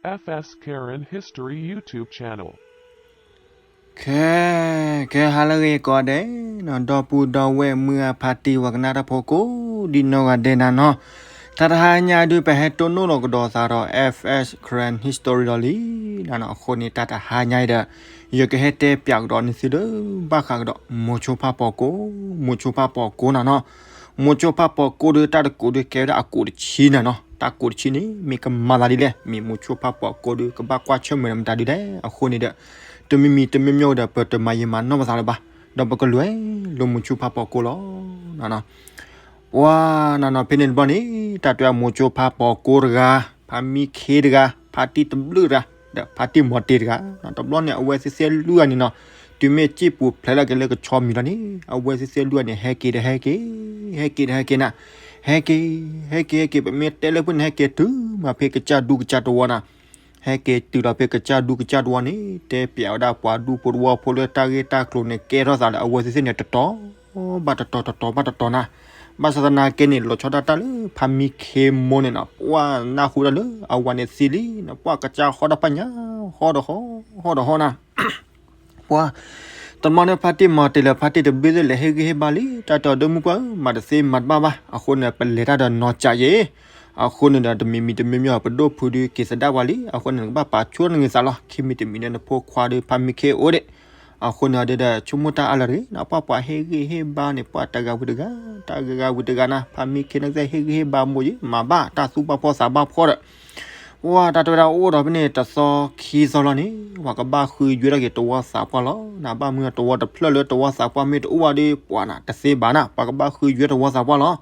F S Karen History YouTube channel. ခဲ ခဲဟါလၢအဂ့ၤကိးဂၤဒဲးနီၤ, ဒီပုၢ်ဒီဝဲၢ်မုၢ်ဂၢ်ဖါတံၢ်ဝဲကနၣ်တၢ်ဖိကိးဒ်နီၢ်ဂၤဒဲးနၤနီၤ, တၢ်တဟါညါဒုး ပဟဲတိၢ်နီၣ်လီၤကဒီးသးဒီး F S Karen History ဒီးလံနၤနီၤ, အဃိန့ၣ် တၢ်တဟါညါအံၤဒီး ယကဟဲတဲပၠးကဒီးနသုဒီး ဘၣ်ဃးကဒီး မိၤဆိဖးပိာ်ကိ, မိၤဆိဖးပိာ်ကိနၤနီၤ, မိၤဆိဖးပိာ်ကိဒီး တၢ်တကိးဒုးကဲဝဲဒၣ်အကိးတဆံနၤနီၤ, တၢ်ကိးတဆံန့ၣ် မ့ၢ်ကမၤသးဒ်လဲၣ်, မ့ၢ်မိၤဆိဖးပိာ်ကိဒီး ကဘၣ်ကွၢ်ဆၢၣ်မဲာ်ဒီးမတၤဒုးလဲၣ်, အဃိန့ၣ်ဒီး တမံၤမံၤတမံၤမံၤဒီး ပတမၤယံာ်မၤနီၢ်ပသးလၢၤဘၣ်, ဒီးပကလဲၤလၢမိၤဆိဖးပိာ်ကိလီၤနၤနီၤ. ပှၤနၤနီၤ ဖဲန့ၣ်တဘျီန့ၣ် တၢ်တဲမိၤဆိဖးပိာ်ကိတဂၤ, ဖါမံခ့တဂၤ, ဖါတံၢ်တဘျုးတဂၤ, ဒီးဖါတံၢ်မီၤတ့တဂၤ, တဘျီန့ၣ် အဝဲသ့ၣ်သ့ၣ်လွံၢ်ဂၤန့ၣ်နီၤ, တုၤမ့ၢ်စံၣ်ပူၤဖျဲးလၢက့ၤလၢကဆီမံၤလီၤန့ၣ် အဝဲသ့ၣ်သ့ၣ်လွံၢ်ဂၤန့ၣ် ဟဲက့ၤဒီးဟဲက့ၤ, ဟဲက့ၤဒီးဟဲက့ၤနၤ, ဟဲက့ၤ ဟဲက့ၤ ဟဲက့ၤ ပမ့ၢ်တဲလၢပှၢ်န့ၣ် ဟဲက့ၤတုၤမးဖဲကစၢ်ဒူကစၢ်တဝီနၤ, ဟဲက့ၤတုၤဒီးဖဲကစၢ်ဒူကစၢ်တဝီန့ၣ် တဲပၠးဝဲဒၣ်ပှၤဒူဖိတဝီဖိလၢတၢ်ဂ့ၢ်တၢ်ကျိၤန့ၣ် ကဲထီၣ်သးလၢအဝဲသ့ၣ်သ့ၣ်န့ၣ် တတီၤဘၣ်တတီၤ တတီၤဘၣ်တတီၤနၤ, ဘၣ်ဆၣ်သနာ်က့န့ၣ် လီၤဆီဒၣ်တၢ်လၢဖါမံခ့မိၢ်န့ၣ်နီၤ, ပှၤနၢ်ဟူတၢ်လၢအဝၤန့ၣ်သံလံနီၤ, ပှၤကစၢ်ဟီၣ်တၢ်ပညၣ် ဟီၣ်ဒီးဟီၣ် ဟီၣ်ဒီးဟီၣ်နၤ ပှၤ တဘျီန့ၣ် ဖါတံၢ်မီၤတ့လၢဖါတံၢ်တဘျုးသ့ၣ်လဲၤဟ့ၣ်ဂံၢ်ဟ့ၣ်ဘါလံ, တၢ်တဲအီၤ ဒီမုၢ်ပှၢ်ဧၢ, မၤတသ့မၤတဘၣ်ဘၣ်, အဃိန့ၣ် ပလဲၤတၢ်ဒီးနီၤကးယဲ, အဃိန့ၣ်ဒီး တမံၤမံၤတမံၤမံၤ ပဒိၣ်ဖုဒုးက့ၤသဒၣ်ပှၤလံ, အဃိန့ၣ် နကဘၣ်ပာ်ဆူၣ်နဂ့ၤသးလီၤ, ခံမံၤတမံၤန့ၣ် နဖိခွါဒီးဖါမံခ့အိၣ်ဒံး, အဃိန့ၣ်ဒီး ဆိကမိၣ်တၢ်အါလၢၤတဂ့ၤနီၤ, ပှၤပှၤဟ့ၣ်ဂံၢ်ဟ့ၣ်ဘါန့ၣ် ပှၤတဂၤဝံၤတဂၤ, တဂၤဂၤဝံၤတဂၤနၤ, ဖါမံခ့န့ၣ်ကသ့ၣ်ဟ့ၣ်ဂံၢ်ဟ့ၣ်ဘါမိၢ်ယံၤ မၤဘၣ်တၢ်သူၣ်ဘၣ်ဖှီၣ်သးဘၣ်ဖှီၣ်ဒီး ပှၤတၢ်တဲဝဲဒၣ်အိၣ်ဒီးဖဲန့ၣ် တသီခံသီလီၤန့ၣ် ပှၤကဘၣ်ဃုယွဲထီၣ်က့ၤတဝီသးပှၢ်လီၤ, နဘၣ်မနုၤတဝီတဖျၢၣ်လၢတဝီသးပှၢ်မ့ၢ်တအိၣ်ဘၣ်ဒီး ပှၤနၤ တသ့ဘၣ်နၤ, ပှၤကဘၣ်ဃုယွဲတဝီသးပှၢ်လီၤ.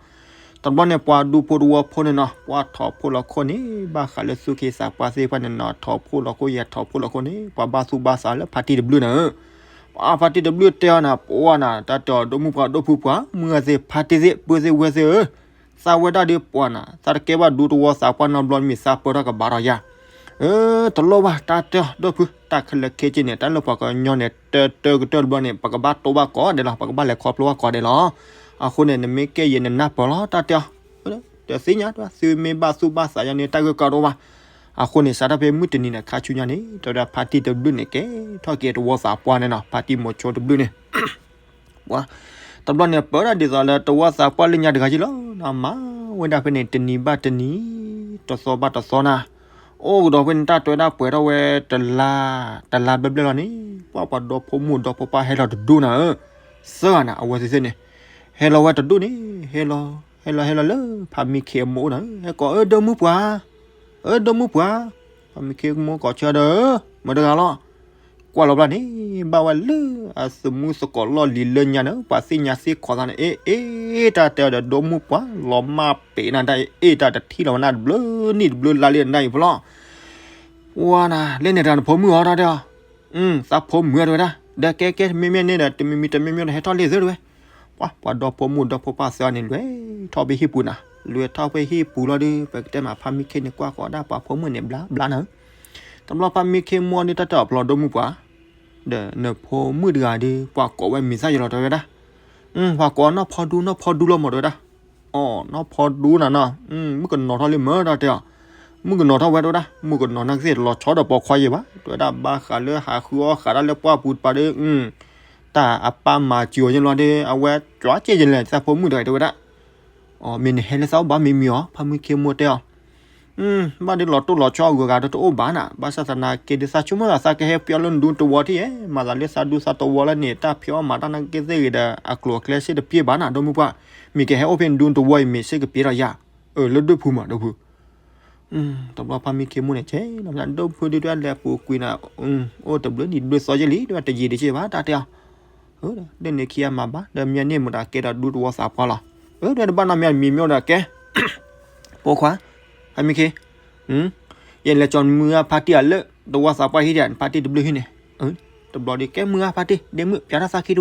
တဘျီန့ၣ် ပှၤဒူဖိတဝီဖိန့ၣ်နီၤ ပှၤထီၣ်ဖိလီၤခိၣ်န့ၣ် ဘၣ်ဃးလၢသူၣ်က့သးပှၢ်သ့ၣ်တဖၣ်န့ၣ်နီၤ ထီၣ်ဖိလီၤခိၣ် ယဲၢ်ထီၣ်ဖိလီၤခိၣ်န့ၣ် ပှၤဘၣ်သူၣ်ဘၣ်သးလၢဖါတံၢ်တဘျုးနၤဧၢ, ပှၤဖါတံၢ်တဘျုးတဲအီၤနၤ ပှၤနၤ တၢ်တဲအီၤ ဒီမုၢ်ပှၢ်ဒိၣ်ဖုပှၤ မုၢ်ဂၤသ့ၣ် ဖါတံၢ်သ့ၣ် ပုၢ်သ့ၣ်ဝဲၢ်သ့ၣ်ဧၢ, သးဝဲဒၣ်ဒီးပှၤနၤ သးတကဲဘၣ်ဒူတဝီသးပှၢ်နီတဘျီ မ့ၢ်သးပၢၢ်ထီၣ်ကဘၣ်ဒီးယၤ, အၢ တလိၣ်ဘၣ် တၢ်တဲအီၤ ဒိၣ်ဖု တၢ်ခဲလၢာ်ခဲဆ့န့ၣ် တၢ်လၢပှၤကညီန့ၣ် တၢတၢကတၢၢ်တဘျီန့ၣ် ပကဘၣ်တိၢ်ဘၣ်ကိးဂၤဒဲးလီၤ, ပကဘၣ်လဲၤခီဖျိဘၣ်ကိးဂၤဒဲးလီၤ. အဃိန့ၣ် နမ့ၢ်ကဲယဲၢ်နနၢ်ပၢၢ်လီၤ တၢ်တဲအီၤ, တသ့ၣ်ညါ သုမ့ၢ်ဘၣ်သူၣ်ဘၣ်သးယၤန့ၣ် တၢ်ဂ့ၢ်ကီတအိၣ်ဘၣ်. အဃိန့ၣ် စးထီၣ်ဖဲမုၢ်တနံၤန့ၣ် ခါဆူညါန့ၣ် တဲဝဲဒၣ်ဖါတံၢ်တဘျုးန့ၣ် ကဲထီၣ်က့ၤတဝီသးပှၢ်န့ၣ်နီၤ ဖါတံၢ်မိၤဆိတဘျုးန့ၣ် ပှၤ တဘျီန့ၣ် ပၢဒၣ်ဒ်သိးလၢတဝီသးပှၢ်လၢညါတဂၤက့လီၤ, မၤဝဲဒၣ်ဖဲန့ၣ် တနံၤဘၣ်တနံၤ တသီဘၣ်တသီနၤ, အိၣ်ကဒီးဖဲန့ၣ် တၢ်တဲဝဲဒၣ်ပှဲၤထီၣ်ဝဲ တလါ တလါဘျဲၣ်ဘျဲၣ်လီၤန့ၣ် ပှၤပှၤဒီဖိမိၢ်ဒီဖိပၢ်ဟဲလီၤတဒူၣ်နၤဧၢ, သၢဂၤနၤ အဝဲသ့ၣ်သ့ၣ်န့ၣ် ဟဲလီၤဝဲတဒူၣ်န့ၣ် ဟဲလီၤ ဟဲလီၤဟဲလီၤလၢ ဖါမံခ့အမိၢ်အိၣ်နၤဧၢ, ဟဲကိး အၢ ဒီမုၢ်ပှၢ် အၢ ဒီမုၢ်ပှၢ်, ဖါမံခ့မိၢ်ကိးဆၢဒီး မတၤတဂၤလီၤ, ကွၢ်လီၤဘျီန့ၣ် ဘၣ်ဝဲလၢအသမူသကိးလီၢ်လံၤလၢညါန့ၣ် ပှၤသ့ၣ်ညါသ့ၣ်ခိးသးန့ၣ် အ့ အ့ တၢ်တဲအီၤဒီး ဒီမုၢ်ပှၢ် လီၤမၢ်ပ့ၤနၤတၢ်အ့ တၢ်တထံၣ်လီၤဝဲနၤတဘျုးနံၣ်တဘျုးလါလံနၤအံၤဖိလီၤ, ဝါနၤ လၢန့ၣ်တဂၤနဖိမုၣ်အီၤတၢ်တဲအီၤ, သးဖိမုၣ်အီၤတဲဝဲဒၣ်, ဒီးကဲကဲ မ့မ့ၢ်န့ၣ်ဒီး တမံၤမံၤတမံၤမံၤဒီး ဟဲထီၣ်လံသ့တဝဲ, ပှၤပှၤဒီဖိမိၢ်ဒီဖိပၢ်သၢဂၤန့ၣ် လဲၤထီၣ်ဖဲဟံၣ်ပူၤနၤ, လဲၤထီၣ်ဖဲဟံၣ်ပူၤလီၤဒီး ပကတဲမး ဖါမံခ့န့ၣ် ကွၢ်ကိးဒၣ်ပှၤဖိမုၣ်န့ၣ်ဘျါဘျါနၤဧၢ, တဘျီဖါမံခ့မိၢ်န့ၣ် တၢ်တဲအီၤ ပျီဒီမုၢ်ပှၢ် ဒီးနဖိမုၣ်တဂၤဒီး ပှၤကိးဝဲမံၤသၣ်ယဲလီၤတဲဝဲဒၣ်, ပှၤကိးနီၢ်ဖီဒူ နီၢ်ဖီဒူလီၤမးတဲဝဲဒၣ်, အီ နီၢ်ဖီဒူနၤနီၤ, မုၣ်ကနီၤထီၣ်လံမၢတၢ်တဲအီၤ, မုၣ်ကနီၤထီၣ်ဝဲတဲဝဲဒၣ်, မုၣ်ကနီၤနာ်က့သ့ၣ်တလီၤဆီဒီးပိာ်ခွါယဲဘၣ် တဲဝဲဒၣ်, ဘၣ်ဃးလၢဟးဃုအီၣ်ဃးတၢ်လၢပှၢ်ပူၤတပၤဒီး တၢ်အပၢ်မၤစၢၤအီၤယဲလီၤဒီး အဝဲကွၢ်က့ယဲလဲၣ် သးဖိမုၣ်တဂၤတဲဝဲဒၣ်, အီ မ့ၢ်နဟဲလၢသးအိၣ်ဘၣ်မံၤမံၤအီၤ ဖါမံခ့မိၢ်တဲအီၤ ဘၣ်ဒီးလီၤတိၢ်လီၤဆီအဂုၤအဂၤဒီးတအိၣ်ဘၣ်နၤ, ဘၣ်ဆၣ်သနာ်က့ဒ်သးဆိကမိၣ်သး သးကဟဲပျီလၢနဒူတဝီထံၣ်ဧါ, မၤသးလၢသးဒူသးတဝီလၢန့ၣ် တၢ်ဖံးအီၣ်မၤတၢ်နာ်က့သ့ၣ်ဂ့ၤဒီး အကျိၤအကျဲစ့ၢ်တပျ့ၤဘၣ်နၤ ဒီမုၢ်ပှၢ်, မ့ၢ်ကဟဲအိၣ်ဖဲနဒူတဝီအံၤမ့ၢ်စ့ၢ်ကပျ့ၤဒီးယၤ, အၢ လၢဒိၣ်ဖုမး ဒိၣ်ဖု တဘျီဖါမံခ့မိၢ်န့ၣ် ကဲလီၤ ဒိၣ်ဖုဒုးတၢ်လဲၤပူၤကွံာ်နၤ, အိၣ်တဘျုးနံၣ်တဘျုးသီယဲလံ တဲဝဲ တယံာ်တက့ၢ်ဘၣ် တၢ်တဲအီၤ ဒ်န့ၣ်ခံဂၤမၤဘၣ် ဒီးမ့ၢ်န့ၢ်မတၤကဲဒီးဒူတဝီသးပှၢ်လီၤ, အၢ ဒီးတဘၣ်နီတမံၤမံၤဒီးကဲ ပိာ်ခွါ ဖါမံခ့ ယလဲၤကၠီနမုၢ်ဂၢ်ဖါတံၢ်အလၢ တဝီသးပှၢ်ဟံၣ်ဒီး ဖါတံၢ်တဘျုးဟံၣ်န့ၣ်, တဘျီဒီးကဲမုၢ်ဂၢ်ဖါတံၢ် ဒ့မုၣ် ပၠးထီၣ်သးခံတ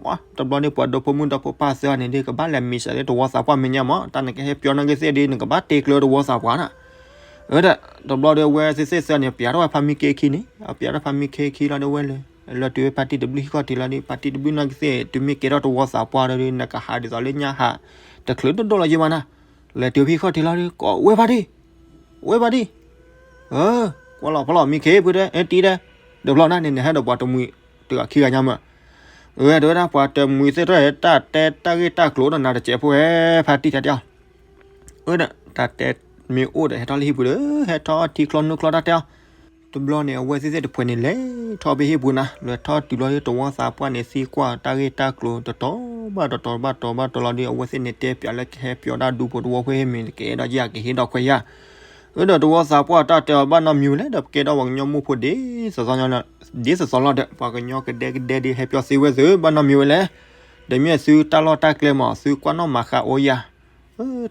ဝဲ, တဘျီဒီးပှၤဒီဖိမုၣ်ဒီဖိပၢ်သၢဂၤန့ၣ်ဒီး ကဘၣ်လဲၤမံၤစၢၤလၢတဝီသးပှၢ်မဲာ်ညါမး တၢ်နကဟဲပျီနာ်က့သ့ၣ်ဒီး နကဘၣ်တ့ကျၢတဝီသးပှၢ်နၤ, အၢ ဒီး တဘျီဒီးအဝဲသ့ၣ်သၢဂၤန့ၣ် ပၠးထီၣ်ဝဲဖါမံခ့ခံန့ၣ်, အပၠးထီၣ်ဖါမံခ့ခံလီၤဒီးဝဲလဲၤ လဲၤတုၤဝဲဖါတံၢ်တဘျုးဟံၣ်ခီၣ်ထံးလီၤဒီး ဖါတံၢ်တဘျုးနာ်က့သ့ၣ် တုၤမ့ၢ်ကဲထီၣ်တဝီသးပှၢ်ဒီး နကဟးဒ်သိးလၢညါဟး တချုးဒိၣ်ဒိၣ်လီၤယဲဘၣ်နၤ, လဲၤတုၤဖံၣ်ခီၣ်ထံးလီၤဒီး ကိးဝဲဖါတံၢ်, ဝဲဖါတံၢ်, အၢ ကွၢ်လီၤဖီလီၤ မံခ့ ဖုတဲ အဲ တံၤတဲ, ဒီးဖျီနၤန့ၣ် နဟဲဒီးပှၤတမှံၤတဂၤခံဂၤညါမး. အၢ တဲဝဲဒၣ် ပှၤတမှံၤသ့ၣ်တဖၣ် တၢ်တဲတၢ်ဂ့ၢ်တၢ်ကျိၤဒီးနၤတစဲးဖိဟဲဖးတံၢ်တၢ်တဲအီၤ. အၢ တၢ်တဲမ့ၢ်အိၣ်ဒီး ဟဲထီၣ်လၢဟံၣ်ပူၤဒီး ဟဲထီၣ်ထံချီနူချီတၢ်တဲအီၤ. တဘျီန့ၣ် အဝဲသ့ၣ်သ့ၣ်တဖှဲးန့ၣ် လဲၤထီၣ်ဖဲဟံၣ်ပူၤနၤ, လဲၤထီၣ်တုၤလီၤဒီးတဝီသးပှၢ်န့ၣ် သံကွၢ်တၢ်ဂ့ၢ်တၢ်ကျိၤ တတီၤဘၣ်တတီၤဘၣ်တီၤဘၣ်တီၤလီၤဒီး အဝဲသ့ၣ်န့ၣ်တဲပၠးလၢကဟဲပၠီတၢ်ဒူဖိတဝီဖိဟဲမ့ၢ် ကအဲၣ်ဒိးယၤ ကဟ့ၣ်ဒီးခွဲးယၤ. အၢဒီးတဝီသးပှၢ်တၢ်တဲအီၤ ဘၣ်နီတမံၤဝဲလဲၣ်, ဒီးပကဲထီၣ်ပှၤကညီမိၢ်ဖိဒ်သိးသိးလီၤဒီး ပှၤကညီကဒဲကဒဲဒီး ဟဲပၠီသ့ဝဲသု ဘၣ်နီတမံၤဝဲလဲၣ်. ဒီးမ့ၢ်သုတၢ်လီၢ်တၢ်ကျဲမး သုကွၢ်နီၣ်မၤဃာ်အိၣ်ယၤ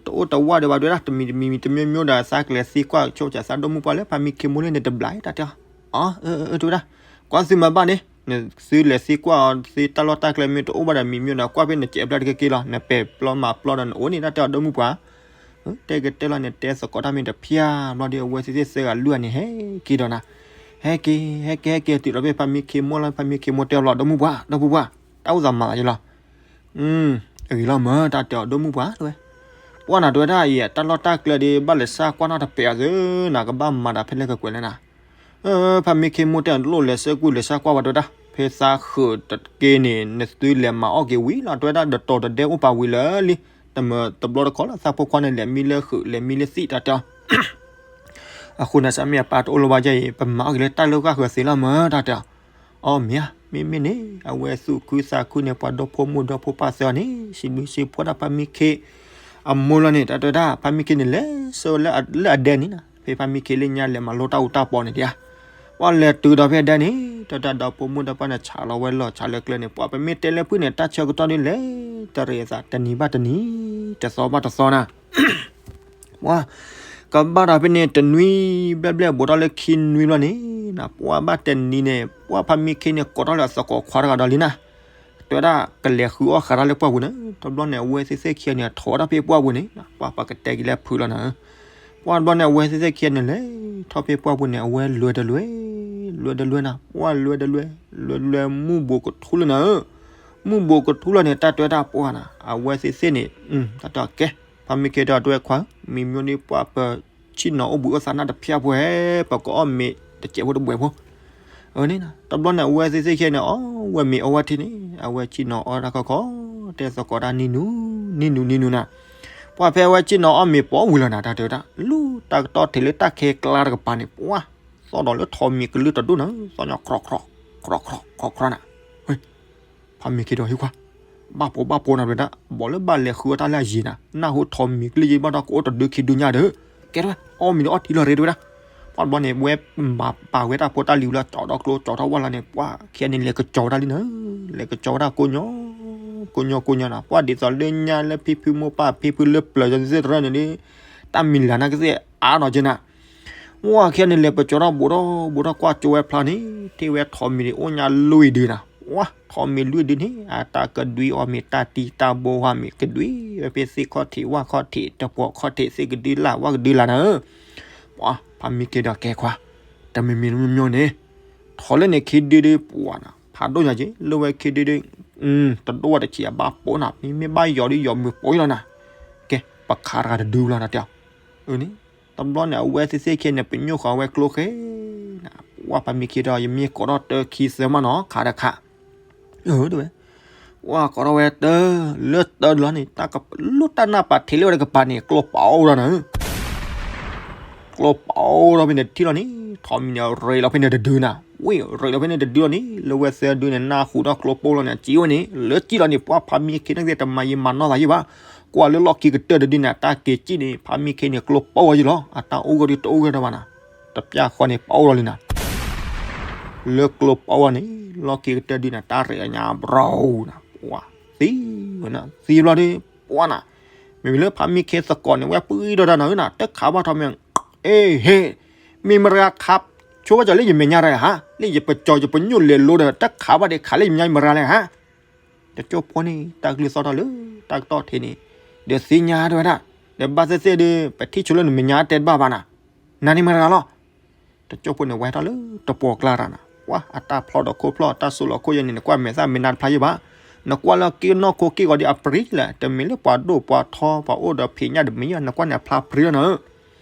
တအိၣ်တဝၢ်ဒီးဘၣ်ဒဝဲဒၣ် တမံၤတမံၤမံၤတမံၤမံၤဒီး သးကလဲၤသံကွၢ်ဆိကမိၣ်သးဒိၣ်မုၢ်ပှၢ်လၢ ဖါမံခ့မိၢ်လၢန့ၣ်တဘျီတၢ်တဲအီၤ. အၢ အၢ တဲဝဲဒၣ်, ကွၢ်သုမၤဘၣ်န့ၣ် နသုလဲၤသံကွၢ်အီၤ သုတၢ်လီၢ်တၢ်ကျဲမ့ၢ်တအိၣ်ဘၣ်ဒီး မံၤမံၤဒီး ကွၢ်ဖဲနစဲးဘျါတက့ၢ်က့ၢ်လီၤ, နပဲာ်ပျီမၤပျီဒီးနအိၣ်န့ၣ် တၢ်တဲအီၤဒိၣ်မုၢ်ပှၢ်. တဲကတဲလီၤန့ၣ် တဲသကိးတၢ်မ့ၢ်တဖျၢၣ်ဘျီဒီး အဝဲသ့ၣ်သ့ၣ်သၢဂၤလွံၢ်ဂၤန့ၣ် ဟဲက့ၤဒီးနၤ, ဟဲက့ၤ ဟဲက့ၤ ဟဲက့ၤတုၤလီၤဖဲဖါမံခ့မိၢ်လီၤ, ဖါမံခ့မိၢ်တဲအီၤလီၤ ဒိၣ်မုၢ်ပှၢ် ဒိၣ်မုၢ်ပှၢ် တၢ်အိၣ်သးမၤသးယလီၤ. အဂ့ၤလီၤမး တၢ်တဲအီၤဒိၣ်မုၢ်ပှၢ်တဲဝဲ, ပှၢ်နၤတဲဝဲဒၣ်အံၤ တၢ်လီၢ်တၢ်ကျဲဒီး ဘၣ်လဲၤစၢ်ကွၢ်နီၣ်တပဲာ်အီၤသု, နကဘၣ်မၤတၢ်ဖဲလဲၣ်ကကွဲးလဲၣ်နၤ. ဖါမံခ့မိၢ်တဲအီၤ တလိၣ်လဲၤဆၢကွံာ်လဲၤစၢ်ကွၢ်ဘၣ်တဲဝဲဒၣ်, ဖဲသးဃုာ်တက့ၢ်န့ၣ် နသုလဲၤမၤအီၣ်က့ၤဝံၤလီၤ တဲဝဲဒၣ်, ဒီးတီၤတဒဲအိၣ်ပာ်ဝံၤလၢာ်လံ, တမၢတဘျီတခီလီၤ သးဖိခွါန့ၣ် လဲၤမံလၢဃုာ် လဲၤမံလၢသံၣ်တၢ်တဲအီၤ အဃိန့ၣ် စၢ်မ့ၢ်အပၢ်တအိၣ်လၢၤဘၣ်ယဲအံၤ ပမၤအီၣ်က့ၤလၢတၢ်လၢဂၢ်ဃၢၤသ့လီၤမး တၢ်တဲအီၤ. အီ မ့ၢ်ဧါ, မ့မ့ၢ်န့ၣ် အဝဲသူၣ်ခုသးခုန့ၣ် ပှၤဒီဖိမိၢ်ဒီဖိပၢ်သၢအီၤန့ၣ် စံးဘျုးစံးဖှိၣ်ဒၣ်ဖါမံခ့အမိၢ်လီၤန့ၣ် တၢ်တဲဝဲဒၣ် ဖါမံခ့န့ၣ် လဲၤဆၢဝဲလၢအဒဲန့ၣ်နၤ, ဖဲဖါမံခ့လၢညါလဲၤမၤလိတၢ်အူတၢ်ပီန့ၣ်ဒၣ်, ပှၢ်လဲၤတုၤဒီးဖဲအဒဲန့ၣ် တၢ်တဲဒီဖိမိၢ်ဒီပၢ်န့ၣ် ဆးလီၤဝဲလီၢ်ဆးလၢကျဲန့ၣ် ပှၢ်ပမ့ၢ်တဲလၢဖုၣ်န့ၣ် တၢ်ဆၢကတီၢ်ဒ်လဲၣ် တရံးအသးတနံၤဘၣ်တနံၤ တသီဘၣ်တသီနၤ ပှၢ် ကဘၣ်ဒီးဖဲန့ၣ် တနွံဘျဲၣ်ဘျဲၣ်ဘူးထီၣ်လၢခံနွံလီၤန့ၣ်နၤ, ပှၢ်ဘၣ်တနံၤန့ၣ် ပှၢ်ဖါမံခ့န့ၣ် ကိးထီၣ်လၢအသကိးခွါတဂၤဒီးလံနၤ, တဲဝဲဒၣ်ကလဲၤဃုအီၣ်ဃးတၢ်လၢပှၢ်ပူၤန့ၣ်, တဘျီန့ၣ် အဝဲသ့ၣ်သ့ၣ်ခံဂၤန့ၣ် ထီၣ်ဝဲဒၣ်ဖဲပှၢ်ပူၤန့ၣ်, ပှၢ်ပကတဲက့ၤလၢဖုၣ်လီၤနၤ, ပှၢ်တဘျီန့ၣ် အဝဲသ့ၣ်သ့ၣ်ခံဂၤန့ၣ် လဲၤထီၣ်ဖဲပှၢ်ပူၤန့ၣ် အဝဲလွဲတလွဲ, လွဲတလွဲနၤ, ပှၢ်လွဲတလွဲ, လွဲတလွဲ မုၢ်ဘူးကထူလၢနၤဧၢ မုၢ်ဘူးကထူလီၤန့ၣ် တၢ်တဲဝဲဒၣ်ပှၢ်နၤ, အဝဲသ့ၣ်သ့ၣ်န့ၣ် တၢ်တဲအီၤကဲ, ဖါမံခ့ဒီးတဲဝဲခွါ, မံၤမံၤဒ်ပှၢ်ပ ဆ့ၣ်နီၤအိၣ်ဘှံးအိၣ်သါနၢ်တဖျၢၣ်ဖိဟဲ ပကအီၣ်မ့ၤတစဲးဖိတဘှဲးဖိ, အန့ၣ်နၤ, တဘျီန့ၣ် အဝဲသ့ၣ်သ့ၣ်ခံဂၤန့ၣ် အီၣ်ဝဲမ့ၤအီဝဲထံန့ၣ် အဝဲဆ့ၣ်နီၤအီၣ်တၢ်ခီခီ, တဲသကိးတၢ်နံၤနူၤ, နံၤနူၤနံၤနူၤနၤ, ပှၢ်ဖဲအဝဲဆ့ၣ်နီၤအီၣ်မ့ၤပိာ်ဝံၤလီၤနၤ တၢ်တဲဝဲဒၣ် လူၤတၢ်ကတီၢ်ထံးလၢတၢ်ခဲကျါတကပၤန့ၣ် ပှၢ် သီၣ်ဒီးလၢထိးမံၤကလုၢ်တဒူၣ်နၤ, သီၣ်ညီ ခြောက်ခြောက်ခြောက်ခြောက်နၤ, ဖါမံခ့ဒီးဟ့ၣ်ခွါ, ဘၣ်ပိာ်ဘၣ်ပိာ်နၤတဲဝဲဒၣ်, ဘၣ်လၢဘၣ်လဲၤဃုအီၣ်တၢ်လၢအယံၤနၤ, နၢ်ဟူထိးမံၤကလုၢ်ယံၤဘၣ်ဒီး ကအိၣ်တဒုခံဒုညါဒီး, ကဲထီၣ်ဝဲ အီၣ်မ့ၤဒီးအီထံလီၤရ့တဲဝဲဒၣ်, ပှၢ်တဘျီန့ၣ် ဝဲမၤပာ်ဝဲတၢ်ဖိတၢ်လံၤဝံၤလီၤ ကၠီထီၣ်ကျိ ကၠီထီၣ်ဝၣ်လီၤန့ၣ် ပှၢ်ခံဂၤန့ၣ် လဲၤကကၠီဝဲဒၣ်လံနၤ, လဲၤကကၠီဝဲဒၣ်ကိးညီ, ကိးညီကိးညီနၤ, ပှၢ်ဒ်သိးလၢညါလၢဖံဖုမိၢ်ပၢ်ဖံဖုလၢပျၢၤယသ့ၣ်တရၢန့ၣ်ဒီး, တၢ်မံၤလၤနၢ်ကသ့ၣ်အါနီၤက့နၤ ဝဲခံဂၤန့ၣ် လဲၤပကၠီထီၣ်ဘူးထီၣ်ဘူးထီၣ်ကွၢ်ကၠိဝဲဖျါန့ၣ် ထံၣ်ဝဲထိးမံၤဒံး အိၣ်ညါလွံၢ်ဒုနၤ, ဝါ ထိးမံၤလွံၢ်ဒုန့ၣ် အတၢ်ကဒွံအီၣ်မ့ၤ တၢ်တံၤတၢ်ဘိဝါမ့ၤကဒွံဝဲဖဲသ့ၣ်ခီၣ်ထံးဝၣ်ခီၣ်ထံး တပှီၤခီၣ်ထံး သ့ၣ်ကဒုလၢ်ဝၣ်ကဒုလၢ်နၤဧၢ, ပှၢ် ဖါမံခ့ဒီးကဲခွါ, တမံၤမံၤတမံၤမံၤန့ၣ် ထိးလၢန့ၣ်ခံဒုဒု ပှၢ်နၤ ဖးဒိၣ်ညါက့ လၢဝဲခံဒုဒု တဒိၣ်ဝဲတဆံးအဘၣ်ပိာ်နၤ မ့မ့ၢ်ဘၣ်ယီၤဒုယီၤမုာ်ပိာ်လီၤနၤ, ကဲ ပခးတဂၤတဒုလီၤနၤတဲအီၤ, အန့ၣ် တဘျီန့ၣ် အဝဲသ့ၣ်သ့ၣ်ခံန့ၣ် ပညိၣ်ဃီဝဲကျိဃဲနၤ, ပှၢ်ဖါမံခ့ဒီး ယမ့ၢ်ကိးထီၣ်တၢခံသၢမးနီၤ ခးတခး, တဲဝဲ ပှၢ်ကိးထီၣ်ဝဲတၢ လၢတၢလီၤန့ၣ် တၢ်ကလူၢ်တၢ်နၢ်ပာ်ထံးလၢဝဲတကပၤန့ၣ် ကျိပိာ်ဒီးနၤဧၢ ကျိပိာ်ဒီးဖဲန့ၣ်တထံၣ်လီၤန့ၣ် ထိးမံၤန့ၣ် ရ့းလီၤဖဲန့ၣ်တဒုနၤ, ဝ့ၢ် ရ့းလီၤဖဲန့ၣ်တဒုလီၤန့ၣ် လၢဝဲသၢဒုန့ၣ် နၢ်ဟူဒီးကျိပိာ်လီၤန့ၣ် စံးဝဲန့ၣ် လၢကံၣ်လီၤန့ၣ် ပှၢ်ဖါမံခ့န့ၣ်က့ တမၤယံာ်မၤနီၢ်သးယံာ်ဘၣ်, ကွၢ်လၢလီၢ်ခံကတၢၢ်တဒုန့ၣ် တၢ်က့ၤကံၣ်န့ၣ် ဖါမံခ့န့ၣ် ကျိပိာ်ဝဲယံာ်လီၤ အတၢ်အိၣ်ဂၢၢ်ဒုတအိၣ်ဂၢၢ်ဒီးဘၣ်နၤ, တပျၢ်ဃီန့ၣ် ပိာ်လီၤလံနၤ လၢကျိပိာ်ဝဲန့ၣ် လီၢ်ခံကတၢၢ်ဒုန့ၣ် တၢ်ရ့းအညါဘြီနၤ, ပှၢ် သံဝဲနၤ သံဘျီဒု ပှၢ်နၤ, မ့မ့ၢ်လၢဖါမံခ့သကိးန့ၣ် ဝဲပှံၤဒီးတၢ်နၤဧၢနၤ တခးဘၣ်ထီးမ့ၢ်, အ့ဟ့, မ့ၢ်မရၤခးဆိဝဲကၠီၤလၢယမဲာ်ညါတဂၤဧါ, လၢယပကၠီၤယပညိၣ်လဲၤလိဒီး တခးဘၣ်ဒံးခးလၢယမဲာ်ညါမရၤလဲၣ်ဧါ, တကၠိဖိန့ၣ် တၢ်ကလုၢ်သီၣ်ထီၣ်လၢ တၢ်ကတီၢ်ထံးန့ၣ်, ဒီးသ့ၣ်ညါတဲဝဲဒၣ်, ဒီးဘၣ်သ့ၣ်သ့ၣ်ဒု ပထံၣ်ဆိလၢနမဲာ်ညါတဲတဘၣ်ဘၣ်နၤ, နၤန့ၣ်မရၤလီၤ တကၠိဖိန့ၣ် ဝဲဟဲထီၣ်လၢတပှီၤကျါတၢ်နၤ, ပှၢ် အတၢ်ဖျီဒီးခိၣ်ဖျီ တၢ်စိၢ်လီၤခိၣ်ယဲန့ၣ် နကွၢ်မဲာ်သၣ်မဲာ်နါတဖျါယံာ်ဘၣ်, နကွၢ်လၢက့နီၢ်ခိက့ဂီၤဒံးအပြံလၢ တမ့ၢ်လၢပှၤဒိၣ်ပှၤထီ ပှၤအိၣ်ဒီးဖံးညၣ်တမံၤယဲ နကွၢ်န့ၣ်အဖျါပြံလီၤနၤဧၢ,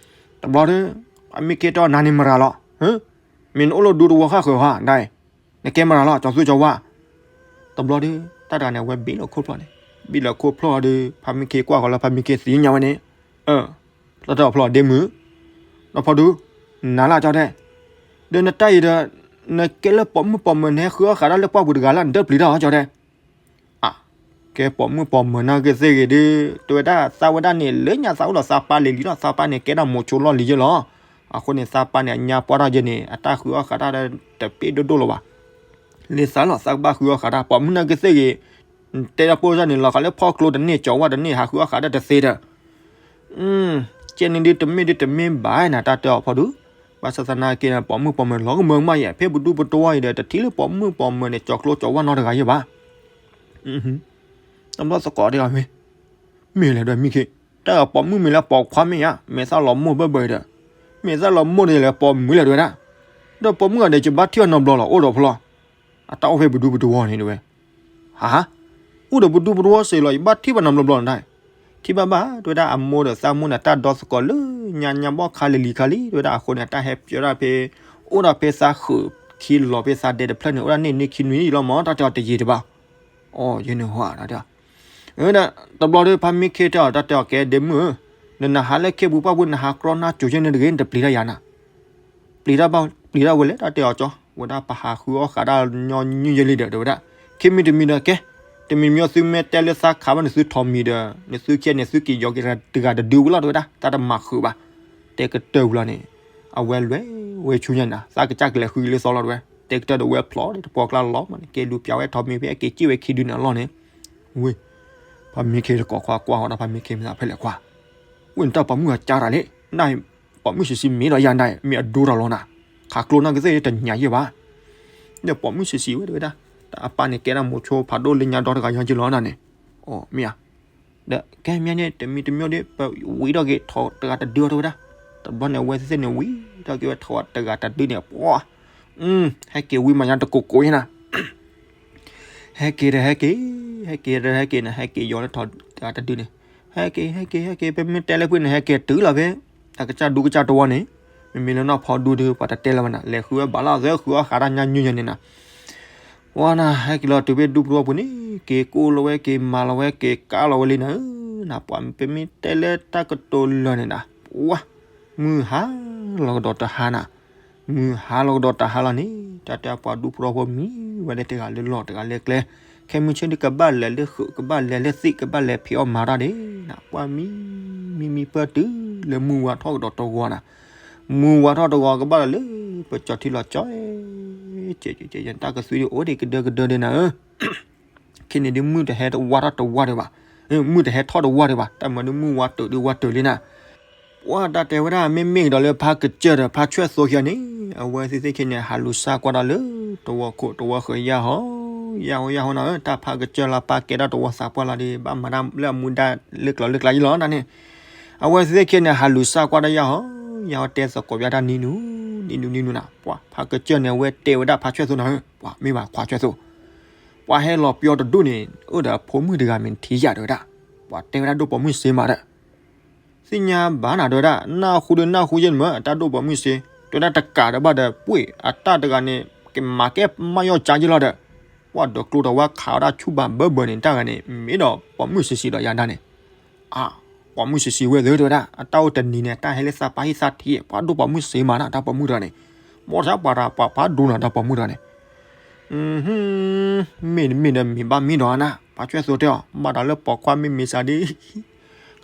တဘျီဒု ဖါမံခ့တဲအီၤ နၤန့ၣ်မတၤလီၤ, မ့ၢ်နအိၣ်လၢဒူသဝီဃၣ်ဃၢၤဧါ, နကဲမတၤလီၤ ကၠီၤသူကၠီၤဝါ. တဘျီဒီး တၢ်တဂၤန့ၣ် အဝဲဘ့ၣ်လီၤခိၣ်ဖျီၣ်န့ၣ်, ဘ့ၣ်လီၤခိၣ်ဖျီၣ်ဒီး ဖါမံခ့ကွၢ်ဃီၤလၢ ဖါမံခ့သ့ၣ်ညါဝဲန့ၣ်, တၢ်တဲအီၤဖျီၣ်ဒ့မုၣ်, ဒီးဖီဒူ နၤလၢကၠီတဲ, ဒီးနတၢ်အံၤဒီး နကဲလၢပိာ်မုၣ်ပိာ်မၢၤ နဟဲဃုအီၣ်ဃးတၢ်လၢပှၢ်ပူၤတဂၤလၢ နဒၢပျံၤတၢ်အီၤ ကၠီတဲ. အါ, ကဲပိာ်မုၣ်ပိာ်မၢၤနာ်က့သ့ၣ်ဂ့ၤဒီး တဲဝဲဒၣ် သးဝဲဒၣ်န့ၣ် လၢညါသးအိၣ်ဒီးသးပၢ်လံၤလံၤလီၤ, သးပၢ်န့ၣ် ကဲဒၣ်မိၤဆိလီၢ်လံၤယဲလီၤ. အဃိန့ၣ် သးပၢ်န့ၣ် အညါပှၢ်ထီၣ်ယဲန့ၣ် အတၢ်ဃုအီၣ်ဃးတၢ်တပ့ၢ်ဒိၣ်ဒိၣ်လၢၤဘၣ်. လံသးလီၤ သးကဘၣ်ဃုအီၣ်ဃးတၢ် ပိာ်မုၣ်နာ်က့သ့ၣ်ဂ့ၤ, တဲဒၣ်ပိၢ်စၢ်န့ၣ် လီၤဃးလၢဖီကျိတန့ၢ် ကၠီၤဝါတန့ၢ် ဟးဃုအီၣ်ဃးတၢ်တသ့ဒီး ကဲန့ၣ်ဒုးတမ့ၢ်ဒုးတမ့ၢ်ဘၣ်နၤ တၢ်တဲအီၤဖီဒူ, ဘၣ်ဆၣ်သနာ်က့န့ၣ် ပိာ်မုၣ်ပိာ်မၢၤလီၤကမၢကမၣ်ယဲ ဖဲပဒူပတဝီအံၤဒီး တထံၣ်လၢပိာ်မုၣ်ပိာ်မၢၤန့ၣ် ကၠီၤကျိကၠီၤဝါနီတဂၤယဲဘၣ်. တဘျီသကိးဒ်အီၤမ့ၢ်, မ့ၢ်လဲၣ်ဒီးမံခ့, တၢ်ပိာ်မုၣ်မ့ၢ်လၢပိာ်ခွါမ့ၢ်ဧါ, မ့ၢ်သးလီၤမိၢ်ဘၢဘၢအံၤဒီး, မ့ၢ်သးလီၤမိၢ်န့ၣ်လဲၤပိာ်မုၣ်လဲၣ်တဲဝဲဒၣ်, ဒီးပိာ်မုၣ်ဂၤဒီး ယဘၣ်ထံၣ်အီၤနီတဘျီလီၤ အိၣ်ဒီးဖျီ အတၢ်အိၣ်ဖဲပဒူပတဝီန့ၣ်တဲဝဲ, ဟါ, အိၣ်ဒီးပဒူပတဝီစ့ၢ်လီၤ ယဘၣ်ထံၣ်ဘၣ်နီတဘျီလီၤဒၣ်, ထံၣ်ဘၣ်ဘၣ် တဲဝဲဒၣ် အမိၢ်ဒီးသးမိၢ်န့ၣ် တၢ်ဒီသကိးလၢညါညါဘီၣ်ခါလံၤလံၤခါလံ တဲဝဲဒၣ် အဃိန့ၣ် တၢ်ဟဲပၠီဒၣ်ဖဲ, အိၣ်ဒီးဖဲသးဃုာ်ခံလီၤဖဲသးဒဲတဖျၢၣ်န့ၣ် အိၣ်ဒၣ်န့ၢ်န့ၢ်ခံနွံလီၤမး တၢ်တဲအီၤတယံာ်တဘၣ်, အိ ယဲန့ၣ်ဟါ တၢ်တဲ တဘျီဒီး ဖါမံခ့တဲအီၤ တၢ်တဲအီၤ ကဲဒ့မုၣ်ဧၢ, နနဟးလၢခ့ပူၤပှၢ်ပူၤ နဟးကြီနါစိၤယဲန့ၣ်တဂ့ၤ နတပျံၤတၢ်ယၤနၤ, ပျံၤတၢ်ဘၣ် ပျံၤတၢ်ဝဲလဲၣ် တၢ်တဲအီၤကၠီ, ဝဲဒၣ်ပဟးဃုအီၣ်ဃးတၢ်ညီနုၢ်ယဲလံဒီး တဲဝဲဒၣ်, ခံမံၤတမံၤဒီးကဲ, တမံၤမံၤသုမ့ၢ်တဲလၢသးခးဘၣ်န့ၣ် သုထိးမံၤဒီး နသုခံန့ၣ် သုက့ၤယီၤက့ၤတဂၤတဒုဝံၤလီၤ တဲဝဲဒၣ် တၢ်တမၤဃုာ်ဘၣ်, တဲကတၢၢ်ဝံၤလီၤန့ၣ်, အဝဲလဲၤဝဲဆူညါနၤ သးကစၢ်ကလဲၤဃုလၢသီလီၤတဲဝဲ, တဲကတၢၢ်ဒီးဝဲဖျိး တပှီၢ်ကျါလီၤမးန့ၣ် က့ၤလူၤပျးဝဲထိးမံၤဖဲအက့ၤစံၣ်ဝဲခံဒုန့ၣ်အလီၢ်န့ၣ်, ဝ့ၢ် ဖါမံခ့တကိးခွါကွၢ်ဃီဒီး ဖါမံခ့မ့ၢ်သးဖဲလဲၣ်ခွါ, ဝ့ၢ်နတၢ်ပိာ်မုၣ်အကါတၢ်လဲၣ် န ပိာ်မုၣ်ဆံးဆံးမ့ၢ်ဒီးယၤနၤ မ့ၢ်အဒိတၢ်လီၤနၤ, ခးကျိနာ်က့သ့ၣ်တညါယဲဘၣ်, ဒီးပိာ်မုၣ်ဆံးဆံးဝဲတဲဝဲဒၣ်, တၢ်အပၢ်န့ၣ်ကဲဒၣ်မိၤဆိဖးဒိၣ်လၢညါဒီတဂၤညါက့လီၤနၤန့ၣ်, အိ မ့ၢ်ဧါ, ဒီးကဲမ့ၢ်န့ၣ် တမံၤတမံၤဒီး ပဝံၤထီၣ်က့ၤထိးတဂၤတဒုအီၤတဲဝဲဒၣ်, တဘျီန့ၣ် အဝဲသ့ၣ်န့ၣ်ဝံၤထီၣ်က့ၤဝဲထိးတဂၤတဒုန့ၣ် ပှၤ ဟဲက့ၤဝံၤမးညါတကိးကိးယဲနၤ ဟဲက့ၤဒီးဟဲက့ၤ, ဟဲက့ၤဒီးဟဲက့ၤန့ၣ် ဟဲက့ၤယီၤလၢထိးတဂၤတဒုန့ၣ်, ဟဲက့ၤ ဟဲက့ၤ ဟဲက့ၤ ပမ့ၢ်တဲလၢဖုန့ၣ် ဟဲက့ၤတုၤလီၤဖဲ အကစၢ်ဒူကစၢ်တဝီန့ၣ်, မ့မ့ၢ်လၢနီၢ်ဖီဒူဒီး ပှၤတတဲလၢၤဘၣ်နၤ လဲၤဃုဝဲဘၣ်လီၤ သဲဃုအီၣ်ဃးတၢ်ညါနုၢ်ယဲန့ၣ်နၤ, ပှၤနၤ ဟဲက့ၤလီၤတုၤဖဲဒူပတဝီပူၤန့ၣ် က့ၤကိၣ်လီၤဝဲ က့ၤမၤလီၤဝဲ က့ၤကးလီၤဝဲလံနၤဧၢ, နပှၤပမ့ၢ်တဲလၢတၢ်ကတိၤလၢာ်န့ၣ်နၤ, ပှၤ မုၢ်ဟါလီၤကဒီးတဟါနၤ မုၢ်ဟါလီၤကဒီးတဟါလီၤန့ၣ် တၢ်တဲပှၤဒူဖိတဝီဖိမံဝဲလၢတဂၤလၢလီၢ်တဂၤလၢကျဲ, ခဲမုၢ်ဆ့ၣ်ဒုးကဘၣ်လဲၤလၢဃုာ် ကဘၣ်လဲၤလၢသ့ၣ် ကဘၣ်လဲၤဖံးအီၣ်မၤတၢ်ဒၣ်နၤ ပှၤမံ မံမံပၢၢ်တုၤလၢမုၢ်ဝါထီၣ်ကဒီးတဝီနၤ, မုၢ်ဝါထီၣ်တဝီကဘၣ်လီၤလၢ ပကၠီၤထံလီၤကၠီ, တၢ်ကသွံဒုးအိၣ်ဒံးကဒၢကဒၢဒၣ်နၤဧၢ ခဲန့ၣ်ဒုးမုၢ်တဟဲဝါထီၣ်တဝီဒံးဘၣ်, မုၢ်တဟဲထီၣ်တဝီဒံးဘၣ် တၢ်မၤဒုးမုၢ်ဝါတုၤဒုးဝါတုၤလံနၤ, ပှၤတၢ်တဲဝဲဒၣ် မ့မ့ၢ်ကဒီးလၢဖါကစၢၢ်ဒီးဖါဆွဲၣ်သိခဲန့ၣ် အဝဲသ့ၣ်သ့ၣ်ခဲန့ၣ် ဟးလူၤစၢ်ကွၢ်တၢ်လၢ တဝီခိၣ်တဝီဃၢၤယါဟီ, ယါဟီယါဟီနၤဧၢ တၢ်ဖါကစၢၢ်လၢပၢ်ကဲဒၣ်တဝီသးပှၢ်လီၤဒီး ဘၣ်မၤတၢ်လၢအမူဒါလၢကျိၤလၢကျါယံလီၤနၤန့ၣ်, အဝဲသ့ၣ်သ့ၣ်ခဲန့ၣ် ဟးလူၤစၢ်ကွၢ်တၢ်ယါဟီ, ယါဟီတဲသကိးပျးတၢ်နံၤနုၤ, နံၤနုၤနံၤနုၤနၤ, ပှၤဖါကစၢၢ်န့ၣ် အဝဲတဲဝဲဒၣ်ဖါဆွဲၣ်သိနၤဧၢ, ပှၤမ့ၢ်ဘၣ်ခွါဆွဲၣ်သိ ပှၤဟဲလီၤပျီတဒူၣ်န့ၣ် အိၣ်ဒီးအဖိမုၣ်တဂၤမ့ၢ်ထံၣ်ယၤတဲဝဲဒၣ်, ပှၤတဲဝဲဒၣ်ဒိၣ်ပိာ်မုၣ်စ့မးဒီး သ့ၣ်ညါဘၣ်နၤတဲဝဲဒၣ် နၢ်ဟူဒီးနၢ်ဟူယဲၢ်န့ၣ်မ့ၢ် အတၢ်ဒိၣ်ပိာ်မုၣ်စ့, တဲဝဲဒၣ်တကးဒီးဘၣ်ဒီး ပှ့ၢ်အတၢ်တဂၤန့ၣ် ကမၤကဲမးယီၢ်ကၠါယဲၢ်လီၤဒီး, ပှၤဒီးကျိတဝါခးဝဲဒၣ်ဆူၣ်ဘၣ်ဘၢဘၢန့ၣ် တၢ်ဂၤန့ၣ် မ့ၢ်ဒီးပိာ်မုၣ်စ့စ့ဒီးယၤဒၣ်န့ၣ်, အါ, ပိာ်မုၣ်စ့စ့ဝဲသ့တဲဝဲဒၣ် အတၢ်အိၣ်တနံၤန့ၣ် တၢ်ဟဲလၢသးပၢ်ဟံၣ်သးထံး ပှၤဒိၣ်ပိာ်မုၣ်စ့မးနၤ တၢ်ပိာ်မုၣ်တဂၤန့ၣ်, ဘၣ်ဆၣ်ပှၤတၢ်ပှၤဖးဒိၣ်နၤ တၢ်ပိာ်မုၣ်တဂၤန့ၣ် မ့ၢ်တမ့ၢ်ဒီးမ့ၢ်ဘၣ်မ့ၢ်ဒီးနၤ, ပှၤဆွဲၣ်သိတဲအီၤ ဘၣ်ဒီးလၢပိာ်ခွါမ့ၢ်မ့ၢ်စ့ဒ်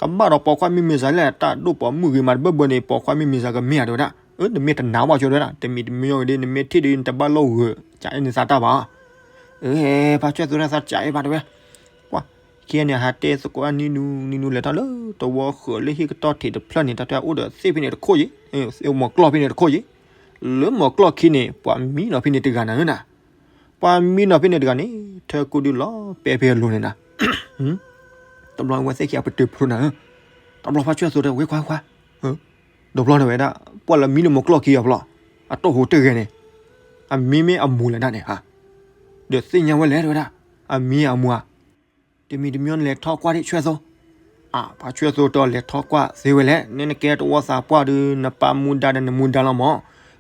ကဘၣ်ဒီးပိာ်ခွါမ့ၢ်မ့ၢ်စ့လၢ တၢ်ဒိၣ်ပိာ်မုၣ်ဂ့ၤမးတဘၢဘၢန့ၣ် ပိာ်ခွါမ့ၢ်မ့ၢ်စ့ကမ့ၢ်ဧါတဲဝဲဒၣ်, အၢ နမ့ၢ်တနာ်ဘၣ်ဆိတဲဝဲဒၣ် တမံၤတမံၤဂ့ၤဒီး နမ့ၢ်ထံၣ်ဒီး နတဘၣ်လိၣ်ဂၢၤ ကအဲၣ်န့ၣ်သးတၢ်ဘၣ်, အၢ ပှၤဆွဲၣ်သိတၢ်သးကအဲၣ်ဘၣ်တဲဝဲ, ပှၤ ခံဂၤန့ၣ် ဟးတဲသကိးအနံၤနူၤ နံၤနူၤလဲၤထီၣ်လၢတဝီဃၢၤလၢဟံၣ်ကတီၢ်ထံးတဖျၢၣ်န့ၣ် တၢ်တဲအိၣ်ဒီးသ့ၣ်ဖဲန့ၣ်တခိၣ်ယံၤ, သ့ၣ်မိၢ်ကျီၢ်ဖဲန့ၣ်တခိၣ်ယံၤ, လၢမိၢ်ကျီၢ်ခံန့ၣ် ပှၤမံနီၤဖဲန့ၣ်တဂၤနၤဧၢနၤ, ပှၤမံနီၤဖဲန့ၣ်တဂၤန့ၣ် ထၢကူဒုလီၤပဲာ်ဖဲအလိၤန့ၣ်နၤ, တဘျီဝဲသ့ၣ်ခံဂၤပတုာ်ဖျိနၤဧၢ, တဘျီဖါဆွဲၣ်သိတဲဝဲခွါခွါ, တဘျီန့ၣ်ဝဲဒၣ် ပှၤလၢမံလၢမိၢ်ကျီၢ်ခံအဖျီၣ်, အတိၢ်ဟူးတဂဲၤန့ၣ်, အမံမ့ၢ်အမူၤလဲၣ်ဒၣ်န့ၣ်ဧါ, ဒီးသ့ၣ်ညါဝဲလဲၣ်တဲဝဲဒၣ်, အမံအမူၤဧါ, တမံၤတမံၤန့ၣ်လဲၤထီၣ်ကွၢ်ဒံးဆွဲၣ်သိ အၢ ဖါဆွဲၣ်သိတဲအီၤ လဲၤထီၣ်ကွၢ်သ့ဝဲလဲၣ်, နနကဲတဝီသးပှၢ်ဒီး နပၢ်မူဒါဒီးနမူဒါလီၤမး,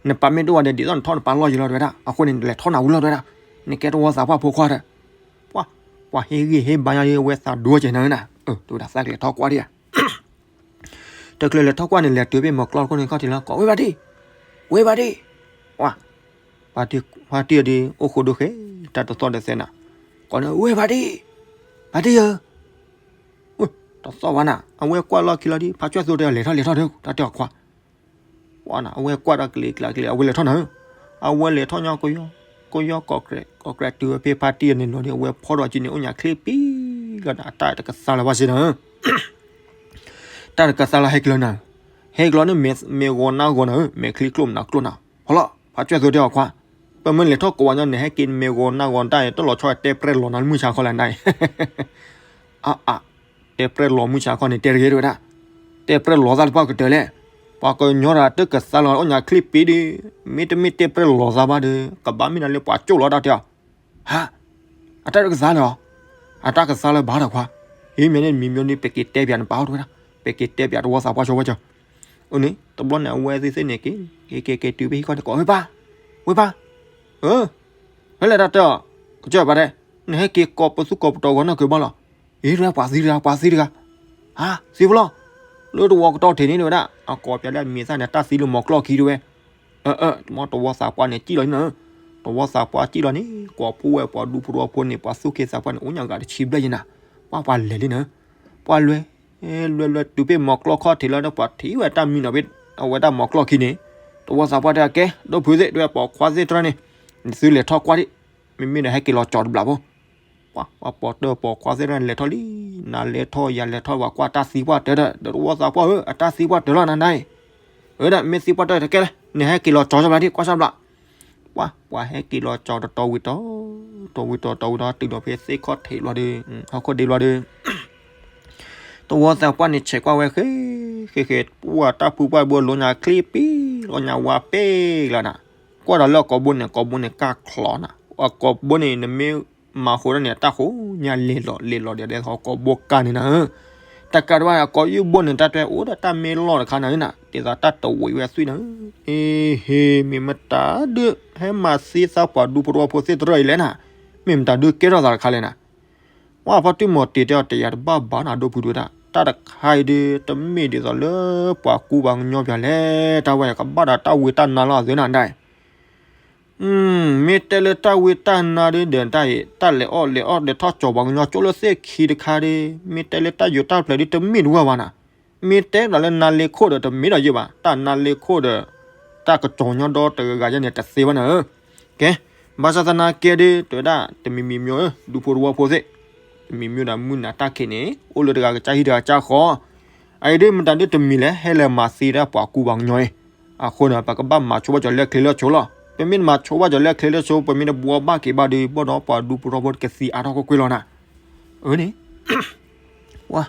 နပၢ်မ့ၢ်တအိၣ်ဝဲဒီး ဒ်သိးနထီၣ်နပၢ်လီၢ်ယံၤလီၤတဲဝဲဒၣ်, အဃိန့ၣ် နလဲၤထီၣ်နၤဝံၤလီၤတဲဝဲဒၣ်, နကဲတဝီသးပှၢ်ဖိခွါဒီး, ပှၤ ပှၤဟ့ၣ်ဂံၢ်ဟ့ၣ်ဘါညီဒ်အဝဲသးဒိကဲနၤဧၢနၤ, အၢ တဲဝဲဒၣ် သးကလဲၤထီၣ်ကွၢ်ဒံးဧါ တချုးလဲၤထီၣ်ကွၢ်န့ၣ် လဲၤတုၤဖဲမီၤကျီၢ်တခိၣ်န့ၣ်ခီၣ်ထံးလီၤ, ကိးဝဲဖါတံၢ်, ဝဲဖါတံၢ်, ဝါ, ဖါတံၢ်, ဖါတံၢ်အဒုး အိၣ်ဃိဒိဃဲ, တၢ်တသီၣ်ဒီးသဲနၤ, ကိးန့ၣ် ဝဲဖါတံၢ်, ဖါတံၢ်ဧၢ, တသီၣ်ဘၣ်နၤ, အဝဲကွၢ်လီၢ်ခံလီၤဒ် ဖါဆွဲၣ်သိတဲအီၤ လဲၤထီၣ်လဲၤထီၣ်ဒီး တၢ်တဲအီၤခွါ ပှၤနၤ အဝဲကွၢ်တၢ်ကလံၤကျါကလံၤ အဝဲလဲၤထီၣ်နၤဧၢ, အဝဲလဲၤထီၣ်ညီကယီ, ကယီကိးကြဲး ကိးကြဲးတုၤဝဲဖဲဖါတံၢ်အန့ၣ်လီၤဒီး အဝဲဖီဒီးက့န့ၣ် အိၣ်ညါချ့ပံလီၤနၤ, အတၢ်တကသါလၢၤဘၣ်စ့ၢ်နၤဧၢ, တၢ်တကသါလၢၤ ဟဲက့ၤလီၤနၤ, ဟဲက့ၤလီၤန့ၣ် မ့ၢ်ဂီၤနၢ်ဂီၤနၤဧၢ, မ့ၢ်ချံကျိၣ်မနုၤကျိၣ်နၤ, ဖီလီၤ, ဖါဆွဲၣ်သိတဲအီၤခွါ, ပမ့ၢ်လဲၤထီၣ်ကိးဝဲညီန့ၣ် ဟဲက့ၤမ့ၢ်ဂီၤနၢ်ဂီၤတၢ်အံၤ တလီၤဆီတဲပြဲၢ်လီၤနၤလၢမုၢ်ဆါခီလဲၣ်နၤအံၤ အါအါ, တဲပြဲၢ်လီၤမုၢ်ဆါခီန့ၣ် တဲတဂ့ၤတဲဝဲဒၣ်, တဲပြဲၢ်လီၤသးတပှၢ်ကတၢၢ်လဲၣ်, ပှၤကညီတဂၤတကသါလၢၤ အိၣ်ညါချ့ပံဒီး, မ့တမ့ၢ်တဲပြဲၢ်လီၤသးဘၣ်ဒီး ကဘၣ်မ့ၢ်နၤလၢပှၤကၠိၣ်လီၤတၢ်တဲအီၤ, ဟါ, အတၢ်တကသါလၢၤအီၤ, အတၢ်ကသါလၢၤဘၣ်ဒီးခွါ, ဟ့ၣ်မ့ၢ်န့ၣ်မံၤမံၤန့ၣ် ပက့ၤတဲပၠးနပၢ်အိၣ်တဲဝဲဒၣ်, ပက့ၤတဲပၠးတဝီသးပှၢ်ဆိဝဲကၠီ အန့ၣ် တဘျီန့ၣ် အဝဲသ့ၣ်သ့ၣ်န့ၣ်က့ၤ, က့ၤက့ၤက့ၤတုၤဖဲဟံၣ်ခီန့ၣ် ကိးဝဲပၢ်, ဝဲပၢ်, အၢ, ဖဲလဲၣ်တၢ်တဲအီၤ, ကစၢၢ်ပၢ်တဲ, နဟဲက့ၤကိးပသူကိးပတီၤဂီၤနီၢ်က့ၤဘၣ်လီၤ, အံၤ ပှၤသံတဂၤ ပှၤသံတဂၤ, ဟါ သံဖိလီၤ, လၢတဝီကတီၢ်ထံးန့ၣ်တဲဝဲဒၣ်, အကိးပၠးလၢအမံၤသၣ်န့ၣ် တၢ်သံလၢမီၤကျီၢ်ခံတဲဝဲ အၢ အၢ တဝီသးပှၢ်န့ၣ် စံၣ်လီၤန့ၣ်, တဝီသးပှၢ်စံၣ်လီၤန့ၣ် ကိးဖှိၣ်ဝဲပှၤဒူဖိတဝီဖိန့ၣ် ပှၤသူၣ်က့သးပှၢ်န့ၣ် အိၣ်ညါဂၤတဆံဘျဲၣ်ယဲနၤ, ပှၤပှၤလဲၤလံနၤ, ပှၤလွဲ, လွဲလွဲတုၤဖဲမီၤကျီၢ်ခီၣ်ထံးလီၤဒီး ပှၤထံၣ်ဝဲတၢ်မံနီၤဖဲ အဝဲဒၣ်မီၤကျီၢ်ခံန့ၣ်, တဝီသးပှၢ်တဲအကဲ ဒိၣ်ဖုသ့ၣ် တဲဝဲပိာ်ခွါသ့ၣ်တဖၣ်န့ၣ်, နသုလဲၤထီၣ်ကွၢ်ဒံး, မ့မ့ၢ်ဒီးဟဲက့ၤလီၤကၠီၤတဘျီဖိ ပှၤ ပှၤပိာ်တၢၢ်ပိာ်ခွါသ့ၣ်တဖၣ်န့ၣ် လဲၤထီၣ်လံ, နၤလဲၤထီၣ် ယၤလဲၤထီၣ် ပှၤကွၢ်တၢ်သံပှၢ်တၢၢ်ဒီး ဒီးတဝီသးပှၢ်ဧၢ အတၢ်သံပှၢ်တၢၢ်လီၤနၤနၤအံၤ, အၢဒၣ် မ့ၢ်သံပှၢ်တၢၢ်တကဲလဲၣ် နဟဲက့ၤလီၤကၠီၤဘျီဒံး ကွၢ်ဘျီ ပှၤ ပှၤဟဲက့ၤလီၤကၠီၤတတီၤဝံၤတီၤ, တီၤဝံၤတီၤ တီၤဝံၤတီၤ တုၤလီၤဖဲသ့ၣ်ခီၣ်ထံးဘျီဒီး, ဟီၣ်ခိၣ်ဒ့ဘျီဒီး, တဝီသးပှၢ်န့ၣ် ဆဲးကွၢ်ဝဲဃဲ, ဃဲဃဲ, ပှၤတၢ်ဖုပှၢ်ဘိလိာ်ညါချ့ပံ, လိာ်ညါဝါပ့လီၤနၤ, ကွၢ်ဒီးလၢအကိာ်ဘိန့ၣ် အကိာ်ဘိန့ၣ်ကၢ်ချီနၤ, အကိာ်ဘိန့ၣ် နမ့ၢ်မၤဃိဒၣ်န့ၣ် အတၢ်ဃိညါလဲၤလီၤလဲၤလီၤဒီး အကိာ်ဘိကၢ်န့ၣ်နၤဧၢ တကးဒံးဘၣ် အကိာ်ယုၢ်ဘိန့ၣ် တၢ်တဲအိၣ်ဒီးတၢ်မ့ၢ်လီၢ်တခါနၤဧၢနၤ, ဒ်သိးတၢ်တဝံၤဝဲအသွံၣ်နၤဧၢ, အ့ဟ့ မ့ၢ်မတၤဒုး ဟဲမၤသံသးပှၤဒူဖိတဝီဖိသ့ၣ်တဖၣ်အံၤလဲၣ်နၤ, မ့ၢ်မတၤဒုးကဲထီၣ်သးတခါလဲၣ်နၤ, ပှၤဖါတံၢ်မီၤတ့ၤတဲအီၤ တယၤတဘၣ်ဘၣ်နၤ ဒိၣ်ဖုဒိၣ်ဒၣ်, တၢ်တခါအံၤဒုး တမ့ၢ်ဒ်သိးလၢပှၤကူပှၤကညီပၠးလဲၣ်, တၢ်ဝဲယကဘၣ်ဒီးတၢ်ဝံတၢ်နါလီၤအသုနၤဒၣ်အံၤ မ့ၢ်တဲလၢတၢ်ဝံတၢ်နါဒုးဒီးတၢ်အံၤ တၢ်လဲၤအီၣ်လဲၤအီၣ်လဲၤထီၣ်ကၠီၤပှၤကညီကၠိလၢသ့ၣ်ခံတခါဒုး မ့ၢ်တဲလၢတၢ်ယိးတၢ်ဖျဲးဒုးတမ့ၢ်တဝဲဘၣ်နၤ, မ့ၢ်တဲဒီးလၢနါလ့ခိၣ်ဒီးတမ့ၢ်ဒီးယုၢ်ဘၣ်, တၢ်နါလ့ခိၣ်ဒီး တၢ်ကကၠီၤညီဒီတဂၤဂၤယဲန့ၣ်တသ့ဘၣ်နၤဧၢ, ကဲ, ဘၣ်ဆၣ်သနာ်က့ဒုး တဲဝဲဒၣ် တမံၤမံၤမံၤဧၢ ဒူဖိတဝီဖိသ့ၣ်, တမံၤမံၤဒီးမုၢ်နၤတၢ်ခံးန့ၣ် အိၣ်လၢတဂၤကစၢ်ဟံၣ်တဂၤကစၢ်ဃီ အအံၤဒုးမတၤဒုးတမံၤလဲၣ် ဟဲလၢမၤသံတၢ်ပှၤကူပှၤကညီအံၤ, အဃိန့ၣ် ပကဘၣ်မၤဆိဘၣ်ကၠီၤလၢချ့လၢဆိလီၤ, ပမ့ၢ်တမၤဆိဘၣ်ကၠီၤလၢချ့လၢဆိ ပမ့ၢ်တဘှီဘၣ်က့ၤဘၣ်ဒုး ဘၣ်ဒီးပှၤဒူဖိတဝီဖိတကသံအါထီၣ်ကွ့ၢ်ကွ့ၢ်လီၤနၤ, အၢန့ၣ် ပှၤ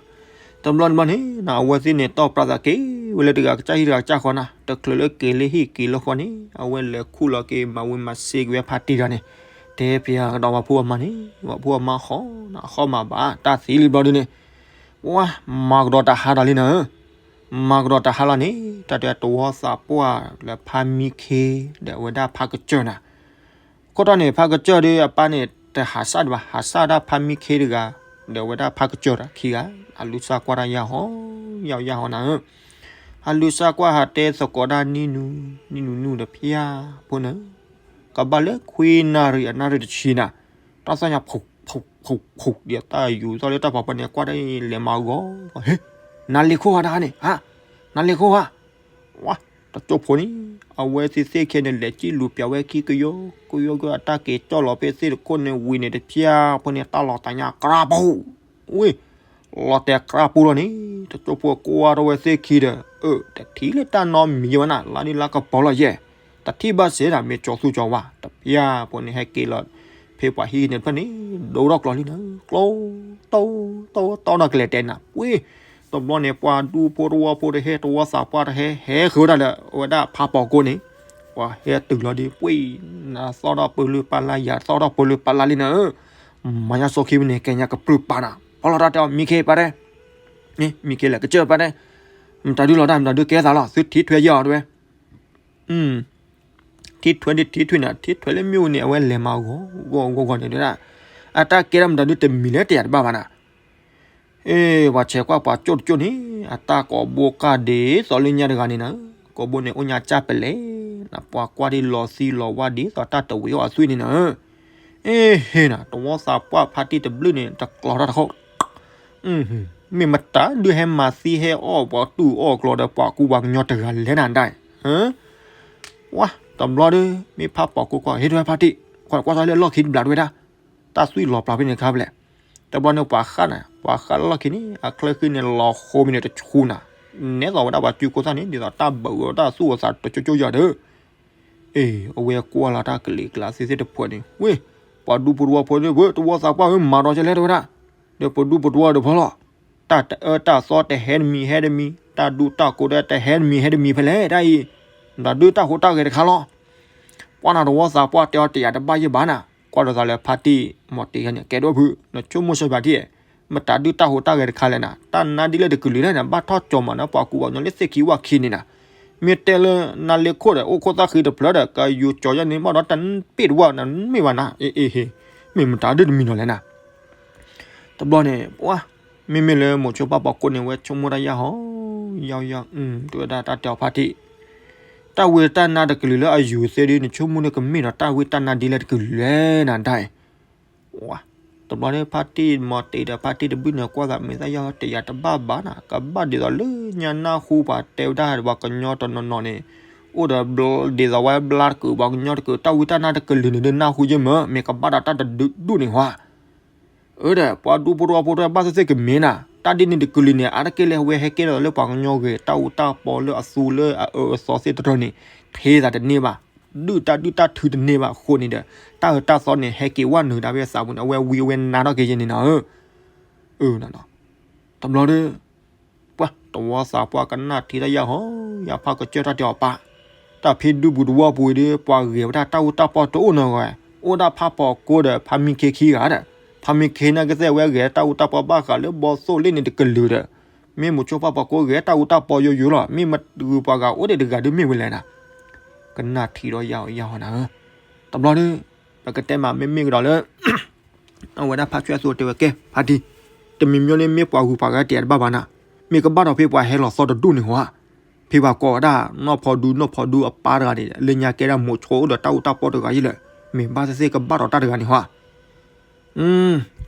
တဘျီတဘျီန့ၣ် နအဝဲသ့ၣ်န့ၣ် တီၢ်ပြးသးက့ၤဝဲလၢတဂၤကစၢ်ဟံၣ်တဂၤကစၢ်ဃီနၤ, တချုးလၢက့ၤလၢဟံၣ်က့ၤလၢဃီန့ၣ် အဝဲလဲၤခူၣ်လီၤက့ၤမၤဝံၤမၤစ့က့ၤဝဲဖါတံၢ်တဂၤန့ၣ်, တဲပၠးကဒီးပှၤဖိအမါန့ၣ်, ပှၤဖိအမါဃီနၤ အဃီမၤဘၣ် တၢ်သံလံဘျီဒုးန့ၣ်, ပှၤ မၤကဒီးတၢ်ဟါဒီးလံနၤဧၢ မၤကဒီးတၢ်ဟါလီၤန့ၣ် တၢ်တဲတဝီသးပှၢ်လၢဖါမံခ့ ဒီးအဝဲဒၣ်ဖါကစၢၢ်နၤ, ခိၣ်တီန့ၣ် ဖါကစၢၢ်ဒီးအပၢ်န့ၣ် တဟးစၢ်ဒံးဘၣ် ဟးစၢ်ဒၣ်ဖါမံခ့တဂၤ, ဒီးအဝဲဒၣ်ဖါကစၢၢ်တၢ်ခံဂၤ, အလုၢ်စၢ်ကွၢ်တၢ်ယၢ်ဟီ, ယၢ်ဟီယၢ်ဟီနၤဧၢ, အလုၢ်စၢ်ကွၢ်ဟးတဲသကိးဒၣ်နံၣ်နူ, နံၣ်နူနူဒီးဖၠါဖိနၤ, ကဘၣ်လၢခွံနၣ်ရံၣ်အနၣ်ရံၣ်တဆံနၤ, တၢ်သီၣ်ညါ ဖူးဖူးဖူးဖူး ဒ်တၢ်ယူၤသီၣ်လၢတၢ်ဖးဖီန့ၣ် ကွၢ်တၢ်လဲၤမၤဂီၤ, ဟ့, နါလ့ခိၣ်ဧါတခါန့ၣ်, ဟါ, နါလ့ခိၣ်ဧါ, ဝါ, တကၠိၢ်ဖိန့ၣ်, အဝဲသ့ၣ်သ့ၣ်ခဲန့ၣ် လဲၤစံၣ်လူၤပၠးဝဲခံကယီ, ကယီကယီ အတၢ်က့ၤကၠီၣ်လီၤဖဲသ့ၣ်တခိၣ်န့ၣ်ဝံၤန့ၣ် တဖၠါဖိန့ၣ် တၢ်လီၤတၢ်ညၣ်ကြၢးပူၤ, ဝ့ၢ် လီၤတဲာ်ကြၢးပူၤလီၤန့ၣ်, တကၠိၢ်ဖိကွၢ်ထီၣ်ဝဲသ့ၣ်ခံဒီး, အၢ တထံၣ်လၢတၢ်နီတမံၤယဲဝဲနၤ, လါဒုလါကပီၤလီၤယဲၢ်, တထံၣ်ဘၣ်စ့ၢ်ဒၣ် မ့ၢ်ကၠီၤသူကၠီၤဝါ, တဖၠါဖိန့ၣ် ဟဲက့ၤလီၤ ဖဲပှၤဟံၣ်န့ၣ်တဖျၢၣ်န့ၣ်, ဒိၣ်ထီၣ်ကျီၤလံနၤ, ကျိ တိ တိ တိၢ်နီၢ်ကလဲၤတဲနၤ, ဝ့ၢ် တဘျီန့ၣ် ပှၤဒူဖိတဝီဖိတဟဲ တဝီသးပှၢ်တဟဲ ဟဲဃုာ်ဝဲဒၣ်လၢ အဝဲဒၣ်ဖးပီၤကိန့ၣ်, ပှၤဟဲတုၤလီၤဒီး ဝ့ၢ် နၤသီၣ်ထီၣ်ပၢလုၢ်ပၢ်လၢ် ယၤသီၣ်ထီၣ်ပၢလုၢ်ပၢ်လၢ်လံနၤဧၢ, မၤညါစိခံမုၢ်န့ၣ် ကဲညါကပြုၢ်ပာ်နၤ, ဖီလီၤတၢ်တဲအီၤ မံခ့ပၢ်တဲ မံခ့လဲၣ် ကစၢၢ်ပၢ်တဲ, မတၤဒုလီၤတၢ် မတၤဒုကဲသးလီၤ သုထံၣ်ထွဲယဲၢ်အီၤတဲဝဲ ထံၣ်ထွဲဒ်ထံၣ်ထွဲန့ၣ် ထံၣ်ထွဲလၢမ့ၣ်အူန့ၣ် အဝဲလဲၤမၤဂီၤဂီၤဂီၤဂီၤန့ၣ်ဒၣ်, အတၢ်ကဲဒၣ်မတၤဒုတမံၤလၢတယာ်တဘၣ်ဘၣ်နၤ, အ့ ပှၤဆဲးကွၢ်ပှၤကၠိၣ်တကၠိၣ်န့ၣ် အတၢ်ကိးဘိကၢ်ဒ်သိးလၢညါတဂၤန့ၣ်နၤ, ကိးဘိန့ၣ် အိၣ်ညါကၢ်ပလဲၣ်, နပှၤကွၢ်ဒ်လီၤသံလီၤဝါဒ်သိးတၢ်တဝံၤအီၤအသွံၣ်န့ၣ်နၤ, အ့ဟ့နၤ တဝီသးပှၢ်ဖါတံၢ်တဘျုးန့ၣ် တကျီၤတၢ်တခီ မ့ၢ်မတၤဒုးဟဲမၤသံဟဲအီၣ်ပှၤတူၢ်အီၣ်ကျီဒီးပှၤကူပှၤကညီတဂၤလဲၣ်နၤဒၣ်, ဝါ တဘျီဒီး မ့ၢ်ဖးပိာ်ကိၢ်ကွၢ် ဟ့ၣ်တဝဲဖါတံၢ် ကွၢ်ကွၢ်လၢလီၢ်ခံတဘျးတဝဲဒၣ်, တၢ်သွံၣ်လီၤပျးဖဲန့ၣ်ခါဖဲလဲၣ်, တဘျီန့ၣ်ပှၤဃၣ်နၤ ပှၤဃၣ်လၢလီၢ်ခံန့ၣ် အချၢဃံန့ၣ် လီၤဃိမံၤန့ၣ်တဆူနၤ, နဲသိးဝဲဒၣ်ပှၤစုကိၢ်သၣ်န့ၣ် ဒ်သိးတၢ်ဘၣ်ဂီၤတၢ်သူၣ်အသးတကၠိကၠိယၤဒီး အ့ အဝဲကွၢ်လီၤတၢ်ကလံၤကျါသ့ၣ်သ့ၣ်တဖၣ်န့ၣ် ဝ့ၢ် ပှၤဒူဖိတဝီဖိန့ၣ် ဝ့ၢ် တဝီသးပှၢ်ဝဲမၤဒီးကလဲၣ်တဝဲဒၣ်, ဒီးပဒူပတဝီဒီးဖီလီၤ, တၢ်တအၢတၢ်သီတဟဲတမံၤဟဲတမံၤ, တၢ်ဒူတၢ်ကိးဒီးတဟဲတမံၤဟဲတမံၤဖဲလဲၣ်တၢ်အံၤ, မတၤဒုတၢ်ဟူးတၢ်ဂဲၤတခါလီၤ, ပှၤနၤတဝီသးပှၢ်တဲအီၤတယာ်တဘၣ်ယဲၢ်ဘၣ်နၤ, ကွၢ်ဒီးသးလၢဖါတံၢ်မီၤတ့ၢ်ဂၤန့ၣ် ကဲဒိၣ်ဖု နဆိကမိၣ်ဆိပာ်ထံၣ် မတၤဒုတၢ်ဟူးတၢ်ဂဲၤတခါလဲၣ်နၤ, တၢ်နါဒ်လဲၣ်တကလုာ်လဲၣ်နၤ ဘၣ်ထီၣ်ကၠီၤမးနၤ ပှၤကူပှၤကညီလၢသ့ၣ်ခံဝၣ်ခံန့ၣ်နၤ, မ့ၢ်တဲလၢနါလ့ခိၣ်ဒီး အိၣ်ခိၣ်သၣ်ဃံတဖျၢၣ်ဒီး ကယူၤကၠီၤယဲၢ်န့ၣ် ဘၣ်ဒီးတၢ်ပ့ၢ်တဝၣ်နၤ မ့ၢ်ဘၣ်နၤ အ့အ့ဟ့, မ့ၢ်မတၤဒုတမံၤနီၤလဲၣ်နၤ တဘျီန့ၣ် ပှၤ မ့မ့ၢ်လၢမိၤဆိပၢ်ပိာ်ကိၢ်န့ၣ် ဝဲဆိကမိၣ်တၢ်ယၢ်ဟီ, ယၢ်ယၢ်, တဲဝဲဒၣ်တၢ်တဲအီၤဖါတံၢ်, တၢ်ဝ့တၢ်နါတကလုာ်လၢအယူၤသ့ဒု နဆိကမိၣ်န့ၣ်ကမ့ၢ်ဒီးတၢ်ဝ့တၢ်နါဒ်လဲၣ်တကလုာ်လဲၣ်နၤဒၣ်အံၤ, ဝါ, တဘျီန့ၣ် ဖါတံၢ်မီၤတ့ၢ်ဒီးဖါတံၢ်တဘျုးန့ၣ် ကွၢ်သးမ့ၢ်သၣ်ယၢ်ဟီ တယာ်တဘၣ်ဘၣ်နၤ ကဘၣ်ဒ်သိးလၢညါနၢ်ဟူပှၤတဲဝဲဒၣ်ပှၤကညီတနီၤနီၤန့ၣ်, အိၣ်ဒီးဒ်သိးဝဲဘျါတကုာ် ပှၤကညီတကုာ် တၢ်ဝ့တၢ်နါတကလုာ်န့ၣ်ဒု နၢ်ဟူယဲၢ်မၢ် မ့ၢ်ကဘၣ်ဒီးတၢ်တဒုဒူၣ်န့ၣ်ဝါ အၢဒီး ပှၤဒူဖိတဝီဖိတဝဲဘၣ်သ့ၣ်သ့ၣ်ကမ့ၢ်နၤ, တၢ်ဒ်န့ၣ်တကလုာ်န့ၣ် အါတက့ၢ်လၢအဝဲဟဲကဲထီၣ်လၢပှၤကညီဂ့ၤ တၢ်အူတၢ်ပီလၢအသူလၢအအၢအသီသ့ၣ်တဖၣ်န့ၣ် ထံသးတန့ၢ်ဘၣ်, ဒုၣ်တၢ်ဒုၣ်တၢ်ထုတန့ၢ်ဘၣ်အဃိန့ၣ်ဒီး တၢ်အၢတၢ်သီန့ၣ် ဟဲက့ၤဝဲနုာ်ဒၣ်ဖဲသးပူၤန့ၣ် အဝဲဝံအဝဲနါထီၣ်က့ၤယဲၢ်န့ၣ်နၤဧၢ, အၢ, တဘျီဒီး ပှၤတဝီသးပှၢ်ကနၣ်ထံတၢ်ယၢ်ဟီ, ယၤဖးကစၢၢ်တၢ်တဲအီၤပၢ်, တၢ်ဖဲဒူပူၤတဝီပူၤအံၤဒီး ပှၤဂဲၤဝဲဒၣ်တၢ်အူတၢ်ပီတအိၣ်နီတဂၤ, အိၣ်ဒၣ်ဖးပိာ်ကိၢ်ဒီးဖးမံခ့ခံဂၤဒီး, ဖးမံခ့န့ၣ်ကသ့ၣ်ဝဲဂဲၤတၢ်အူတၢ်ပီဘၣ်ဃးလၢ ဘီသိၣ်လ့ၣ်န့ၣ်တကလုာ်ဒီး, မ့ၢ်မိၤဆိပၢ်ပိာ်ကိၢ်ဂဲၤတၢ်အူတၢ်ပီယိယိလီၤ, မ့ၢ်မ့ၢ်ဂုၤပှၤဂၤအိၣ်ဒံးတဂၤဒုမ့ၢ်ဝဲလဲၣ်နၤ, ကနၣ်ထံဒီးယၢ်အီၤယၢ်အီၤနၤဧၢ, တဘျီဒီး ပကတဲမးမ့မ့ၢ်ကဒီးလၢ အဝဲဒၣ်ဖးဆွဲၣ်အသိးတဲဝဲကဲ ဖါတံၢ်, တမံၤမံၤန့ၣ်မ့ၢ်ပှၤဂုၤပှၤဂၤတယာ်တဘၣ်ဘၣ်နၤ, မ့ၢ်ကဘၣ်ဒီးဖဲပှၤဟဲလီၤသီတဒူၣ်န့ၣ်ဝါ, ဖဲပှၤကိးဝဲဒၣ် နီၢ်ဖီဒူနီၢ်ဖီဒူအပၢ်တဂၤန့ၣ် လၢညါကဲဒၣ်မိၤဆိအိၣ်ဒီးတၢ်အူတၢ်ပီတဂၤယဲၢ်လၢ, မ့ၢ်ဘၣ်သ့ၣ်သ့ၣ်ကဘၣ်ဒီးတၢ်တဂၤန့ၣ်ဝါ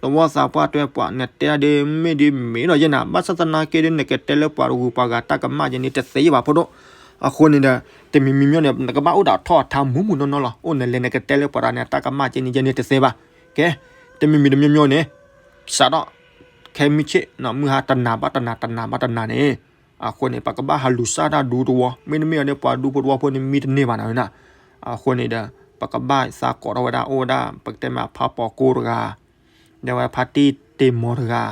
တဝီသးပှၢ်တဲပှၤနတဲဒၣ်ဒ်မ့ၢ်ဒ်မ့ၢ်ဒီးယဲၢ်နၤ, ဘၣ်ဆၣ်သနာ်က့ဒီး နကတဲလၢပှၤဂုၤပှၤဂၤတၢ်ကမၣ်ယဲၢ်န့ၣ်တသ့ဘၣ်ဖိဒိၣ်, အဃိန့ၣ်ဒီး တမံၤမံၤမ့ၢ်န့ၣ် နကဘၣ်အိၣ်ဒီးထီၣ်အထါမူးမူးနီၢ်နီၢ်လီၤ, အိၣ်နလဲၤနကတဲလၢပှၤတဂၤန့ၣ် တၢ်ကမၣ်ကဲန့ၣ်ယဲၢ်န့ၣ်တသ့ဘၣ်, ကဲ, တမံၤမံၤတမံၤမ့ၢ်န့ၣ်, စးထီၣ် ခဲမုၢ်ဆ့ၣ် မုၢ်ဟါတနၤဘၣ်တနၤ တနၤဘၣ်တနၤန့ၣ်, အဃိန့ၣ် ပကဘၣ်ဟးလူၤစၢ်တၢ်ဒူတဝီ, မ့တမ့ၢ်အီၤန့ၣ် ပှၤဒူဖိတဝီဖိန့ၣ် မံတန့ၢ်ဘၣ်နၤဝဲနၤ, အဃိန့ၣ်ဒီး ပကဘၣ်သးကိးထီၣ်ဝဲဒၣ်အိၣ်ဝဲဒၣ် ပကတဲမးဖးပိာ်ကိၢ်တဂၤ ဒီးဝဲဖါတံၢ်တ့ၢ်မီၤတဂၤ,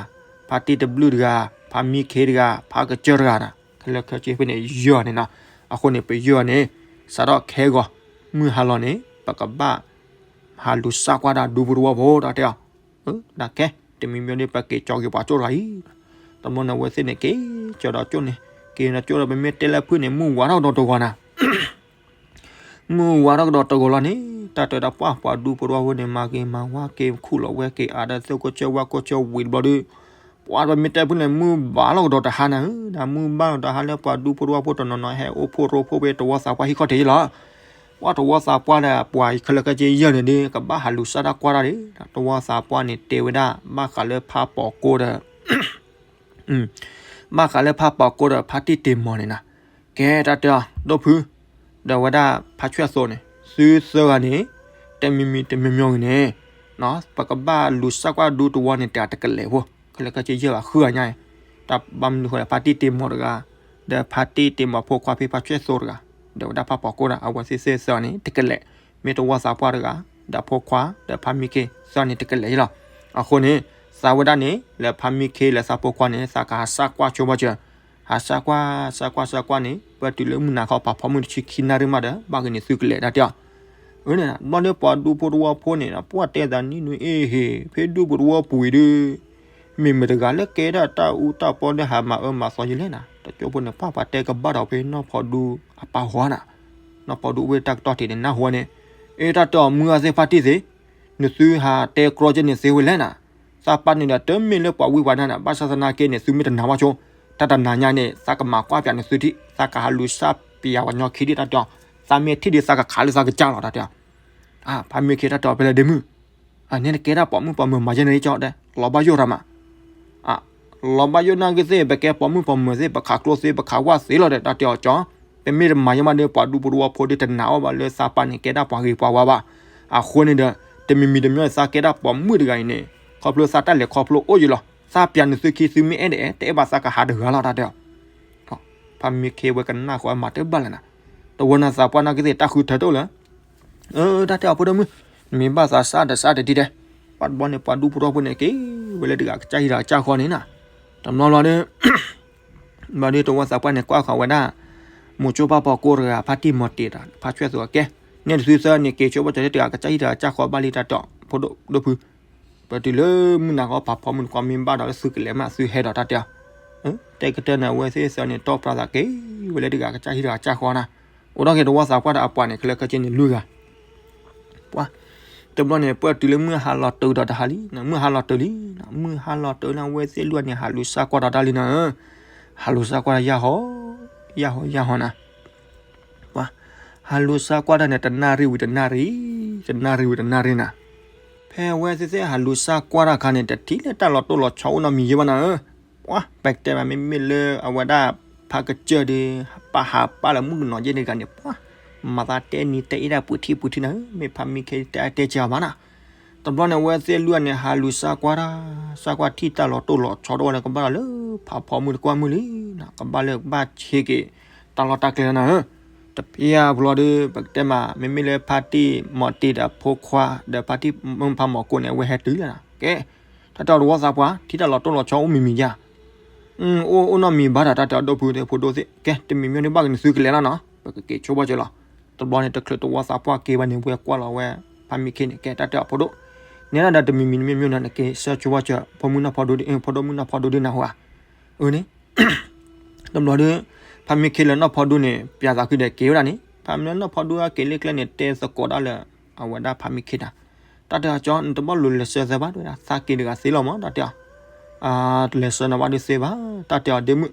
ဖါတံၢ်တဘျုးတဂၤ, ဖါမံခ့တဂၤ, ဖါကစၢၢ်တဂၤနၤ, ခဲလၢာ်ခဲဆ့ဖဲန့ၣ်ယဲၢ်န့ၣ်နီၤ, အဃိန့ၣ် ပယဲၢ်န့ၣ် စးထီၣ်ခဲဂီၤ မုၢ်ဟါလီၤန့ၣ် ပကဘၣ် ဟးလူၤစၢ်ကွၢ်ဒၣ်ဒူဖိတဝီဖိ တၢ်တဲအီၤ, တၢ်ခဲ တမံၤမံၤန့ၣ် ပက့ၤကၠီက့ၤပှၤကၠိတဂၤအံၤ, တဘျီန့ၣ် အဝဲသ့ၣ်န့ၣ် က့ၤကၠီဒီးကၠိန့ၣ်, က့ၤဒီးကၠိဒီး ပမ့ၢ်တဲလၢဖုၣ်န့ၣ် မုၢ်ဝါထီၣ်ကဒီးတဂီၤနၤ မုၢ်ဝါထီၣ်ကဒီးတဂီၤလီၤန့ၣ် တၢ်တဲဒၣ်ပှၤ ပှၤဒူဖိတဝီဖိန့ၣ် မၤက့ၤမၤဝါက့ၤ ခူၣ်လီၤဝဲက့ၤအါဒီး သ့ၣ်ကိၢ်ဆၢဝါကိၢ်ဆၢဝံၤတဘျီဒီး, ပှၤပမ့ၢ်တဲဖုၣ်န့ၣ် မုၢ်ဘၣ်လီၤကဒီးတဟါနၤဧၢ, ဒီးမုၢ်ဘၣ်လီၤတဟါလၢ ပှၤဒူဖိတဝီဖိတနီၤနီၤ ဟဲအိၣ်ဖှိၣ်ရိဖှိၣ်ဖဲတဝီသးပှၢ်ဟံၣ်ခီၣ်ထံးလီၤ. ပှၤတဝီသးပှၢ်ဒီး ပှၤခဲလၢာ်ခဲဆ့ယဲၢ်န့ၣ်ဒီး ကဘၣ်ဟးလူၤစၢ်တၢ်ကွၢ်တၢ်ဒီး တဝီသးပှၢ်န့ၣ်တဲဝဲဒၣ် ဘၣ်ဃးလၢဖးပိာ်ကိၢ်ဒီး ဘၣ်ဃးလၢဖးပိာ်ကိၢ်ဒီးဖါတံၢ်တ့ၢ်မီၤန့ၣ်နီၤ, ကဲတၢ်တဲအီၤ ဒိၣ်ဖု, ဒီးဝဲဒၣ်ဖါဆွဲၣ်သိးန့ၣ် သုသၢဂၤန့ၣ် တမံၤမံၤတမံၤမံၤဂ့ၤန့ၣ် ပကဘၣ်လူၤစၢ်ကွၢ်ဒူတဝီန့ၣ် တဂၤတကလဲာ်ဖိ, ခဲလၢာ်ခဲဆ့ယဲၢ်ဘၣ်ဃုဂၤညါအံၤ, တၢ်ဘၣ်မနုၤဃိလဲၣ် ဖါတံၢ်တ့ၢ်မီၤတဂၤ, ဒီးဖါတံၢ်တ့ၢ်မီၤဖိခွါဖဲဖါဆွဲၣ်သိးတဂၤ, ဒီးဝဲဒၣ်ဖးပိာ်ကိၢ်ဒီး အဝဲသ့ၣ်သၢဂၤန့ၣ် တကလဲာ်, မ့ၢ်တဝီသးပှၢ်တဂၤ, ဒီးဖိခွါ, ဒီးဖါမံခ့ သၢဂၤန့ၣ် တကလဲာ်လီၤ. အဃိန့ၣ် သးဝဲဒၣ်န့ၣ် လၢဖါမံခ့လၢသးဖိခွါန့ၣ် သးကဟးစၢ်ကွၢ်ဆိဘၣ်စၢၤ, ဟးစၢ်ကွၢ် စၢ်ကွၢ် စၢ်ကွၢ်န့ၣ် ပတုၤလၢမုၢ်နၤခီ ပာ်ဖီမုၢ်တဆံခံနၣ်ရံၣ်မးဒီး ဘၣ်ဂ့ၤန့ၣ်သုကလဲၤတၢ်တဲအီၤ, အၢန့ၣ် ဘျီလၢပှၤဒူဖိတဝီဖိန့ၣ် ပှၤတဲသးနံၤနွံအ့ဟ့ၣ် ဖဲဒူပူၤတဝီပူၤအံၤဒီး မ့ၢ်မတၤတဂၤလၢကဲဒၣ်တၢ်အူတၢ်ပီလၢဟးမၤအၢမၤသီယလဲၣ်နၤ, တကၠိဖိန့ၣ် ပှၤပှၤတဲကဘၣ်ဒီးဖဲနီၢ်ဖီဒူအပၢ်ဟီနၤ, နီၢ်ဖီဒူအိၣ်ဝဲတၢ်ကတီၢ်ထံးန့ၣ် နၢ်ဟူန့ၣ်, အ့ တၢ်တဲအီၤ မုၢ်ဂၤသ့ၣ်ဖါတံၢ်သ့ၣ်, နသုဟးတဲကြီကဲန့ၣ်သ့ဝဲလဲၣ်နၤ, သးပၢ်န့ၣ်ဒီးတမ့ၢ်လၢပှၤဝံပှၤနါန့ၣ် ဘၣ်ဆၣ်သနာ်က့န့ၣ် သုမ့ၢ်တနာ်ဘၣ်ဆိ, တၢ်တနၤညါန့ၣ် သးကမၤကွၢ်ပၠးနသုထံၣ်, သးကဟးလူၤစၢ်ပၠးပှၤညီခံဒံး တၢ်တဲအီၤ, သးမ့ၢ်ထံၣ်ဒံးသးကခးလၢသးကစၢ်လီၤ တၢ်တဲအီၤ, ဖါမ့ၢ်ခ့တၢ်တဲအီၤဖဲလဲၣ်ဒ့မုၣ် အန့ၣ်နကဲဒၣ်ပိာ်မုၣ်ပိာ်မၢၤမၤယဲန့ၣ်ကၠီတဲ လီၤဘၣ်ယိၣ်တၢ်မး, လီၤဘၣ်ယိၣ်နာ်က့သ့ၣ် ပကဲပိာ်မုၣ်ပိာ်မၢၤသ့ၣ် ပခးကျိသ့ ပခးဝၣ်သ့လီၤဒီး တၢ်တဲအီၤကၠီ, ပမ့ၢ်တမၤယဲမးဒီး ပှၤဒူဖိတဝီဖိဒီးတနာ်အီၤဘၣ်လၢသးပၢ်န့ၣ် ကဲဒၣ်ပှၤဂ့ၤပှၤဝါဘၣ်, အဃိန့ၣ်ဒီး တမံၤမံၤတမံၤသးကဲဒၣ်ပိာ်မုၣ်တဂၤအံၤန့ၣ် ခီဖျိသးတၢ်လဲၤခီဖျိအိၣ်ယံၤလီၤ, သးပၠးနသုခံ သုမ့ၢ်အဲၣ်ဒိးအဲၣ် တအဲၣ်ဘၣ်သးကဟးတဂၤလီၤ တၢ်တဲအီၤ ဖါမ့ၢ်ခ့ဝဲကနၣ်ဃီမၤတဘၣ်လၢၤနၤ, တဝီနၤသးပှၢ်နာ်က့သ့ၣ် တၢ်ဃုထၢတအိၣ်လၢၤ, အၢ တၢ်တဲအီၤဖိဒိၣ်မုၣ်, နမ့ၢ်ဘၣ်သးစၢ်ဒီးစၢ်တဒ်ဒဲး, ပှၤတဘျီန့ၣ် ပှၤဒူဖိတဝီဖိန့ၣ် က့ၤဝဲလၢတဂၤကစၢ်ဟံၣ်တဂၤကစၢ်ဃီန့ၣ်နၤ, တဘျီဘျီဒီး ဘျီဒီးတဝီသးပှၢ်န့ၣ် ကွၢ်ဃီၤဝဲဒၣ် မိၤကၠိပၢ်ဖီကိတဂၤ ဖါတံၢ်မီၤတ့ၤဒီး ဖါဆွဲၣ်သိးအကဲ, န့ၣ်တသုသၢန့ၣ် က့ၤဆိဘၣ်ကၠီၤလၢတဂၤကစၢ်ဟံၣ်တဂၤကစၢ်ဃီဘၣ်လံ တၢ်တဲအီၤဖိဒိၣ်ဒိၣ်ဖု ပတုၤလၢမုၢ်နၤဃီ ဖးဖီမုၢ်နၤဃီ မ့ၢ်ဘၣ်ဒီးလၢသုကလဲၤမး သုဟဲဒီး တၢ်တဲအီၤ, တဲကတၢၢ်န့ၣ် အဝဲသ့ၣ်သၢန့ၣ် တီၢ်ပြးသးက့ၤဝဲလၢတဂၤကစၢ်ဟံၣ်တဂၤကစၢ်ဃီနၤ, အိၣ်ဒီးက့ၤတဝီသးပှၢ်ဒီးအပှၤန့ၣ် ခဲလၢာ်ခဲဆ့န့ၣ်လွံၢ်ဂၤ ပှၤ, တဘျီန့ၣ် ပှၢ်တုၤလၢမုၢ်ဟါလီၤတုၤဒီးတဟါလံ, မုၢ်ဟါလီၤတုၤလံ, မုၢ်ဟါလီၤတုၤလၢအဝဲသ့ၣ်လွံၢ်ဂၤန့ၣ် ဟးလူၤစၢ်ကွၢ်ဒီးတၢ်လံနၤ, ဟးလူၤစၢ်ကွၢ်ဒီးယၢ်ဟီ, ယၢ်ဟီယၢ်ဟီနၤ ပှၤ, ဟးလူၤစၢ်ကွၢ်တၢ်န့ၣ် တနၣ်ရံၣ်ဝံၤတနၣ်ရံၣ်, တနၣ်ရံၣ်ဝံၤတနၣ်ရံၣ်နၤ, ဖဲအဝဲသ့ၣ်သ့ၣ်ဟးလူၤစၢ်ကွၢ်တၢ်အခါန့ၣ် တထံၣ်လၢတၢ်လီၤတိၢ်လီၤဆီအိၣ်နီတမံၤယဲဘၣ်နၤဧၢ, ပှၤ ပကတဲမး မ့မ့ၢ်လၢအဝဲဒၣ်ဖးကစၢၢ်ဒီး ပာ်ဟးပာ်လၢမုၣ်ကနီၤယဲန့ၣ်တဂၤန့ၣ် ပှၤ, မၤသးတဲနံၤတဲအ့ၣ်ဒၣ်ပှ့ၤထံပှ့ၤထံနၤဧၢ, မ့ၢ်ဖါမံခ့တဲအါတဲကဲအီၤမးနၤ, တဘျီန့ၣ် အဝဲသ့ၣ်လွံၢ်ဂၤန့ၣ် ဟးလူၤစၢ်ကွၢ်တၢ်, စၢ်ကွၢ်ထံၣ်တၢ်လီၤတိၢ်လီၤဆီတအိၣ်န့ၣ် ကဘၣ်ဒီးလၢဖးဖီမုၢ်တကွၢ်မုၢ်လံ, ကဘၣ်လၢကဘၣ်ဆ့က့ၤ တၢ်လီၢ်တၢ်ကျဲလီၤနၤဧၢ, တဖၣ်အပူၤလီၤဒီး ပကတဲမး မ့မ့ၢ်လၢဖါတံၢ်မီၤတ့ၤဒီးဖိခွါ ဒီးဖါတံၢ်မုၣ်ဖးမီၤကိန့ၣ် အဝဲဟဲတုၤလၢနၤ, ကဲ, တၢ်တဲအီၤတဝီသးပှၢ် ထံၣ်တၢ်လီၤတိၢ်လီၤဆီအိၣ်မံၤမံၤယါ အိၣ်အိၣ်နီတမံၤဘၣ်ဒီး တၢ်တဲအီၤဒိၣ်ဖုသ့ၣ်ဖိဒိၣ်သ့ၣ် ကဲ တမံၤမ့ၢ်န့ၣ်ဘၣ်က့ၤန့ၣ် သုကလဲၤလီၤနီၤ ပကက့ၤဆိဘၣ်စၢၤလီၤ, တဘျီန့ၣ် တချုးတဝီသးပှၢ်က့ၤဘၣ်န့ၣ် ဝဲကွၢ်လီၤဝဲ ဖါမံခ့န့ၣ် ကဲ တၢ်တဲအီၤဖိဒိၣ်, နဲဒၣ်ဒီးတမံၤမံၤတမံၤမံၤန့ၣ် နက့ၤဆၢဆိဘၣ်စၢၤ ဖိမုၣ်နီၢ်ဖီဒိၣ် ဖိဒိၣ်မုၣ်နီၢ်ဖီဒိၣ်ဒ်နၢ်ဟူဧါ, အၢန့ၣ် တဘျီဒီး ဖါမံခ့လၢနီၢ်ဖီဒိၣ်န့ၣ် ပၠးသးခုဒီးက့ၤဝဲဒၣ်န့ၣ် ဖါမံနီၢ်ဖီဒိၣ်က့ၤလၢကျဲန့ၣ် တဲသကိးဒၣ်လၢ အဝဲဒၣ်ဖါမံခ့တၢ်, တၢ်တဲအီၤကၠီ နတဘၣ်လိၤလဲၤဆှၢသးဘၣ်တဲဝဲဒၣ် သးက့ၤတဂၤသ့လီၤမး တၢ်တဲအီၤ, တလဲၤဆှၢနၤဘၣ်ဒုးသ့ဘၣ် တၢ်တဲအီၤဒ့မုၣ်,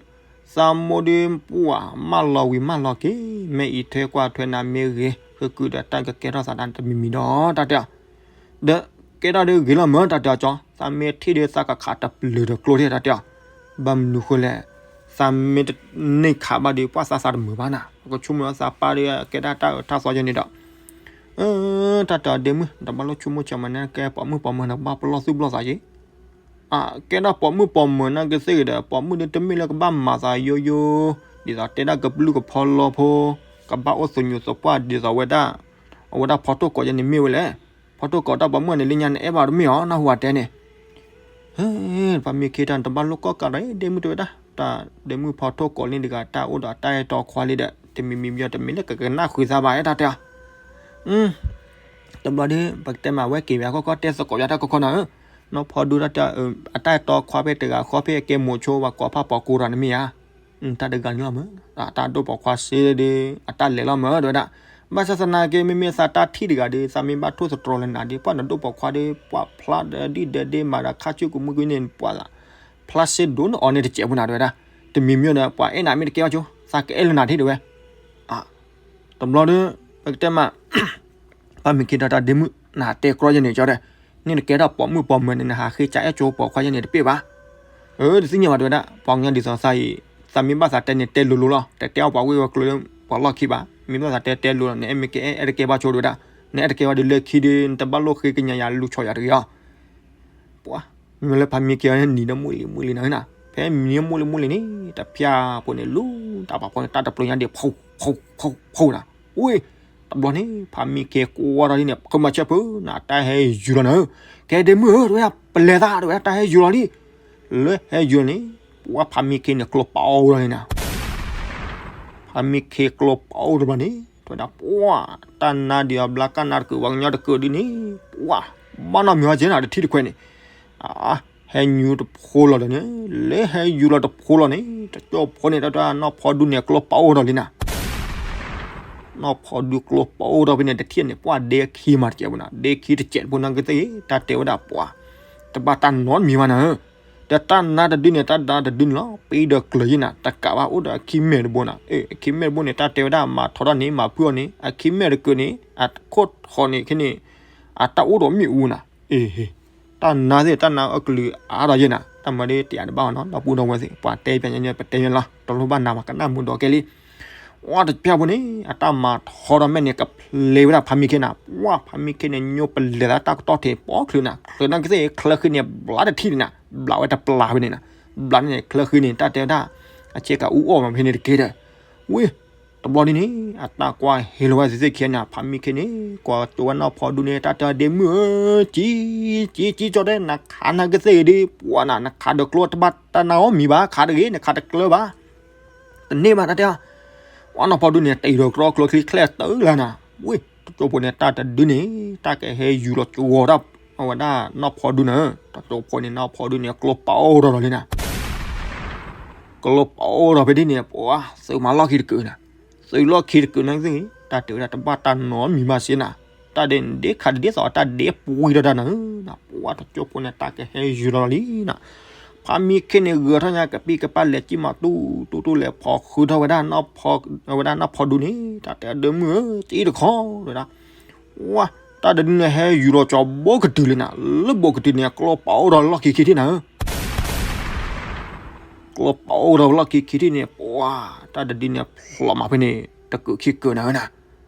သးမိၢ်ဒုးပှၤ မၢလီၤဝံၤမၢလီၤက့ၤ မ့ၢ်အံးထွဲကွၢ်ထွဲနၤမ့ၢ်ဂ့ၤ ဃုာ်ကုာ်ဒီးတၢ်ကကဲထီၣ်သးတမံၤမံၤဒီး တၢ်တဲအီၤ ဒီးကဲထီၣ်ဒုးဂ့ၤလီၤမး တၢ်တဲအီၤကၠီ သးမ့ၢ်ထံၣ်ဒုးသးကခးတပျုာ်တကျိၤဒၣ် တၢ်တဲအီၤ, ဘၣ်မနုၤဃိလဲၣ်, သးမ့ၢ်တန့ၢ်ခးဘၣ်ဒီး ပှၤသးသးတမုာ်ဘၣ်နၤ ပကဆိကမိၣ်သးပၢ်ဒုးကဲဒၣ်တၢ်အၢတၢ်သီယဲန့ၣ်ဒီး, တၢ်တဲအီၤဒ့မုၣ် နတဘၣ်လိၣ်ဆိကမိၣ်ဆၢမး နကဲပိာ်မုၣ်ပိာ်မၢၤ နကဘၣ်ပလီၢ်သူၣ်ပလီၢ်သးက့ၤ ကဲဒၣ်ပိာ်မုၣ်ပိာ်မၢၤနာ်က့သ့ၣ်ဂ့ၤဒီး ပိာ်မုၣ်ဒုးတမ့ၢ်လၢကဘၣ်မၤသးယိယိ, ဒ်သိးတဲဒၣ်ကပျုၢ်ကဖီလီဖိ, ကဘၣ်အိၣ်သညူးသပှၢ်ဒ်သိးဝဲဒၣ်, အဝဲဒၣ်ဖီထိၣ်ကိးယဲန့ၣ်မ့ၢ်ဝဲလဲၣ်, ဖီထိၣ်ကိးတၢ်ပိာ်မုၣ်န့ၣ် လၢညါန့ၣ်အဲၣ်ဘၣ်တမ့ၢ်အီၤ နၢ်ဟူဝဲတဲန့ၣ်, ဖါမံခ့တၢ်နတဘၣ်လိၣ်ကီၢ်ကးဒီး ဒ့မုၣ်တဲဝဲဒၣ်, တၢ်ဒ့မုၣ်ဖီထိၣ်ကိးလံတဂၤ တၢ်အိၣ်ဒီးတၢ်အဲၣ်တီခွါလံဒီး တမံၤမံၤမံၤတမ့ၢ်လၢကကနၣ်ဃုာ်သးဘၣ် တၢ်တဲအီၤ တဘျီဒီး ပကတဲမးဝဲက့ၤဝဲခီခီတဲသကိးယါတၢ်ခီခီနၤဧၢ, နီၢ်ဖီဒိၣ်တၢ်တဲ အတၢ်အဲၣ်တီခွါဖဲတဂၤဃီဖဲအကဲမိၤဆိဝဲကိးဖးပိာ်ကိးဒီးနမ့ၢ်ဧါ, တၢ်တဂၤန့ၣ်လီၤမး, တၢ်ဒိၣ်ပိာ်ခွါစ့ဒီး အတၢ်လဲၤလီၤမး တဲဝဲဒၣ်, ဘၣ်ဆၣ်သနာ်က့ မ့မ့ၢ်သးတၢ်ထံၣ်တဂၤဒီး သးမ့ၢ်ဘၣ်ထိၣ်သတြီၤလၢနၤဒီး ပှၤနဒိၣ်ပိာ်ခွါဒီး ပှၤဖျါဒီးဒံၣ်ဒီးဒ့မးဒီးခါဆူကမုၢ်ကွံာ်န့ၣ် ပှၤလၢ ဖျါစ့ဒိၣ်န့ၢ်အီၤန့ၣ်တစဲးဖိနၤ တဲဝဲဒၣ်, တမံၤမံၤဒီး ပှၤအဲၣ်နၤမ့ၢ်တကဲဘၣ်ဆိ သးကအဲၣ်လၢနၤဒၣ် တဲဝဲ တဘျီဒီး ပကတဲမး ဖါမံခ့ဒီးတၢ်ဒ့မုၣ် နဟးတဲကြီယဲန့ၣ်ကၠီဒီး, န့ၣ်နကဲဒၣ်ပိာ်မုၣ်ပိာ်မၢၤန့ၣ် နဟးဃ့ကၢ်အဲၣ်ကၠိပိာ်ခွါယဲန့ၣ်တပ့ၢ်ဘၣ်, အၢ တသ့ၣ်ညါဘၣ် တဲဝဲဒၣ်, ပှၤကညီဒ်သိးသးအံၤ သးမ့ၢ်ဘၣ်သးတဲန့ၣ်တဲလိၤလိၤလီၤ, တတဲအီၣ်ပှၤဝ့ၢ်ဝဲၤကျိၤလၢပှၤလီၢ်ခံဘၣ်, မ့ၢ်ဘၣ်သးတဲတဲလိၤလီၤ နအဲၣ်မ့ၢ်ကဲအဲၣ် အဲၣ်တကဲဘၣ်ဆိ တဲဝဲဒၣ်, နအဲၣ်တကဲဘၣ်ဒီးလၢခံဒီး နတဘၣ်လိၣ်ဃ့ကညးယၤလူၤဆီၣ်ယၤတဂ့ၤအီၤ ပှၤ, မ့ၢ်လၢဖါမံခ့အီၤန့ၣ် နံၤဒီးမုၢ်လံမုၢ်လံနၤ, ဖဲမံၤန့ၣ်မုၢ်လံမုၢ်လံန့ၣ် တဖၠၣ်ဖိန့ၣ် လူၤတၢ်ပာ်ဖီန့ၣ် တၢ်တပျုာ်ညါဒံး ဖီဖီဖီနၤ, ဝ့ၢ်, တဘျီန့ၣ် ဖါမံခ့ကွၢ်ထီၣ်ဒ်န့ၣ် ပမၤဆၢဖိနၤ တၢ်ဟဲယုာ်လီၤနၤ, ကဲဒ့မုၣ်ဧၢ တဲဝဲဒၣ် ပလဲၤသး တဲဝဲဒၣ် တၢ်ဟဲယုာ်လီၤလံ, လၢဟဲယုာ်လီၤန့ၣ် ပှၤဖါမံခ့န့ၣ် ကျိပာ်အိၣ်လီၤန့ၣ်နၤ ဖါမံခ့ကျိပာ်အိၣ်တဘျီန့ၣ် တဲဝဲဒၣ် ပှၤ, တၢ်နါဒံးအဘျါကၢ်နါတကုာ် ပှၤကညီတကုာ်ဒ်န့ၣ်, ပှၤ, ဘၣ်နီတမံၤဟီက့နၤ တထံၣ်တခွဲးန့ၣ်, အ, ဟဲယူၤတဖိလီၤဒီးန့ၣ်, လၢဟဲယူၤလီၤတဖိလီၤန့ၣ် တကၠိဖိန့ၣ် တၢ်တဲနီၢ်ဖီဒူန့ၣ် ကျိပအိၣ်ထီၣ်လံနၤ. နီၢ်ဖီဒူကျိပအိၣ်ထီၣ်ဖဲန့ၣ် တထံၣ်န့ၣ် ပှၢ်ဒ့ခံမးတကဲးဖိနၤ, ဒ့ခံတကဲးတဖိနၤကသ့ၣ် တၢ်တဲဝဲဒၣ်ပှၤ တဘၣ်တၢ်နီတမံၤဘၣ်နၤဧၢ. ဒီးတၢ်နါတဒုန့ၣ် တၢ်နါတဒုန့ၣ်လီၤ ပံဒီးကျၢၤယဲနၤ, တကးဘၣ် အိၣ်ဒီးအခံမဲာ်တဘိနၤ. အခံမဲာ်တဘိန့ၣ် တၢ်တဲဝဲဒၣ် မၤထီထီၣ်န့ၣ် မၤဖုၣ်အီၤန့ၣ် အခံမဲာ်တကုာ်န့ၣ် အခိၣ်ထီန့ၣ်ခဲန့ၣ် အတၢ်အိၣ်ဒီးမ့ၣ်အူနၤ. အ့ဟ့, တၢ်နါသ့ၣ် တၢ်နါအကလုာ်အါထီၣ်ယဲနၤ, တၢ်မၤဒ်တယၤတဘၣ်ဘၣ်နီၤ ဒီပုၢ်ဒီဝဲၢ်သ့ၣ် ပှၤတဲပညါ ပတဲညါလီၤ တလိၣ်ဘၣ်နၤမး ကနၣ်မုာ်ဒီးကဲလံ. ဝဲတပျၢ်ဖိန့ၣ် အတၢ်မၤထီထီၣ်မဲာ်န့ၣ် ကဖျ့ဝဲဒၣ်ဖါမံခ့နၤ, ဝဲဖါမံခ့န့ၣ် ညိပလဲၤသးတၢ်ကတီၢ်ထံးပိာ်ချုးနၤ, ချုးနၤကသ့ၣ် ချၢဃံန့ၣ် ဘျးတထံၣ်န့ၣ်နၤ, ဘျးဝဲတပျၢ်ဖဲန့ၣ်နၤ, ဘျးန့ၣ် ချၢဃံန့ၣ် တၢ်တဲဝဲဒၣ် အဆ့ကၤအူအီၣ်မးဖဲန့ၣ်တက့ၢ်ဒီး, ဝ့ၢ် တဘျီဒ်န့ၣ် အတၢ်ကွၢ်ဟ့လိာ်ဝဲသ့ၣ်သ့ၣ်ခံနၤ ဖါမံခ့န့ၣ် ကွၢ်ကၠိဝဲနီၢ်ဖီဒူန့ၣ် တၢ်တဲဒ့မုၣ်ဧၢ, ကံ, ကံ, ကံကၠီတဲ နခးနၤကသ့ၣ်ဒ် ပှၤနၤ နခးဒီးကျိတဘၣ်တၢ်နါအီၣ်မံၤဘၣ်, ခးတဂ့ၤ နခးတကျၢၤဘၣ် တန့ၢ်ဘၣ် တၢ်တဲအီၤ, ဝဲနီၢ်ဖီဒူန့ၣ် တ့ၢ်လီၤကရီကျိချံချဲၣ်တုၤလၢနၤ, ဝ့ၢ် တကၠိဖိန့ၣ် တၢ်တဒုန့ၣ် တၢ်ကဟဲယူၤလီၤကဝီၤတၢ် အဝဲဒၣ်နီၢ်ဖီဒူနၤ, တကၠိဖိန့ၣ် နီၢ်ဖီဒူန့ၣ် ကျိပအိၣ်ထီၣ်လံနၤ, ကျိပအိၣ်ထီၣ်ဖဲဒ်န့ၣ် ပှၤသုးမၤလီၢ်ခံတကုာ်နၤ, သုးလီၢ်ခံတကုာ်နၤသ့ၣ် တၢ်တဲဝဲဒၣ်တဘၣ်တၢ်နီတမံၤဘၣ်စ့နၤ, တၢ်ဒ်န့ၣ်ဒ်ခးဒ်သိးတၢ်ဒ်ပှံၤဒီးတၢ်နၤ, ပှၤတကၠိဖိန့ၣ် တၢ်ကဟဲယူၤလီၤလံနၤ, ဖါမံခ့န့ၣ် ဂဲၤထီၣ်ညါကပံၢ်ကပၢ်လဲၤကံၣ်မၤတူၢ်တူၢ်တူၢ်လဲၤဖီဃုထီၣ်ဝဲဒၣ် ဝဲဒၣ်နီၢ်ဖီဒူန့ၣ် တၢ်တဲဒ့မုၣ်ဧၢ ကံတခီဝဲဒၣ်, ဝဲ တၢ်တဒုန့ၣ် ဟဲယူၤလီၤကၠီဘိကတုၤလံနၤ, လၢဘိကတုၤန့ၣ် ကျိပအိၣ်ထီၣ်လီၢ်ခံခံထံၣ်နၤဧၢ, ကျိပအိၣ်ထီၣ်လီၢ်ခံခံထံၣ်န့ၣ် ပှၤ တၢ်တဒုန့ၣ် ဖျိးမးဖဲန့ၣ် တကုာ်ခံကုာ်နၤဧၢနၤ,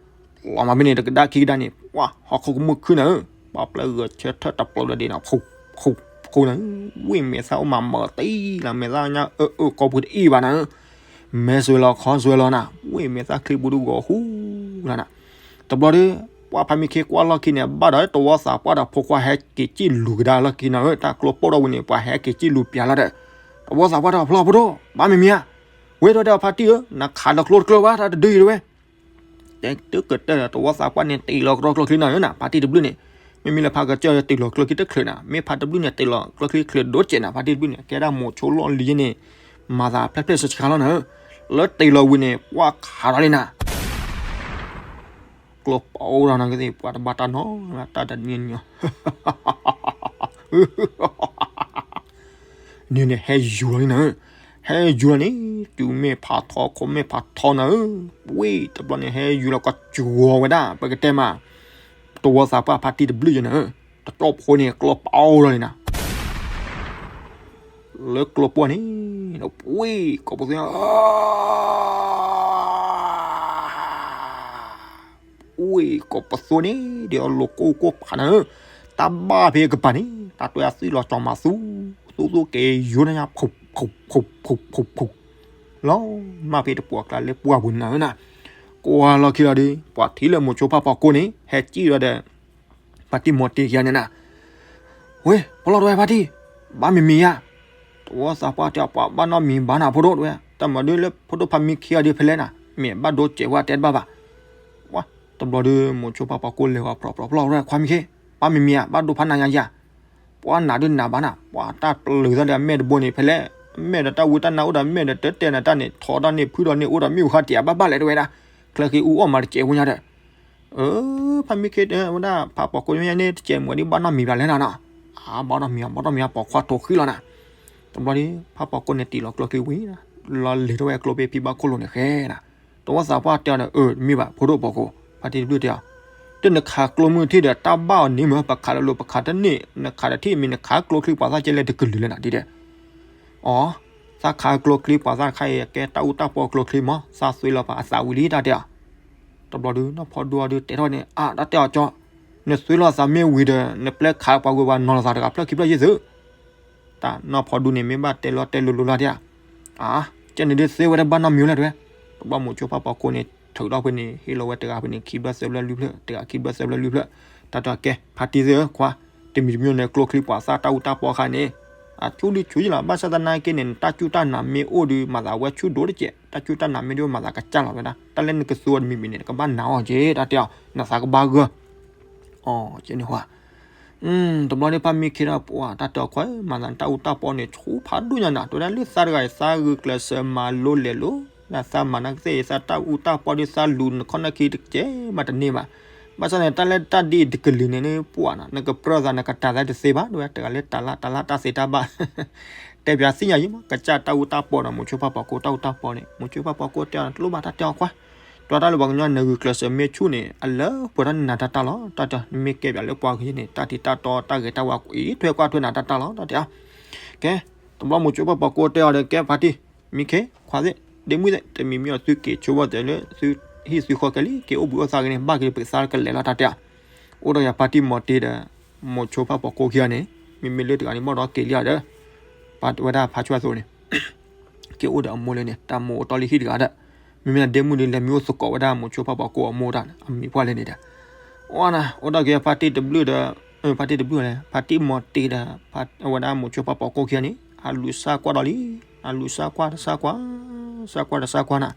ဖျိးမးဖဲန့ၣ် တကဒါခံကဒါန့ၣ် ပှၤဟီၣ်ခိၣ်ကမူၣ်ခုနၤဧၢ, ပှၤပျဲဂဲၤဆၢထၢၣ်တပျီဒီးဒ်နၤ ဖူဖူဖူနၤဧၢ, ဝ့ၢ်မဲာ်သၣ်အိၣ်မးမၤတံၢ်လၢမဲာ်သၣ်ညါအၢအၢကိးပူၤတအံၣ်ဘၣ်နၤဧၢ, မဲာ်စွဲလီၤခီစွဲလီၤနၤ, ဝ့ၢ်မဲာ်သၣ်ချံပူၤဒုဂီၤဟူလီၤနၤ, တဘျီဒီး ပှၤဖါမံခ့ကွၢ်လီၢ်ခံန့ၣ် ဘၣ်ဒီးတဝီသးပှၢ်ဒီးဖိခွါဟဲက့ၤကံၣ်လူၤကဒါလီၢ်ခံနၤဧၢ, တၢ်ကျိပိၢ်ထီၣ်ဝံၤန့ၣ် ပှၤဟဲက့ၤကံၣ်လူၤပျးလီၤဒီး, တဝီသးပှၢ်ဒီးဖျီၣ်ဖိဒိၣ် ဘၣ်မံၤမံၤဧါ, ဝဲဒၣ်ဒီးဖါတံၢ်ဧၢ နခးလီၤကျိတကျၢၤဘၣ် တၢ်တဒုအံၤတဝဲ တဲတကတၢၢ်ဒီးတဝီသးပှၢ်န့ၣ် တ့ၢ်လီၤကရီကျိချံနၤဧၢနၤ, ဖါတံၢ်တဘျုးန့ၣ်, မ့မ့ၢ်လၢဖါကစၢၢ်တ့ၢ်လီၤကျိချံတချုးနၤ, မ့ၢ်ဖါတဘျုးန့ၣ်တ့ၢ်လီၤကျိချံချုးဒိၣ်စဲးနၤ, ဖါတံၢ်တဘျုးန့ၣ် ကဲဒၣ်မိၤဆိလီၢ်လံၤန့ၣ်, မၤသးဖျဲၣ်ဖျဲၣ်ဆှးဆှးလီၤနၤဧၢ, လၢတ့ၢ်လီၤဝံၤန့ၣ် ပှၤခးလီၤလံနၤ ကျိပိၢ်ထီၣ်နၤကသ့ၣ် ပှၤတဘၣ်တၢ်နီတၢ်တနံၤညီ, န့ၣ်န့ၣ် ဟဲယူၤလီၤလံနၤ, ဟဲယူၤလီၤန့ၣ် တုၤမ့ၢ်ဖးထီခိၣ်မ့ၢ်ဖးထီနၤဧၢ, ဝ့ၢ်တဘျီန့ၣ် ဟဲယူၤလီၤကီၢ်ကၠီဝဲဒၣ် ပကတဲမး တဝီသးပှၢ်ဖါတံၢ်တဘျုးယဲနၤဧၢ, တကၠိဖိန့ၣ် ကျိပိၢ်ထီၣ်လံနၤ လၢကျိပိၢ်န့ၣ် ဝ့ၢ်ကိးပသူ ဝ့ၢ်ကိးပသူန့ၣ် ဒ်အလိၤကိၢ်ကိၢ်ဖးနၤဧၢ, တၢ်ဘၣ်ဖဲကပၤန့ၣ် တၢ်တွဲအသွံၣ်လီၤကၠီၤမၤသူ သူသူက့ၤယိနၤညါ ဖုးဖုးဖုးဖုးဖုး လီၤမၢ်ဖဲတပှီၤကျါလၢပှၢ်ပူၤနၤဧၢနၤ, ကွၢ်လီၢ်ခံလီၤဒီး ပှၤထံၣ်လၢမိၤဆိဖးပီၤကိန့ၣ် ဟဲကံၣ်ဒီး ဖါတံၢ်မိၤတ့ၢ်ကယၤန့ၣ်နၤ, ဝ့ၢ် ဖီလီၤတဝဲဖါတံၢ်, ဘၣ်မံၤမံၤယါ, တဝီသးပှၢ်တဲအီၤ ပှၤဘၣ်နီတမံၤဘၣ်နၤဖိဒိၣ်တဝဲ, တၢ်မၤဒုလၢဖိဒိၣ်ဖါမံခ့အီၤဒ်ဖဲလဲၣ်နၤ, မ့ၢ်ဘၣ်ဒိစဲးဝဲတဲတဘၣ်ဘၣ်, ဝါ, တဘျီဒီးမိၤဆိဖးပီၤကိလဲၤဝဲ ဖျီၣ်ဖျီၣ်ဖျီၣ်ရဲၣ်ခွါမံခ့, ဘၣ်မံၤမံၤဧါ, ဘၣ်ဒိဖးနၤယါယါ, ပှၤနၤဒုနၤဘၣ်နၤ, ပှၤတၢ်ပျုၤသးဒီးအမဲာ်တဘိန့ၣ် ဖဲလဲၣ်, အမဲာ်ဒီးတၢ်ဝံတၢ်နါအိၣ်ဒီးအမဲာ်ဒီးတတဲနၤတၢ်န့ၣ် ထီၣ်တၢ်န့ၣ်ဖုဒီးန့ၣ်အိၣ်ဒီးမ့ၣ်အူဃါတံၢ်ဘၣ်ဘၣ်လဲၣ်တဝဲဒၣ်, ချၢဃံအူအီၣ်မးတစဲးဖိညါဒီး အၢ ဖါမံခ့တဲဝဲဒၣ် ဖးပီၤကိန့ၣ် တစဲးမုၢ်ဒ်ဘၣ်နီတမံၤဘၣ်လဲၣ်နၤနီၤ, အါ ဘၣ်နီတမံၤ ဘၣ်နီတမံၤ ပိာ်ခွါထိၣ်ဃံလီၤနၤ, တဘျီဒီး ဖးပီၤကိန့ၣ်တ့ၢ်လီၤကျိချံဝံၤ, လီၤလဲၤထီၣ်ဝဲကျိဖဲဖံဘၣ်ခိၣ်လိၤန့ၣ်ဃဲနၤ, တဝီသးပှၢ်တဲအီၤဒီး အၢ တမ့ၢ်ဘၣ် ဖိဒိၣ်ပီၤကိ, ဖါတံၢ်တဘျုးတဲအီၤ, တနခးကျိမုၢ်ထံၣ်ဒီးတၢ်ဘၣ်အီၤန့ၣ်မ့ၢ် ပခးလၢလိၤ ပခးတန့ၢ်, နခးတထံၣ်မ့ၢ်နခးကျိချံပှၤသၣ်ကဲလဲၣ်တကလုာ်လဲၣ်နၤဒ်ဒီး အီ သးခးကျိချံပှၤသၣ်တခါအံၤ ကဲတၢ်အူတၢ်ပီကျိချံမး, သးသွံလီၤပှၤအသးဝံၤလံတၢ်တဲအီၤ, တဘျီဒီး နီၢ်ဖီဒိၣ်အီၤဒီးတဲထီၣ်န့ၣ် အါ တၢ်တဲအီၤကၠီ, နသွံလီၤသးမ့ၢ်ဝံၤဒီး နပျဲခးပှၤဂုၤပှၤနီၤလီၤသးတဂၤဖျၢၣ်ခံဖျၢၣ်ယ့ၢ်သု, တၢ်နီၢ်ဖီဒိၣ်န့ၣ် မ့ၢ်ဘၣ်တဲလီၤတဲလိၤလိၤလီၤတဲအီၤ, အါ ကဲန့ၣ်ဒုးသ့ဝဲတဘၣ်နီတမံၤလဲၣ်တဝဲ, တဘျီမိၤဆိဖးပီၤကိန့ၣ် ထုးထီၣ်ဖဲန့ၣ် ဟ့ၣ်လီၤဝဲတဂၤဖဲန့ၣ် ခံဖျၢၣ်သၢဖျၢၣ်လွံၢ်ဖျၢၣ်, တဂၤခံဖျၢၣ်သၢဖျၢၣ်လွံၢ်ဖျၢၣ်, တၢ်တဲအီၤကဲ ဖါတံၢ်သ့ၣ်ဧၢ ခွါ, တမံၤတမံၤန့ၣ် ကျိချံပှၤသၣ်တၢ်အူတၢ်ပီအခါန့ၣ် အဆူၣ်ဒံဆူၣ်ယလီၤ, ဘၣ်ဆၣ်သနာ်က့န့ၣ် နတၢ်စူၢ်တၢ်နာ်မ့ၢ်အိၣ်ဒီး မၤသးဝဲဆူၣ်ဒိၣ်တကဲး, တၢ်စူၢ်တၢ်နာ်မ့ၢ်ဒိၣ် မၤသးကစၢ်လီၤဝဲဒၣ်, တၢ်လၢနကသူအီၤတမံၤမံၤန့ၣ် နကဘၣ်နာ်အီၤက့ၤ တၢ်တဲအီၤ နသးကဘၣ်ဂၢၢ်, အီ ကဲန့ၣ်ဟါ တဘျီန့ၣ် ပၢ်မံခ့ဒီး ပှၤတၢ်တဲအီၤခွဲး မၤသးတၢ်အူတၢ်ပီန့ၣ် ဆူဖးဒိၣ်ညါနၤ တဲဝဲဒၣ်လၢသးတဂၤအံၤ သးဂုာ်ကျဲးစၢးမၤလိလဲၤလိၤ သးမၤနၢ်ကသ့ၣ်အံၤ သးတၢ်အူတၢ်ပီဒီးသးလူၤနခီၣ်နၢ်ခံတကဲးမးတန့ၢ်ဘၣ်. ဘၣ်ဆၣ်န့ၣ် တၢ်လၢတၢ်ဒ်အံၤတကလုာ်န့ၣ် ပှၤနၤ နကပြၢသးနကတၤသးတသ့ဘၣ် တဲဝဲ တဂၤလၢတၤလၢ်တၤလၢ်တၢ်သ့တၢ်ဘၣ် တဲပၠးသ့ၣ်ညါယံၤမး ကစၢ်တၢ်အူတၢ်ပီဒီး မိၤဆိဖးပီၤကိၢ်တၢ်အူတၢ်ပီန့ၣ် မိၤဆိဖးပီၤကိၢ်တဲအီၤ တလိၣ်ဘၣ်တၢ်တဲအီၤခွါ တဲတၢ်လၢပှၤကညီနဂုာ်ကျဲးစၢးမ့ၢ်ဆူၣ်န့ၣ် အလၢပှဲၤထီၣ်န့ၢ်နၤတၢ်တၢ်လီၤ တၢ်တဲ နမ့ၢ်ကဲပၠးလၢပှၤဂ့ၤန့ၣ် တၢ်ထံးတၢ်တီတၢ်ဂဲၤတၢ်ဝါအံၤထွဲကွၢ်ထွဲနၤတၢ်တၢ်လီၤ တၢ်တဲအီၤ ကဲ တဘျီမိၤဆိဖးပီၤကိၢ်တဲအီၤဒီး ကဲဖါတံၢ် မံခ့ ခွါသ့ၣ် ဒ့မုၣ်သ့ၣ် တမံၤမံၤအီၤသုက့ၤဆိဘၣ်တဲလၢသုဟံၣ်သုဃီကဲလံ က့ၤအိၣ်ဘှံးအိၣ်သါဂ့ၤန့ၣ် ဘၣ်က့ၤပကသါကလဲာ်လီၤ တၢ်တဲအီၤ အိၣ်ဒီးယၤဖါတံၢ်မီၤတ့ဒီး မိၤဆိဖးပီၤကိၢ်ခံဂၤန့ၣ် မ့မ့ၢ်လၢတဂၤန့ၣ် ဘၣ်ဒီးက့ၤလံအီၤဒီး ပှၤဝဲဒၣ်ဖါဆွဲအသိးန့ၣ် က့ၤအိၣ်ဒီးအမိၢ်လၢန့ၣ် တၢ်မိၢ်အိၣ်တီလံဟံၣ်တဂၤဒီး မ့မ့ၢ်ဒ့မုၣ်ဒီး လဲၤမံအိၣ်သကိးဝဲဒၣ်မိၤဆိဖးပီၤကိၢ်အမိၢ်တၢ်န့ၣ် အမံၤပှၢ်လၢန့ၣ်ဒီး အီနၤ အိၣ်ဒီးက့ၤဖါတံၢ်တဘျုးဒီး ဖါတံၢ်တဘျုးလဲၣ် ဖါတံၢ်မီၤတ့ဒီး အဝဲဒၣ်မိၤဆိဖးပီၤကိၢ်ခံဂၤန့ၣ် အလူၤစၢ်ကွၢ်ဒီးလံ အလူၤစၢ်ကွၢ်တစၢ်ကွၢ် စၢ်ကွၢ်တစၢ်ကွၢ်နၤ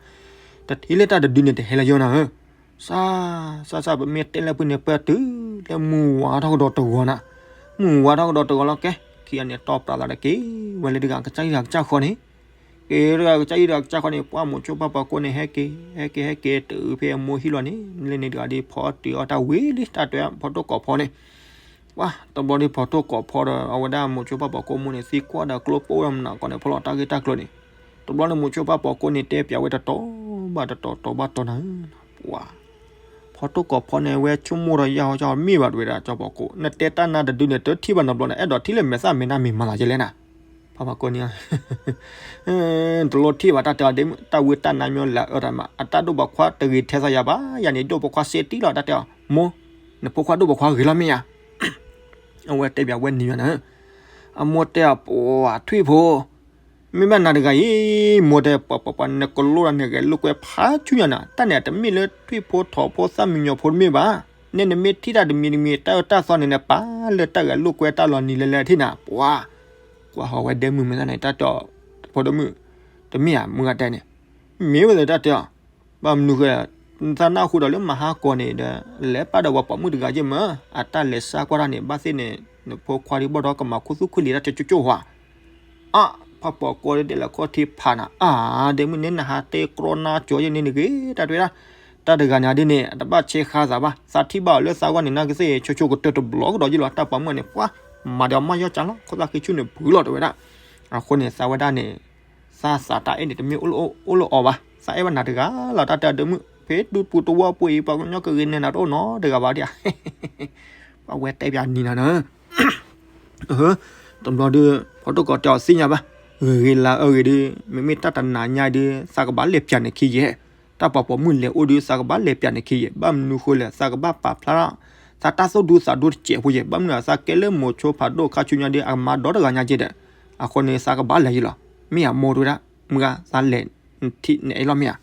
တထံၣ်လၢတၢ်တဒုန့ၣ် တဟဲလၢယိနၤဧၢ စၢ် စၢ်စၢ် ပမ့ၢ်တဲလၢဖုန့ၣ် ပတုၤလၢမုၢ်ဝါထီၣ်ကဒီးတဂီၤနၤ မုၢ်ဝါထီၣ်ကဒီးတဂီၤလီၤကဲ ခံဂၤန့ၣ် တီၢ်ပြးသးဒီးက့ၤ ဝဲလၢတဂၤကစၢ်ဟံၣ်တဂၤကစၢ်ဃီန့ၣ် က့ၤတဂၤကစၢ်ဟံၣ်တဂၤကစၢ်ဃီန့ၣ် ပှၤမိၤဆိဖးပီၤကိၢ်န့ၣ် ဟဲက့ၤ ဟဲက့ၤ ဟဲက့ၤ တုၤဖဲအမိၢ်ဟံၣ်လီၤန့ၣ် လၢန့ၣ်တဂၤဒီး ဖီတၢ်အီၣ်တၢ်ဝံၤလံ တၢ်တဲဖီတိၢ်ကိးဖီန့ၣ် ပှၤတဘျီဒီးဖီတိၢ်ကိးဖီဒီး အဝဲဒၣ်မိၤဆိဖးပီၤကိၢ်မိၢ်န့ၣ် သံကွၢ်ဒီးကျိပိၢ်ဒီးမနၤကီးန့ၣ် ဖီလီၤတၢ်ဂ့ၢ်တၢ်ကျိၤန့ၣ် တဘျီန့ၣ်မိၤဆိဖးပီၤကိၢ်န့ၣ် တဲပၠးဝဲတတီၤဘၣ်တတီၤ တီၤဘၣ်တီၤနၤဧၢ ပှၤ ဖီတိၢ်ကိးဖီန့ၣ် ဝဲဆိကမိၣ်ဒီးယၢ်ဟီယၢ်ဟီမ့ၢ်ဘၣ်တဝဲဒၣ် ကၠီဖီၤကိၢ် နတဲတၢ်နါတဒုန့ၣ် တထံၣ်ဘၣ်နီတဘျီန့ၣ် အဲၣ်ဒိးထံၣ်လၢမဲာ်သၣ်မဲာ်နါမ့ၢ်မၤသးယဲလဲၣ်နၤ ဖးဖီၤကိၢ်န့ၣ် တလိၣ်ထံၣ်ဘၣ်တၢ်တဲအီၤ တၢ်ဝံတၢ်နါမ့ၢ်လၢအအၢတၢ်မး အတၢ်ဒိၣ်ပိာ်ခွါတဂ့ၤထဲသိးယၤဘၣ် ယၤန့ၣ်ဒိၣ်ပိာ်ခွါစ့တံၢ်လီၤ တၢ်တဲအီၤ မိၢ် နဖိခွါဒိၣ်ပိာ်ခွါဂ့ၤလီၤမ့ၢ်ဧါ အဝဲတဲပၠးဝဲနံၤယၤန့ၣ် အမိၢ်တဲအီၤ ပှၤထွံၣ်ဖိ မ့ၢ်ဘၣ်နၤတဂၤအံၤ မိၢ်တဲ ပှၤပှၤပှၤ နကလိဒီးနဂဲၤလိာ်ကွဲဖးဆူညါနၤ တၢ်န့ၣ်တမ့ၢ်လၢထွံၣ်ဖိထိးဖိသၣ်မံညီၤဖိတမ့ၢ်ဘၣ် နဲနမ့ၢ်ထံၣ်တၢ်တမံၤတမံၤ တၢ်အၢတၢ်သီန့ၣ် နပာ်လၢတၢ်ဂဲၤလိာ်ကွဲတၢ်လီၤနံၤလဲၤလဲၤထံၣ်နၤ ပှၤ ကွၢ်ဟီဝဲဒဲမုၢ်မ့ၢ်သၣ်န့ၣ် တၢ်တဲအီၤ ဖိဒိၣ်မုၣ် တမ့ၢ်ဧါ မုၢ်ဂၤတဲန့ၣ် မ့ၢ်ဝဲသ့ၣ်တၢ်တဲအီၤ ဘၣ်မနုၤဃိ သးနၢ်ဟူဒီးလၢမဟါကီးန့ၣ်ဒီး လဲၤပာ်ဒီးပှၤပိာ်မုၣ်တဂၤယဲၢ်မၢ် အတၢ်လဲၤစၢ်ကွၢ်တၢ်န့ၣ် ဘၣ်သ့ၣ်န့ၣ် နဖိခွါဒ်ဘၣ်ဒီးကမၤခူသူၣ်ခူလံၤတၢ်ကၠိကၠိဟါ အါ ဖးပီၤကိးဒဲးလၢခီၣ်ထံးဖးနၤ အါ ဒဲမုၢ်န့ၣ် နဟးတဲကြီနါကၠိယဲၢ်န့ၣ်နဂ့ၤ တၢ်တဲဝဲဒၣ် တၢ်တဂၤန့ၣ်ဒ်န့ၣ် အတဘၣ်ဆဲးဃါသးဘၣ် သးထံၣ်ဘၣ်အီၤလၢသးဂီၢ်န့ၣ် နၢ်ကသ့ၣ်ဆိဆိကတၢၢ်တဘျီကဒီးယဲၢ်လီၤ တၢ်ပိာ်မုၣ်န့ၣ် ပှၤ မၤဒီးမၢ်ယီၢ်ကၢ်လီၤ ခိၣ်သၣ်ဃံဆူၣ်န့ၣ်ဘုလီၤတဲဝဲဒၣ် အဃိန့ၣ် သးဝဲဒၣ်န့ၣ် သးသးတၢ်အဲၣ်န့ၣ် တမ့ၢ်အိၣ်လၢအီၤဘၣ် သးအဲၣ်ဘၣ်နၤတဂၤလီၤ တၢ်တဲဒဲမုၣ် ဖဲဒူပူၤတဝီပူၤအံၤ ပှၤကညီကဂ့ၤနဲၣ်နၤတအိၣ်နီတဂၤဘၣ်ဒ် ပှၤဝဲတဲပၠးနံၤနၤ တဘျီဒီး ဖီတိၢ်ကိးတဲအီၤသ့ၣ်ညါဘၣ် ဂ့ၤဂ့ၤလၢအဂ့ၤဒီး မ့မ့ၢ်တၢ်တနၤညါဒီး သးကဘၣ်လဲၤပၠးနခံယဲၢ် တၢ်ပိာ်ပိာ်မုၣ်လဲၤအိၣ်ဒီး သးကဘၣ်လဲၤပၠးနခံယဲၢ် ဘၣ်မနုၤဃိလဲၣ် သးကဘၣ်ပာ်ဖျါထီၣ် သးတၢ်သူၣ်ဒူသးဒူတစဲးဖိယဲၢ် ဘၣ်မနုၤသးကဲလၢမိၤဆိဖးဒိၣ်ခါဆူညါဒီး အကမၤဒီတဂၤညါက့ဒီး အဃိန့ၣ် သးကဘၣ်လဲၤယဲၢ်လီၤ မ့ၢ်အမိၢ်တဝဲဒၣ် မုၢ်ဂၤသးလဲၤ နထံၣ်နအဲၣ်လီၤမ့ၢ်ဧါ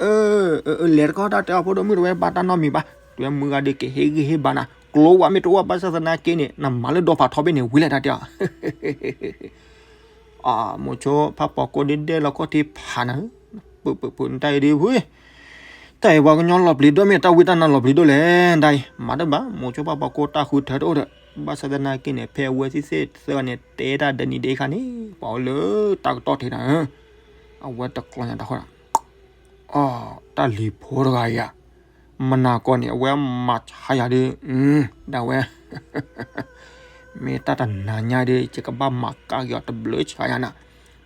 အၢ အၢ လဲၤတကီၢ်တၢ်တဲအီၤ ဖိဒိၣ်မုၣ်တဝဲဘၣ်တၢ်နီတမံၤဘၣ် တဝဲမုၢ်ဂၤဒီးကဟ့ၣ်ဂံၢ်ဟ့ၣ်ဘါနၤ ကျိဝဲမ့ၢ်တအိၣ်ဘၣ်ဆၣ်သနာ်က့န့ၣ် နမၤလၢဒီဖးထီဘ့ၣ်န့ၣ်ဝံၤလဲၣ်တၢ်တဲအီၤ အမိၤဆိဖးပီၤကိးဒ်ဒဲလီၤခီၣ်ထံးဖးနၤ ပပပနတၢ်အံၤဒ်ဖု တၢ်အံၤပှၤကညီလီၤပျံၤဒိၣ်မ့ၢ်တၢ်ဝံတၢ်နါလီၤပျံၤဒိၣ်လဲၣ် တၢ်အံၤ မၤတဘၣ် မိၤဆိဖးပီၤကိးတၢ်ဃုထၢတအိၣ်ဒီး ဘၣ်ဆၣ်သနာ်က့န့ၣ် ဖဲအဝဲသ့ၣ်သ့ၣ်သၢဂၤန့ၣ် တဲတၢ်ဒ်န့ၣ်ဒ်ခါန့ၣ် ပှၤအိၣ်လၢတၢ်ကတီၢ်ထံးနၤဧၢ အဝဲတကျီညါတၢ်ဃီဒီး အီ တၢ်လံၤဖိတဂၤအံၤဧါ မနၤကီၢ်န့ၣ် အဝဲမၤဆါယၤဒီး ဒၣ်ဝဲ မ့ၢ်တၢ်တနၤညါဒီး ယကဘၣ်မၤကၢ်က့ၤအီၤတဘျုးဆါယၤနၤ,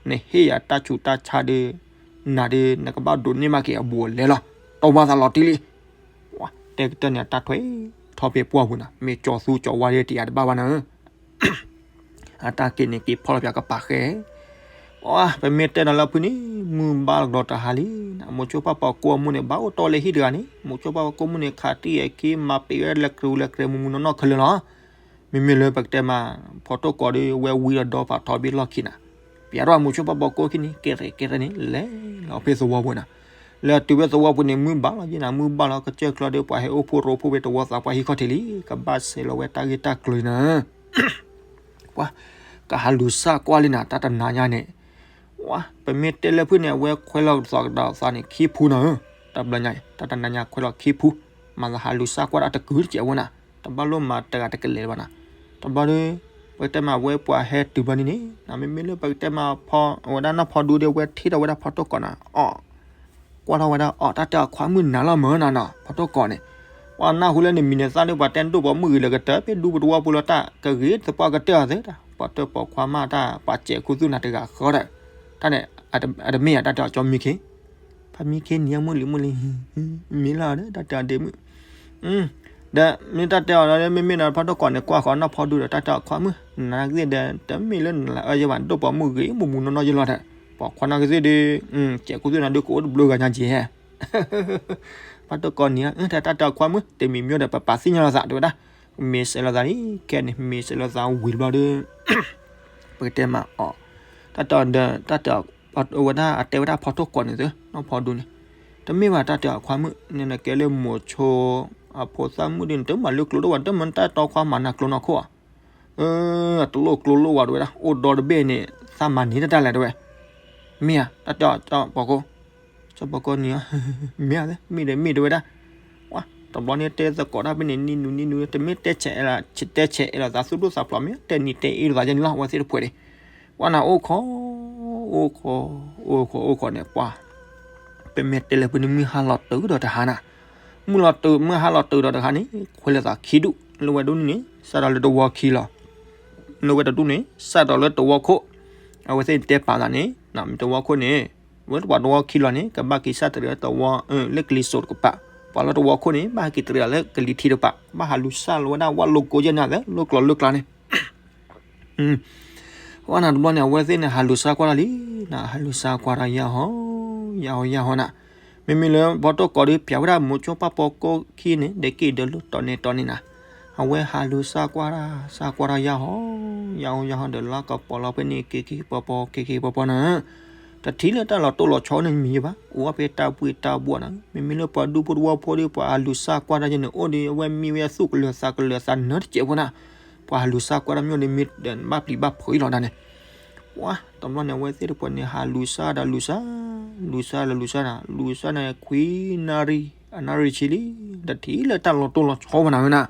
နဟ့ၣ်ယၤတၢ်ဆူးတၢ်ဆါဒီး နၤဒီး နကဘၣ်ဒိးန့ၢ်ဘၣ်က့ၤအဘူးအလဲလီၤ. တီၢ်ဘၣ်သးလီၤတံၢ်လံ. တဲကတၢၢ်န့ၣ် အတၢ်ထွဲထီၣ်ဖဲပှၢ်ပူၤနၤ, မ့ၢ်ကၠီသူကၠီဝါဒီးတယာ်တဘၣ်ဘၣ်နၤ. အတၢ်က့ၤန့ၣ်က့ၤဖီၣ်လီၤပၠးကပၤဃဲ ပမ့ၢ်တဲနၤလၢဖုန့ၣ် မုၢ်ဘၣ်လီၤကဒီးတဟါလံ. မိၤဆိဖၣ်ပှၤကိးမုၢ်န့ၣ် ဘၣ်အိၣ်တီၢ်လၢဟံၣ်တဂၤန့ၣ်, မိၤဆိဖၣ်ပှၤကိးမုၢ်န့ၣ် ခးတံၢ်အခံ မၤပံာ်ဝဲလၢကြူလၢကြဲမူမူနီၢ်နီၢ်ခဲလၢာ်လီၤ. မ့မ့ၢ်လၢပကတဲမး ဖီတိၢ်ကိးဒီး ဝဲဝံဒီးဒီဖးထီဘ့ၣ်လီၢ်ခံနၤ, ပျးထီၣ်မိၤဆိဖၣ်ပှၤကိးခံန့ၣ် ကဲရဲၣ်ကဲရဲၣ်န့ၣ် လဲၤလီၤဖဲသဝီပူၤနၤ. လၢအတုၤဝဲသဝီပူၤန့ၣ် မုၢ်ဘၣ်လီၤယဲနၤ, မုၢ်ဘၣ်လီၤကစၢၢ်ကျီဒီး ပှၤဟဲအိၣ်ဖှိၣ်ရိဖှိၣ်ဖဲသဝီသးပှၢ်ဟံၣ်ခီၣ်ထံးလံ, ကဘၣ်ဆဲးလီၤဝဲတၢ်ဂ့ၢ်တၢ်ကျိၤနၤ. ပှၤကဟးလူၤစၢ်ကွၢ်လံနၤ တၢ်တနၤညါန့ၣ်, ပမ့ၢ်တဲလၢဖုန့ၣ် အဝဲခွဲးလီၤကသးကဒီးသးန့ၣ် ခံဖူနၤဧၢ. တဘျီညါ တၢ်တနၤညါခွဲးလီၤခံဖူ, မၤသးဟးလူၤစၢ်ကွၢ်တၢ်တကုာ်တစဲးဝဲနၤ, တဘၣ်လိၣ်မၤတဂၤတကလဲာ်ဘၣ်နၤ. တဘျီဒီး ပကတဲမးဝဲပှၤဟဲတုၤဘျီန့ၣ်န့ၣ် မ့မ့ၢ်လၢပကတဲမးဖီ အဝဲဒၣ်နီၢ်ဖီဒူဒီး ဝဲထံၣ်ထီၣ်ဝဲဒၣ်ဖီတိၢ်ကိးနၤ အီၣ် ကွၢ်ထီၣ်ဝဲဒၣ်အီၣ် တၢ်တဲအီၤခွါမုၣ်နၤလီၤမၢ်နၤနီၤ ဖီတိၢ်ကိးန့ၣ် ပှၤနၢ်ဟူလၢနမံၤနသၣ်ဒီး ပှၤတဲဒိၣ်ပိာ်မုၣ်ဂ့ၤလၢကတၢၢ် ပ့ၢ်ဒူပတဝီဖိလီၤတၢ် ကဂ့ၤသပှၢ်ကတၢၢ်အီၤသ့တၢ် ပှၤတၢၣ်ပိာ်ခွါမးတၢ် ပှၤစဲးခူသူၣ်နၤတဂၤဃီဒီး တၢ်န့ၣ် အတမ့ၢ်ယၤတၢ်တဲအီၤကၠီမံခ့ ဖါမံခ့နံၤအမုၢ်လံၤမုၢ်လံၤ မ့ၢ်လီၤဒီး တၢ်တဲအီၤဒ့မုၣ် ဒီးမ့ၢ်တၢ်တဲအီၤဒီး မ့မ့ၢ်ဒီးဖီတိၢ်ကိးန့ၣ် ကွၢ်ဃီနီၢ်ဖီဒူဒီး တၢ်တဲအီၤခွါမုၣ် နၤကသ့ၣ်ဒီး တမ့ၢ်လၢနလၢအယဲဘၣ် ဒိၣ်ပိာ်မုၣ်ဂ့ၤ မူးမူးနီၢ်နီၢ်ယလီၤဒီး ပိာ်ခွါနၤကသ့ၣ်ဒီး စဲးခူသူၣ်နၤဒုးကအိၣ်တဘျုးဂၤညါက့ၤဟဲ ဖီတိၢ်ကိးနံၤ တၢ်တဲအီၤခွါမုၣ် တမံၤမ့ၢ်ဒီး ပပာ်သ့ၣ်ညါလိာ်သး တဲဝဲဒၣ် မ့ၢ်စဲးလိာ်သးလံ ခဲန့ၣ် မ့ၢ်စဲးလိာ်သးဝံၤတဘျီဒီး ပကတဲမးအီၣ် တၢ်တဲအီၤဒီး တၢ်တဲအီၤ ဝဲဒၣ်အတဲဝဲဒၣ်ဖီတိၢ်ကိးန့ၣ်သ့ နီၢ်ဖီဒူန့ၣ် တမ့ၢ်ဘၣ်တၢ်တဲအီၤခွါမုၣ် နနကဲလၢမိၤဆိ အဖိသၣ်မုၣ်ဒ်န့ၣ် တမၤလၢကျိၤဒိၣ်ဘၣ် တမၤတၢ်တီခွါမၤနၤကျိၤနီၢ်ခိၣ်ဧါ တလိၣ်ကျိၤလိၣ်ဝဲတဲဝဲဒၣ် အိၣ်ဒီတဘ့ၣ်န့ၣ် သးမၤန့ၢ်တၢ်တၢ်လဲၣ်တဲဝဲ မ့ၢ်ဧါ တၢ်တဲအီၤပိာ်ကိ စီၤပိာ်ကိနံၤ မ့ၢ်ဧါ မ့ၢ်ဒီးမ့ၢ်တဲဝဲဒၣ် ဝါ တဘျီန့ၣ်တဲသကိးတၢ်ဖဲန့ၣ် နံၤနူၤနံၤနူၤ တမ့ၢ်တဲဆဲးအဲၣ်လီၤ တဲဆဲးအဲၣ်လီၤသးသူၣ်ဒိၣ်သးဖျိး မ့ၢ်တဲနံၤတဲအ့ၣ်လိာ်သးယဲန့ၣ်လီၤ အဝဲသ့ၣ်တဖှဲးန့ၣ် ကွၢ်နၤအိၣ်ခိး အိၣ်ခိး အိၣ်ခိး အိၣ်ခိးန့ၣ် ပှၤ ပမ့ၢ်တဲလၢပန့ၣ် မုၢ်ဟါလီၤတုၤဒီးတဟါနၤ မုၢ်လီၤတုၤ မုၢ်ဟါလီၤတုၤဒီးတဟါန့ၣ် ခွဲးလိာ်သးခံဒူၣ် လၢဝဲဒၣ်န့ၣ် စးထီၣ်လၢတဝီခံလီၤ လၢဝဲတဒူၣ်န့ၣ် စးထီၣ်လၢတဝီခိၣ် အဝဲသ့ၣ်တဲပာ်သးန့ၣ် မ့ၢ်တဝီခိၣ်န့ၣ် ဝဲပှၤတဝီခံလီၤန့ၣ် ကဘၣ်က့ၤစးထီၣ်လၢတဝီ လၢကလံၤစိးတကပၤ ပှၤလၢတဝီခိၣ်န့ၣ် ဘၣ်ဟဲက့ၤတရံးလၢကလံၤထံးတကပၤ ဘၣ်ဟးလူၤစၢ်လီၤဝဲဒၣ်ဝၣ်လိကိယဲၢ်န့ၣ်သ့ လိၣ်ကျိၤလိၣ်ကျါန့ၣ် ဝဲနၤတဘျီန့ၣ် အဝဲသ့ၣ်န့ၣ် ဟးလူၤစၢ်ကွၢ်တၢ်လံ နၤ ဟးလူၤစၢ်ကွၢ်တၢ်ယၢ်ဟီ ယၢ်ဟီ ယၢ်ဟီနၤ မ့မ့ၢ်လၢဖီတိၢ်ကိးဒီး ပျးဝဲဒၣ်မိၤဆိပၢ်ပိာ်ကိခံန့ၣ် ဒဲးက့ၣ်ဒီးလိၣ်တီၤန့ၣ်တီၤန့ၣ်နၤ အဝဲဟးလူၤစၢ်ကွၢ်တၢ် စၢ်ကွၢ်တၢ်ယၢ်ဟီ ယၢ်ဟီ ယၢ်ဟီဒီး လၢကပီၤလီၤဖဲန့ၣ် က့ၤက့ၤပီၤပီၤ က့ၤက့ၤပီၤပီၤနၤ တထံၣ်လၢတၢ်လီၤတိၢ်လီၤဆီန့ၣ်မံၤယဲဘၣ် အိၣ်ဝဲဖဲတၢ်ဘှ့ၣ်တၢ်ဘှီၣ်နၤ မ့မ့ၢ်လၢပှၤဒူဖိတဝီဖိဒီး ပှၤဟးလူၤစၢ်ကွၢ်တၢ်ယဲန့ၣ် အိၣ်ဒီးအဝဲမံဝဲသူၣ်ကလၢၤသးကလၢၤသးနၢၤတစဲးဖိနၤ ပှၤဟးလူၤစၢ်ကွၢ်တၢ်မ့ၢ်အိၣ်ဒီး မ့ၢ်ဘၣ်ပျံၤဘၣ်ဖုးအံၤလီၤဒၣ်န့ၣ် ပှၤ တဘျီန့ၣ် အဝဲသ့ၣ်တဖၣ်န့ၣ် ဟးလူၤစၢ်ဒီးလူၤစၢ် လူၤစၢ်ဒီးလူၤစၢ်နၤ လူၤစၢ်န့ၣ် ခွံနၣ်ရံၣ် အနၣ်ရံၣ်ဆံလံ တထံၣ်လၢတၢ်လီၤတိၢ်လီၤဆီဝဲနၤဝဲနၤ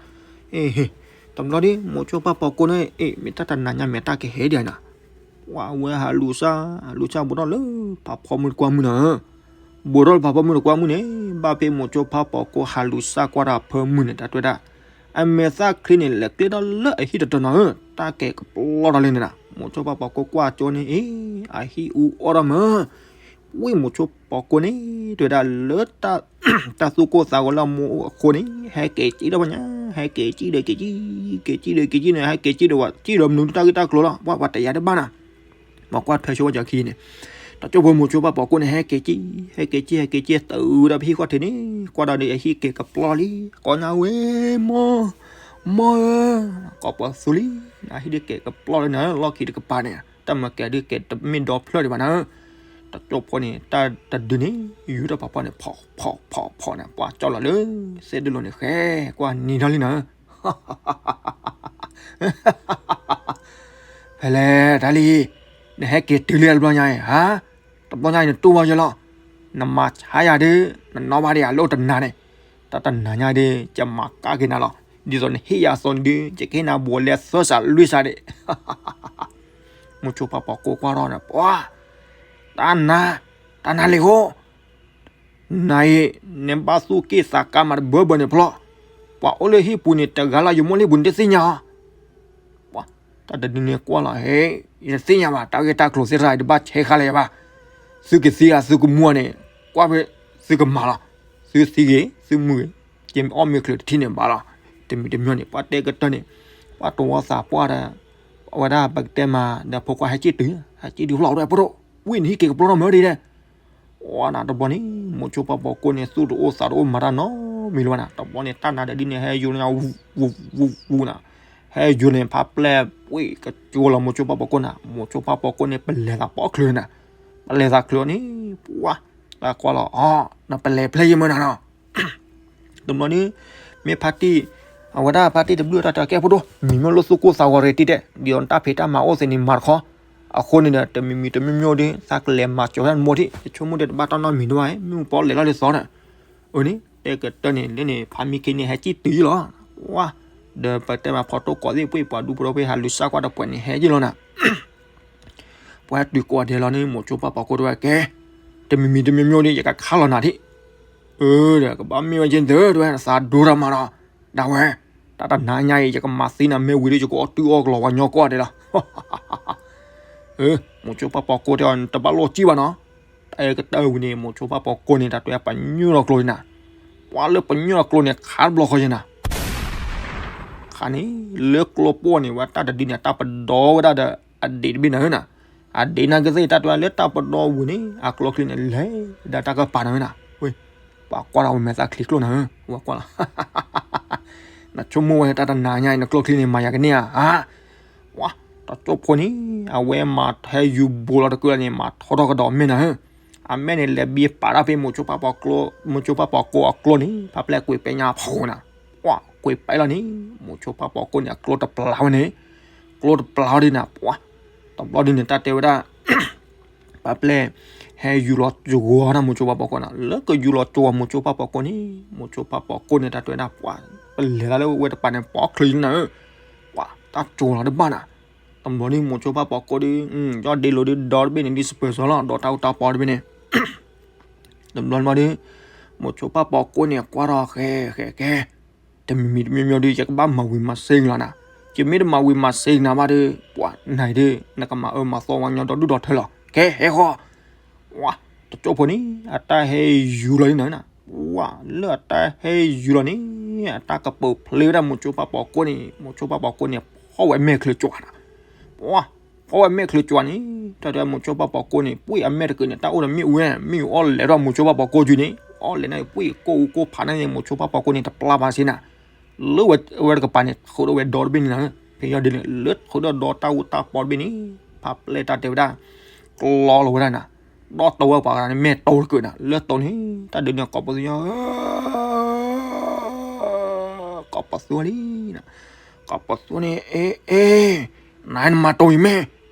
အ့ တဘျီဒီး မိၤဆိပၢ်ပိာ်ကိန့ၣ် အ့ မ့ၢ်တၢ်တနၤညါ မ့ၢ်တၢ်ကဟဲဒ်အံၤနၤ ပှၤဝဲဟးလူၤစၢ် လူၤစၢ်ဘူးထီၣ်လၢဖးဖီမုၢ်တကွၢ်မုၢ်နၤ ဘူးထီၣ်လၢဖးဖီမုၢ်တကွၢ်မုၢ်န့ၣ် ဘၣ်ဖဲမိၤဆိပၢ်ပိာ်ကိဟးလူၤစၢ်ကွၢ်တၢ်ဖၢမုၢ်န့ၣ် တၢ်တဲဝဲဒၣ် အမဲာ်သၣ်ချံန့ၣ် လဲၤကျဲထီၣ်လၢအဟံၣ်တတီၤနၤဧၢ တၢ်ကဲၤကပျီထီၣ်လံန့ၣ်နၤ မိၤဆိပၢ်ပိာ်ကိကွၢ်ကၠိန့ၣ် အ့ အဟံၣ်အူအီၣ်ထီၣ်မး ဝံၣ်မိၤဆိပၢ်ပိာ်ကိန့ၣ် တဲဝဲဒၣ်လၢ တၢ်သူၣ်ကိၢ်သးဂီၤလၢအမိၢ်အဃိန့ၣ် ဟဲက့ၤကံၣ်ဒီးပှၤညါ ဟဲက့ၤကံၣ်ဒီးက့ၤကံၣ် က့ၤကံၣ်ဒီးက့ၤကံၣ်န့ၣ် ဟဲက့ၤကံၣ်ဒီးဝဲ ကံၣ်ဒီးမနုၤတၢ်ဂ့ၢ်တၢ်ကျိၤလီၤ ပှၤပှၤတယာ်တဘၣ်နၤ မၤကွၢ်ထွဲဆိဝဲကၠီခံန့ၣ် တၢ်ကၠိဖိမိၤဆိပၢ်ပိာ်ကိန့ၣ် ဟဲက့ၤကံၣ် ဟဲက့ၤကံၣ် ဟဲက့ၤကံၣ် တုၤဝဲဒၣ်ပဟံၣ်ဃီထံးန့ၣ် ကွၢ်ဒီးဒီးအဟံၣ်က့ၤကပျီလံ ကိးညါဝဲ မိၢ် မိၢ်ဧၢ ကိးပှၤသူလံ အဟံၣ်ဒုးက့ၤကပျီလံနၤ လီၢ်ခံတကပၤန့ၣ် တၢ်မၤကဲၤဒုးက့ၤတမ့ၢ်ဒီဖျၢၣ်ဒံးဘၣ်နၤ တၢ်ကၠိဖိန့ၣ် တၢ်တဒုန့ၣ် ယူၤထီၣ်ပာ်ဖီန့ၣ် ဖီၣ်ဖီၣ်ဖီၣ်ဖီၣ်န့ၣ် ပှၤကၠီလီၤလၢ သဲဒၢလိၤန့ၣ် ဃဲကွၢ်နံၤထီၣ်လံနၤ ဖဲလဲၣ်တၢ်လံ နဟဲက့ၤတုၤလံတဘျီညါအံၤ ဟါ တဘျီညါအံၤနတူၢ်ဘၣ်ယဲလီၤ နမၤဆါယၤဒုး နနီၣ်ဘၣ်ဒံးအလိၣ်တနၤန့ၣ် တၢ်တနၤညါဒုး ယမၤကၣ်က့ၤနၤလီၤ ဒ်သိးနဟ့ၣ်ယၤအသိးဒုး ယကဟ့ၣ်နၤဘှီးလဲသၢစးလွံၢ်စးဒံး မိၤဆိပၢ်ပိာ်ကိကွၢ်ထီၣ်န့ၣ် ပှၤ တၢ်နၤ တၢ်နၤလံၤဃိ နၤအံၤ နဘၣ်သူၣ်က့ၣ်သးကါမးတဘၢဘၢန့ၣ်ဖျီၣ်, ပှၤအိၣ်လၢဟံၣ်ပူၤန့ၣ် တဂၤလၢယမိၢ်လံၢ်ပူၤန့ၣ်တသ့ၣ်ညါအီၤ. ပှၤ တၢ်တဒုန့ၣ်ကွၢ်လီၤ ဟဲ ယတသ့ၣ်ညါဘၣ် တၢ်ဂ့ၢ်တၢ်ကျိၤသ့ၣ်တဖၣ် ယတဘၣ်ဆဲးဃာ်လၢၤယၤဘၣ်. သုကသံဧါ သုကမူဧါန့ၣ် ကွၢ်ဖဲသုကမၤလီၤ. သုသံဂ့ၤ သုမူဂ့ၤ ယမ့ၢ်အီၣ်မ့ၢ်ချုးတထံၣ်န့ၣ်ဘၣ်လီၤ. တမံၤတမံၤန့ၣ် ပှၤတဲကတၢၢ်န့ၣ် ပှၤတဝီသးပှၢ်ဒီး အဝဲဒၣ်ပကတဲမး ဒီးဖိခွါဟဲကံၣ်တုၤ ဟဲကံၣ်တုၤဖျီၣ်ဝဲဒၣ် ပဒိၣ် ဝံၣ်နဟံၣ်က့ၤကပျီထီၣ်မ့ၢ်ဒ်လဲၣ် ဝဲနၤတဘျီန့ၣ် မိၤဆိပှၤပိာ်ကိန့ၣ် သူၣ်တအိၣ်သးတအိၣ်မၤတၢ်နီတမံၤလၢၤဘၣ်နၤ. တဘျီန့ၣ် တၢ်နါဒီးဒ်န့ၣ် ဟဲယိာ်န့ၣ် ဝူဝူဝူဝူနၤ, ဟဲယိာ်န့ၣ် ဖးပျဲၢ်ဝံၣ်ကကၠိလီၤမိၤဆိပှၤပိာ်ကိနၤ. မိၤဆိပှၤပိာ်ကိန့ၣ် ပလဲၤသးပိာ်ချုးနၤ, ပလဲၤသးချုးအီၤန့ၣ် ပှၤ တၢ်ကွၢ်လီၤ အီ နပလဲၤဖျဲၣ်ယမ့ၢ်နၤနီၤ တဘျီန့ၣ် မ့ၢ်ဖါတံၢ် အဝဲဒၣ်ဖါတံၢ်တဘျုးတၢ်တဲကဲဖိဒိၣ် မံၤမိၢ်လိၣ်သူၣ်ကိၢ်သးဂီၤရ့တံၢ်တဲ ဒ်အီၤတၢ်ဖံးတၢ်မၤအိၣ်သ့ၣ်န့ၣ်မၤတခီ, အဃိန့ၣ်ဒီး တမံၤမံၤတမံၤမံၤဒီး သးကလဲၤမၤစၢၤဝဲဒၣ်နမိၢ်ထံၣ် ယဆိကမိၣ်ဒီးတဘၣ်တၢ်နီတမံၤဒံးဘၣ် မ့ၣ်အူပီလဲၤလီၤလၢသီဒီး အန့ၣ် တဲကတၢၢ်န့ၣ် လၢန့ၣ် ဖါမံခ့န့ၣ် ဟဲကံၣ်တုၤယလီၤ. ဝါ ဒီးပတဲမးဖီတိၢ်ကိးသ့ၣ်ပှ့ၤပှၤဒူဖိဒီးပှ့ၤဟးလူၤစၢ်ကွၢ်တပှဲၤန့ၣ်ဟဲယ့ၢ်လီၤနၤ. ပှၤဟဲတုၤကိးဂၤဒဲးလီၤန့ၣ် မိၤစိပၢ်ပိာ်ကိၢ်တဲဝဲကဲ, တမံၤမံၤတမံၤမံၤဒီး ယကခါလီၤနၤဒၣ်. အၢ ဒီးကဘၣ်မ့ၢ်ဝဲကဲသၢ တဲဝဲ နသးဒိတၢ်မးဒီး, ဒၣ်ဝဲ, တၢ်တနၤညါအံၤ ယကမၤသ့နၤမ့ၢ်ဝံၤဒီး ယကအီၣ်တုၤအီၣ်ကလီၤဝဲညီကိးဂၤဒဲးလီၤ. အၢ မိၤစိပၢ်ပိာ်ကိၢ်တဲအီၤ နတဘၣ်လိၣ်စံၣ်ဘၣ်နီၤ. တၢ်အၢကတၢၢ်ဝံၤန့ၣ် မိၤစိပၢ်ပိာ်ကိၢ်န့ၣ် တၢ်တဲပညိၣ်လီၤကျိန့ၣ်နၤ. ပှၤလၢပညိၣ်လီၤကျိန့ၣ် ခးတဘျီဃီယဲနၤ. ခးန့ၣ် လၢကျိပိၢ်န့ၣ် ဝဲတၢ်တဒုန့ၣ် တၢ်ပဒီဝဲဒၣ်ဒီး အဒံးတဘ့ၣ်နၤဧၢနၤ. အဒံးနာ်က့သ့ၣ် တၢ်တဲလၢတၢ်ပဒီဝံၤန့ၣ် အကျိချံန့ၣ် လဲၤဒၣ်တၢ်ကပၤနၤဧၢနၤ. ဝဲ, ပှၤကွၢ်ထီၣ်ဝဲမဲာ်သၣ်ချံကျိနၤဧၢ, ဝဲကွၢ်လီၤ. နဆိကမိၣ်ဝဲတၢ်တနၤညါအံၤ နကျိချံန့ၣ် မၤယၤကန့ၢ်ဧါ. ဝဲ, တကၠိဖိန့ၣ် အဝဲမၤဟဲယူၤဘိလီၤတကုာ်လီၤန့ၣ် မၤထီထီၣ်ကဒီးအမဲာ်နၤဧၢ. အမဲာ်န့ၣ် လဲၤဘံပာ်တၢ်ဖဲမိၤစိပၢ်ပိာ်ကိၢ်အကျိန့ၣ် ဖါပျဲၢ်ကွံာ်ပဲညါဖီနၤ. ပှၤကွံာ်ပဲလီၤန့ၣ် မိၤစိပၢ်ပိာ်ကိၢ်န့ၣ် အကျိတပျၢ်ဝဲန့ၣ်, ကျိတပျၢ်ဝဲဒၣ်နၤ. ပှၤ, တဘျီဒုန့ၣ် တၢ်တဲဝဲဒၣ် ဖါပျဲၢ် ဟဲယူၤလီၤယဂီၤဒၣ်မိၤစိပၢ်ပိာ်ကိၢ်နၤ. လၢကယူၤလီၤယဂီၤမိၤစိပၢ်ပိာ်ကိၢ်န့ၣ် မိၤစိပၢ်ပိာ်ကိၢ်န့ၣ် တၢ်တဲဝဲဒၣ် ပှၤ, ပလဲၤတၢ်လၢဝဲတပၤန့ၣ် ပိာ်ချံနၤဧၢ. ပှၤ, တၢ်ကၠိလီၤတဘၣ်နၤ. တဘျီဒု မိၤစိပၢ်ပိာ်ကိၢ်ဒီး ယီၢ်ဒ့လိာ်ဒီး ဒီတဘ့ၣ်န့ၣ် ဒ်စပၢၤစီလီၤ ဒီးတၢ်အူတၢ်ပီတဘ့ၣ်န့ၣ် တဘျီဒု မိၤစိပၢ်ပိာ်ကိၢ်န့ၣ် ကွၢ်ထီၣ်ဃဲဃဲကဲ, တမံၤမံၤတမံၤမံၤဒီး ယကဘၣ်မၤဝံၤမၤစ့ကလီၤနၤ. ယမ့ၢ်တမၤဝံၤမၤစ့ကနၤဘၣ်ဒီး ပှၤနၤအံၤဒီး နကမၤအၢမၤသီဝဲညီဒီဒူၣ်ဒီထၢလီၤ. ကဲဟဲဃီ, ဝဲ, တကၠိဖိန့ၣ် အတၢ်ဟဲယူၤလီၤန့ၣ်နၤ, ဝဲ, လၢအတၢ်ဟဲယူၤလီၤန့ၣ် အတၢ်ကပူၤဖျဲးဝဲဒၣ်မိၤစိပၢ်ပိာ်ကိၢ်န့ၣ် မိၤစိပၢ်ပိာ်ကိၢ်န့ၣ် ဖီၣ်ဝဲမဲာ်ချၢကၠီနၤ. ပှၤ, ဖီၣ်ဝဲမဲာ်ချၢကၠီန့ၣ် တၢ်တဲမိၤစိပၢ်ပိာ်ကိၢ်န့ၣ် ပှ့ၤအမဲာ်တကုာ်န့ၣ် တၢ်အိၣ်ဒီးမ့ၣ်အူဝဲ မ့ၣ်အူအီၣ်လဲၤထီၣ်မိၤစိပၢ်ပိာ်ကိၢ်ကၠီန့ၣ် အီၣ်လဲၤန့ၣ် ပှ့ၤကိၢ်အူကိၢ်ဖးန့ၣ် မိၤစိပၢ်ပိာ်ကိၢ်န့ၣ် တပျၢ်ဘၣ်စ့နၤ. လၢဝဲတကပၤန့ၣ် ဃုာ်ဒီးဝဲဒီတဘ့ၣ်န့ၣ်နၤ, ဖဲယီၢ်ဒ့န့ၣ် လၢဃုာ်ဒီးဒီတၢ်အူတၢ်ပီတဘ့ၣ်န့ၣ် ဖါပျဲၢ်တၢ်တဲဝဲဒၣ် ကျီလီၤဝဲဒၣ်နၤ, ဒီးတိဝဲပှၤဂၤန့ၣ် မဲာ်တိတကုာ်နၤ လၢတိန့ၣ် တၢ်ဒုးန့ၣ် ကိးပသူညါ ကိးပသူလံ, ကိးပသူန့ၣ် အ့ အ့ နၤနမၤတိယမ့ၢ်,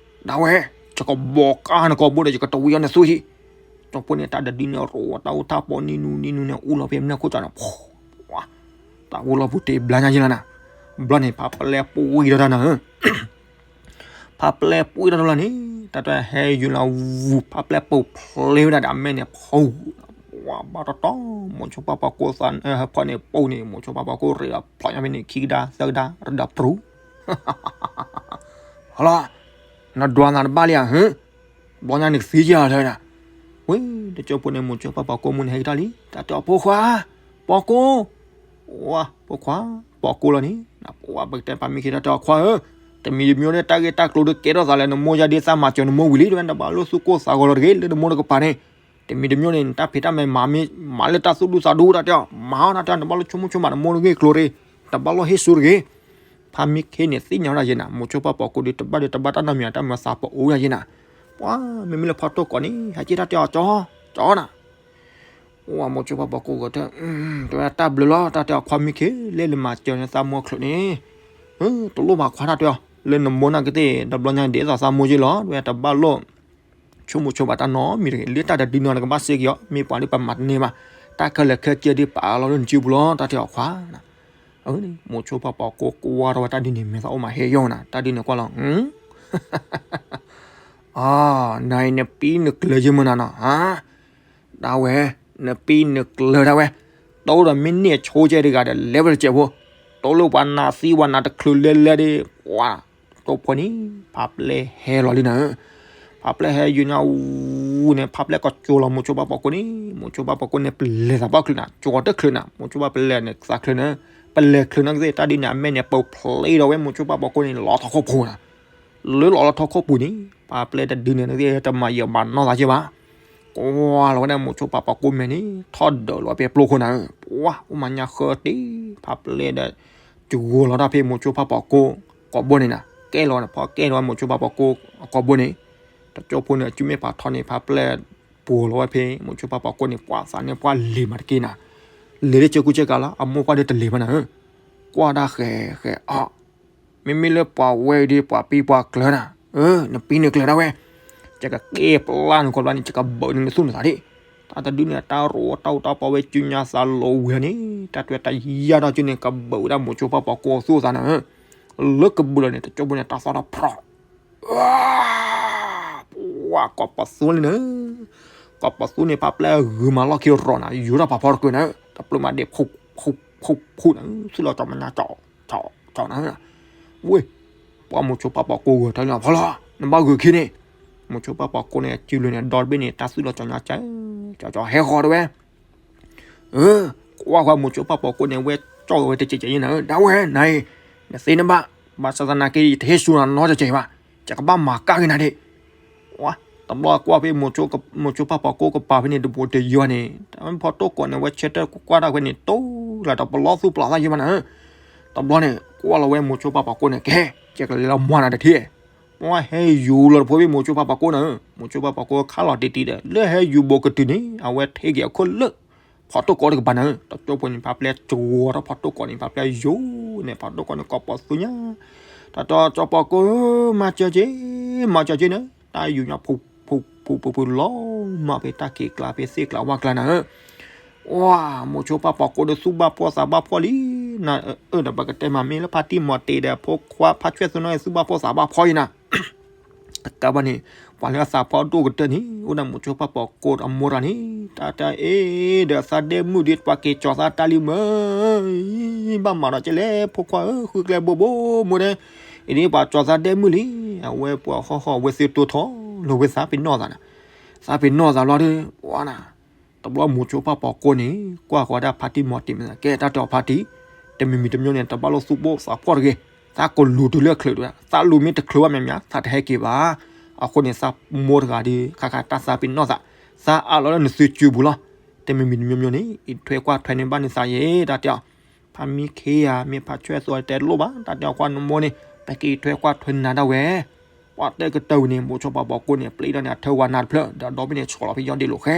ဒၣ်ဝဲ, ယကဘီကါနကိာ်ဘိဒီး ယကတဝံအီၤနသူဟံၣ်. ကၠိဖိန့ၣ် တၢ်ဒုးန့ၣ် ရိးတၢ်အူတၢ်ပီနံၤနူနံၤနူန့ၣ် အူလီၤဖဲမနုၤခိၣ်ကၠီန့ၣ်, ပှၤ, တၢ်အူလီၤပူၤတ့ၢ်ဘျါညါယ့လီၤနၤ, ဘျီန့ၣ် ဖါပျဲၢ်ပှ့ၤဒီးတၢ်နၤဧၢ ဖါပျဲၢ်ပှ့ၤဒီးတၢ်လီၤန့ၣ် တၢ်တဲဟဲယူၤလီၤဝူၤ ဖါပျဲၢ်ပူၤဖျဲးဝဲဒၣ်ဒီးအမဲာ်န့ၣ်ဖီၣ်, ဝဲဘၣ်တီတီ မိၤစိပၢ်ပိာ်ကိၢ်သးဟၢဖီန့ၣ်ပူၤန့ၣ် မိၤစိပၢ်ပိာ်ကိၢ်ရ့ဒီးဖျိညါဖဲန့ၣ် ခံကဒါသၢကဒါ ရ့ဒီးပြူၤ ဟလီၤ, နဒွးနၤတဘၣ်လံဧါ, ဘျီညါန့ၣ်ကသံက့ၤလီၤတဲဝဲဒၣ်, ဝဲ, တကၠိဖိန့ၣ် မိၤစိပၢ်ပိာ်ကိၢ်မုၢ်န့ၣ်ဟဲက့ၤတၢ်လံ တၢ်တဲအီၤ ဖိခွါ, ပိာ်ကိၢ်, ဝဲ, ဖိခွါ, ပိာ်ကိၢ်လီၤန့ၣ်, ပဝဲပကတဲပာ်မ့ၢ်ခ့တၢ်တဲအီၤခွါဧၢ, တမံၤတမံၤန့ၣ် တၢ်ဂ့ၢ်တၢ်ကျိၤဒုးကဲထီၣ်သးလၢနမိၢ်ယါဒ့သးမၤစၢၤနမိၢ်ဝံၤလံ တဲဝဲ နတဘၣ်လိၣ်သူၣ်ကိၢ်သးဂီၤလီၤတဂ့ၤ လၢနမိၢ်တကပၤန့ၣ်, တမံၤတမံၤန့ၣ် နတၢ်ဖံးတၢ်မၤမၤလၢတၢ်သူၣ်ဒူသးဒူ တၢ်တဲအီၤ မၤအီၤ တၢ်တဲအီၤ နဘၣ်လိၣ်ဆိကမိၣ်ဆိကမးနမိၢ်ဂ့ၢ်ကျိၤတဂ့ၤ, တဘၣ်လိၣ်ဟ့ၣ်ဆူၣ်တဂ့ၤ ဖါမ့ၢ်ခ့န့ၣ် သ့ၣ်ညါဝဲဒၣ်ယဲနၤ မိၤစိပၢ်ပိာ်ကိၢ်ဒီး တဘၣ်ဒီးတဘၣ်တၢ်နီတမံၤ တၢ်မၤသးပအိၣ်ယဲနၤ, ပှၤ, မ့မ့ၢ်လၢဖီတိၢ်ကိးန့ၣ် ဟဲက့ၤတၢ်တဲအီၤ ကၠီ, ကၠီနၤ, ဝဲ မိၤစိပၢ်ပိာ်ကိၢ်ဂီၤတၢၢ်, တဲဝဲဒၣ်တၢ်ဘျုးလီၤ တၢ်တဲအီၤခွါမ့ၢ်ခ့ လၢနမၤစၢၤနသးမိၢ်အချၢးန့ၣ်, တလိၣ်ဘၣ်ခွါတၢ်တဲအီၤ, လၢနမိၢ်နာ်က့သ့ၣ် တဘျီညါဒ်သိးသးမိၢ်ယ့လီၤ တဲဝဲတဘၣ်လိၣ် ဆိကမိၣ်ဆိကမးတၢ်နီတမံၤတဂ့ၤ လၢတၢ်တဒုန့ၣ်နကဘၣ်စ့က့ၤအီၤ မ့ၢ်ပှၤဒ်ပမၤတန့ၢ်ဘၣ်, တၢ်ခဲလၢာ်ခဲဆ့ဒ်ပာ်လီၤလၢနစုပူၤလီၤ တၢ်တဲအီၤခွါ, အန့ၣ် မိၤစိပၢ်ပိာ်ကိၢ်ကွၢ်ထီၣ်ဝဲတၢ်ဒ်န့ၣ် မဲာ်သးအိၣ်မးဟဲယိာ်နၤ တၢ်ဒ်န့ၣ်ကွၢ်လီၤ, အ, နၤအံၤနပံနကျၢၤယမုၢ်နၤနီၤ, ဒၣ်ဝဲ, နပံနကျၢၤဒၣ်ဝဲ, တိၢ်ဒီးမ့ၢ်န့ၢ်ဆိကဲတဂၤဒီး လဲၤဝဲတစဲးဖိ, တိၢ်လၢပှၤနၤသံပှၤနၤတချုးလဲၤလဲၤဒီး, ပှၤ, တိၢ်ဖိန့ၣ် ဖါပျဲၢ်ဟဲလီၤလံနၤဧၢ, ဖါပျဲၢ်ဟဲယုာ်ညါဝူၤန့ၣ် ဖါပျဲၢ်ကကၠိလီၤမိၤစိပၢ်ပိာ်ကိၢ်န့ၣ် မိၤစိပၢ်ပိာ်ကိၢ်န့ၣ် ပလဲၤသးဘၣ်ချုးနၤ ကၠိတချုးနၤ မိၤစိပၢ်ပလဲၤန့ၣ်သးချုးနၤ, ပလဲၤချုးနၤကသ့ၣ် တၢ်ဒ်န့ၣ် အမဲာ်န့ၣ်ပူၤဖျ့ဒီးဝဲမိၤစိပၢ်ပိာ်ကိၢ်န့ၣ် လီၤထီၣ်ခီၣ်ပူၤနၤ လၢလီၤလီၤထီၣ်ခီၣ်ပူၤန့ၣ် ဖါပျဲၢ်တဒုန့ၣ် တမၤယံာ်မၤနီၢ်သးက့ဘၣ်, ကွၢ်လီၤဝဲဒၣ်မိၤစိပၢ်ပိာ်ကိၢ်မဲာ်န့ၣ် ထီၣ်ဒၢးလီၤဖဲပျိခိၣ်နၤဧၢ, ပှၤ အိၣ်မးညါဃၢတ့ၢ် ဖါပျဲၢ်ဒီး ကဂီၤလီၤတၢ်ဖဲမိၤစိပၢ်ပိာ်ကိၢ်ကိးဘိန့ၣ်နၤ, ကဲလီၤန့ၣ် ဖီကဲလီၤဝဲမိၤစိပၢ်ပိာ်ကိၢ်ကိးဘိန့ၣ်, တကၠိဖိန့ၣ် အစုမ့ၢ်ဖးထီန့ၣ် ဖါပျဲၢ်ပှိၤလီၤဝဲဖဲမိၤစိပၢ်ပိာ်ကိၢ်န့ၣ် ပှၤသးန့ၣ်ပှၤလ့ၤမးတက့ၢ်နၤ, လ့ၤလၢကၢကူကၢကၤလီၤ အမိၢ်ပှၢ်ဒီးတလ့ၤဘၣ်နၤဧၢ, ကွၢ်ဒၣ်ဃဲးဃဲးအီၤ မ့မ့ၢ်လၢပှၤဝဲအံၤဒီး ပှၤပံၤပှၤကျၢၤနၤ, နပံနကျၢၤဒၣ်ဝဲ, ယကကဲပျၢ်နကိးဘျီန့ၣ် ယကဘၢနနသူၣ်နသးဒၣ်, တၢ်တဒုန့ၣ် တၢ်ရိးတၢ်အူတၢ်ပီဝဲ စုညါသးလီၤဝံၤလီၤန့ၣ် တၢ်တွဲတၢ်ယါဒီးကၠုန့ၣ် ကဘုးဝဲဒၣ်မိၤစိဖါပီၤကိၢ်အသူၣ်အသးန့ၣ် လၢကဘုးလီၤန့ၣ် တကၠိဖိန့ၣ် တၢ်သီၣ်ထီၣ်ဖြီၣ် ပှၤကိးပသူန့ၣ်န့ၣ် ကိးပသူန့ၣ် ဖးပျဲၢ်ဂုာ်မးလီၢ်ခံရီၤန့ၣ် ယူၤထီၣ်ပာ်ဖီတကုာ်န့ၣ် တပျုာ်မးဒ့ၣ် ဖူဖူဖူန့ၣ် သူၣ်လီၤကၠီမညါကၠီ ကၠီကၠီန့ၣ် ဝ့ၢ် ပှၤမိၤစိဖါပီၤကိၢ်ဂဲၤထီၣ်လံဖီလီၤ နဘၣ်ဂုာ်ခံန့ၣ် မိၤစိဖါပီၤကိၢ်န့ၣ် အစုလွံၢ်န့ၣ် ဒီတဘ့ၣ်န့ၣ် တၢ်သူၣ်လီၤကၠီညါကၠီ ကၠီကၠီဟဲဃီၤတဝဲ ကွၢ်ဃီၤမိၤစိဖါပီၤကိၢ်န့ၣ် ဝဲကၠီဝဲတကဲးကဲးယဲၢ်နၤ ဒၣ်ဝဲနၤအံၤ နသ့နဘၣ် ဘၣ်ဆၣ်သနာ်က့ ယတဟ့ၣ်ဆူၣ်နၤနီတကဲးဘၣ် ယကဘၣ်မၤကၢ်က့ၤနၤဒၣ် တဘျီကွၢ်ဖဲ မိၤစိဖါပီၤကိၢ်ကပၤဖဲန့ၣ် တဘိတယွၤန့ၣ် ဖီတိၢ်ကိးန့ၣ် ဝဲဆၢထၢၣ်ကွၢ်တၢ်ဖဲန့ၣ် တိၢ်လၢတပလီၢ်သူၣ်ပလီၢ်သးယဲၢ်ဘၣ်နၤ တဘျီန့ၣ် ကွၢ်လီၤဝဲမိၤစိဖါပီၤကိၢ်န့ၣ် ကဟဲ ကဲကလဲၤလီၤမွၤနၤတထံၣ် ပှၤဟဲယူၤလီၤတဖိဖဲမိၤစိဖါပီၤကိၢ်န့ၣ် မိၤစိဖါပီၤကိၢ်ခးလီၤတံၢ်တံၢ်ဒီး လၢဟဲယူၤဘိးကတုၤန့ၣ် အဝဲထံၣ်က့ၤအခိၣ်လၢ ဖီတိၢ်ကိးတကပၤန့ၣ် တကၠိဖိန့ၣ် ဖးပျဲၢ်ကဝီၤထီၣ်ဖီတိၢ်ကိးန့ၣ် ဖးပျဲၢ်ယူၤန့ၣ် ဖီတိၢ်ကိးန့ၣ် ကိးပသူညါ တၢ်တီကၠီပီၤကိၢ်ဧၢ မၤစၢၤက့ၤ မၤစၢၤက့ၤန့ၣ် တၢ်ယူၤညါဖုဖုဖုဖုလီၤမၢ်ဖဲတၢ်ခံးကျါဖဲသ့ၣ်ကျါဝၣ်ကျါနၤဧၢ ဝါ မိၤစိဖါပီၤကိၢ်ဒီးသူၣ်ဘၣ်ဖှီၣ်သးဘၣ်ဖှီၣ်လံ နအၢၣ်ဒီးပကတဲမးမ့ၢ်လၢဖါတံၢ်မီၤတ့ၢ်ဒီးဖိခွါဖါဆွဲၣ်သူနီၣ် သူၣ်ဘၣ်ဖှီၣ်သးဘၣ်ဖှီၣ်ယဲၢ်နၤ တကးဘၣ်န့ၣ် ပှၤလၢအသးဖှီၣ်ဒိၣ်ကတၢၢ်န့ၣ် အိၣ်ဒၣ်မိၤစိဖါပီၤကိၢ်အမိၢ်တဂၤန့ၣ် တၢ်တၢ်အ့ၣ်ဒီးသးဒဲမုၣ်ဒီး ပှၤက့ၤကၠီၤသးတၢ်လံမၢ် ဘၣ်မၤဒီးကဲလဲၣ် ဖိခွါဧၢ ဃုကျဲဘိဘိမိၢ်ဒဲ အံၤဒ်ပှၤကၠီၤသးဒဲမုၣ်လံ အဝဲပှၤဟီၣ်ဟီၣ်ဝဲသ့ၣ်တိၢ်ထီၣ်လီၤဝဲသးပ့ၤနီၣ်သးန့ၣ် သးပ့ၤနီၣ်သးလီၤဒီး ပှၤနၤ တဘျီမိၤစိဖါပီၤကိၢ်န့ၣ် ကွၢ်ဃီၤဒၣ်ဖါတံၢ်မီၤတ့ၢ်မ့ၢ်သး ကဲတၢ်တဲအီၤဖါတံၢ် တမံၤမံၤတမံၤန့ၣ် တဘၣ်လိာ်သူၣ်ဘိၣ်သးဖှီၣ်တဂ့ၤ သးကလူၤတုၤလၢအချုးတဝဲ သးလူၤမ့ၢ်တချုးဘၣ်မးမး သးတဟဲက့ၤဘၣ် အဃိန့ၣ် သးမိၢ်တဂၤဒီး ခါခါတၢ်သးပ့ၤနီၣ်သး သးအးလီၤလၢနသုစုပူၤလီၤ တမံၤမံၤတမံၤမံၤန့ၣ် အံးထွဲကွၢ်ထွဲန့ၢ်ဘၣ်န့ၢ်သးယဲၢ် တၢ်တဲအီၤ ဖါမံခ့ဧါ မ့ၢ်ဖါဆွဲၣ်သူအတဲတလိၣ်ဘၣ် တၢ်တဲအီၤကွၢ်နမိၢ်န့ၣ် ပက့ၤထွဲကွၢ်ထွဲနၤဒၣ်ဝဲ ပှၤတဲကတၢၢ်ဝံၤန့ၣ် မိၤစိဖါပီၤကိၢ်န့ၣ် ပျံၤထီၣ်န့ၢ်အထၢဝါနါတဖျၢၣ် ဒီးဒီဘ့ၣ်န့ၣ် ဆီၣ်လီၤဖဲယီၣ်ဒ့လိာ်ဃဲ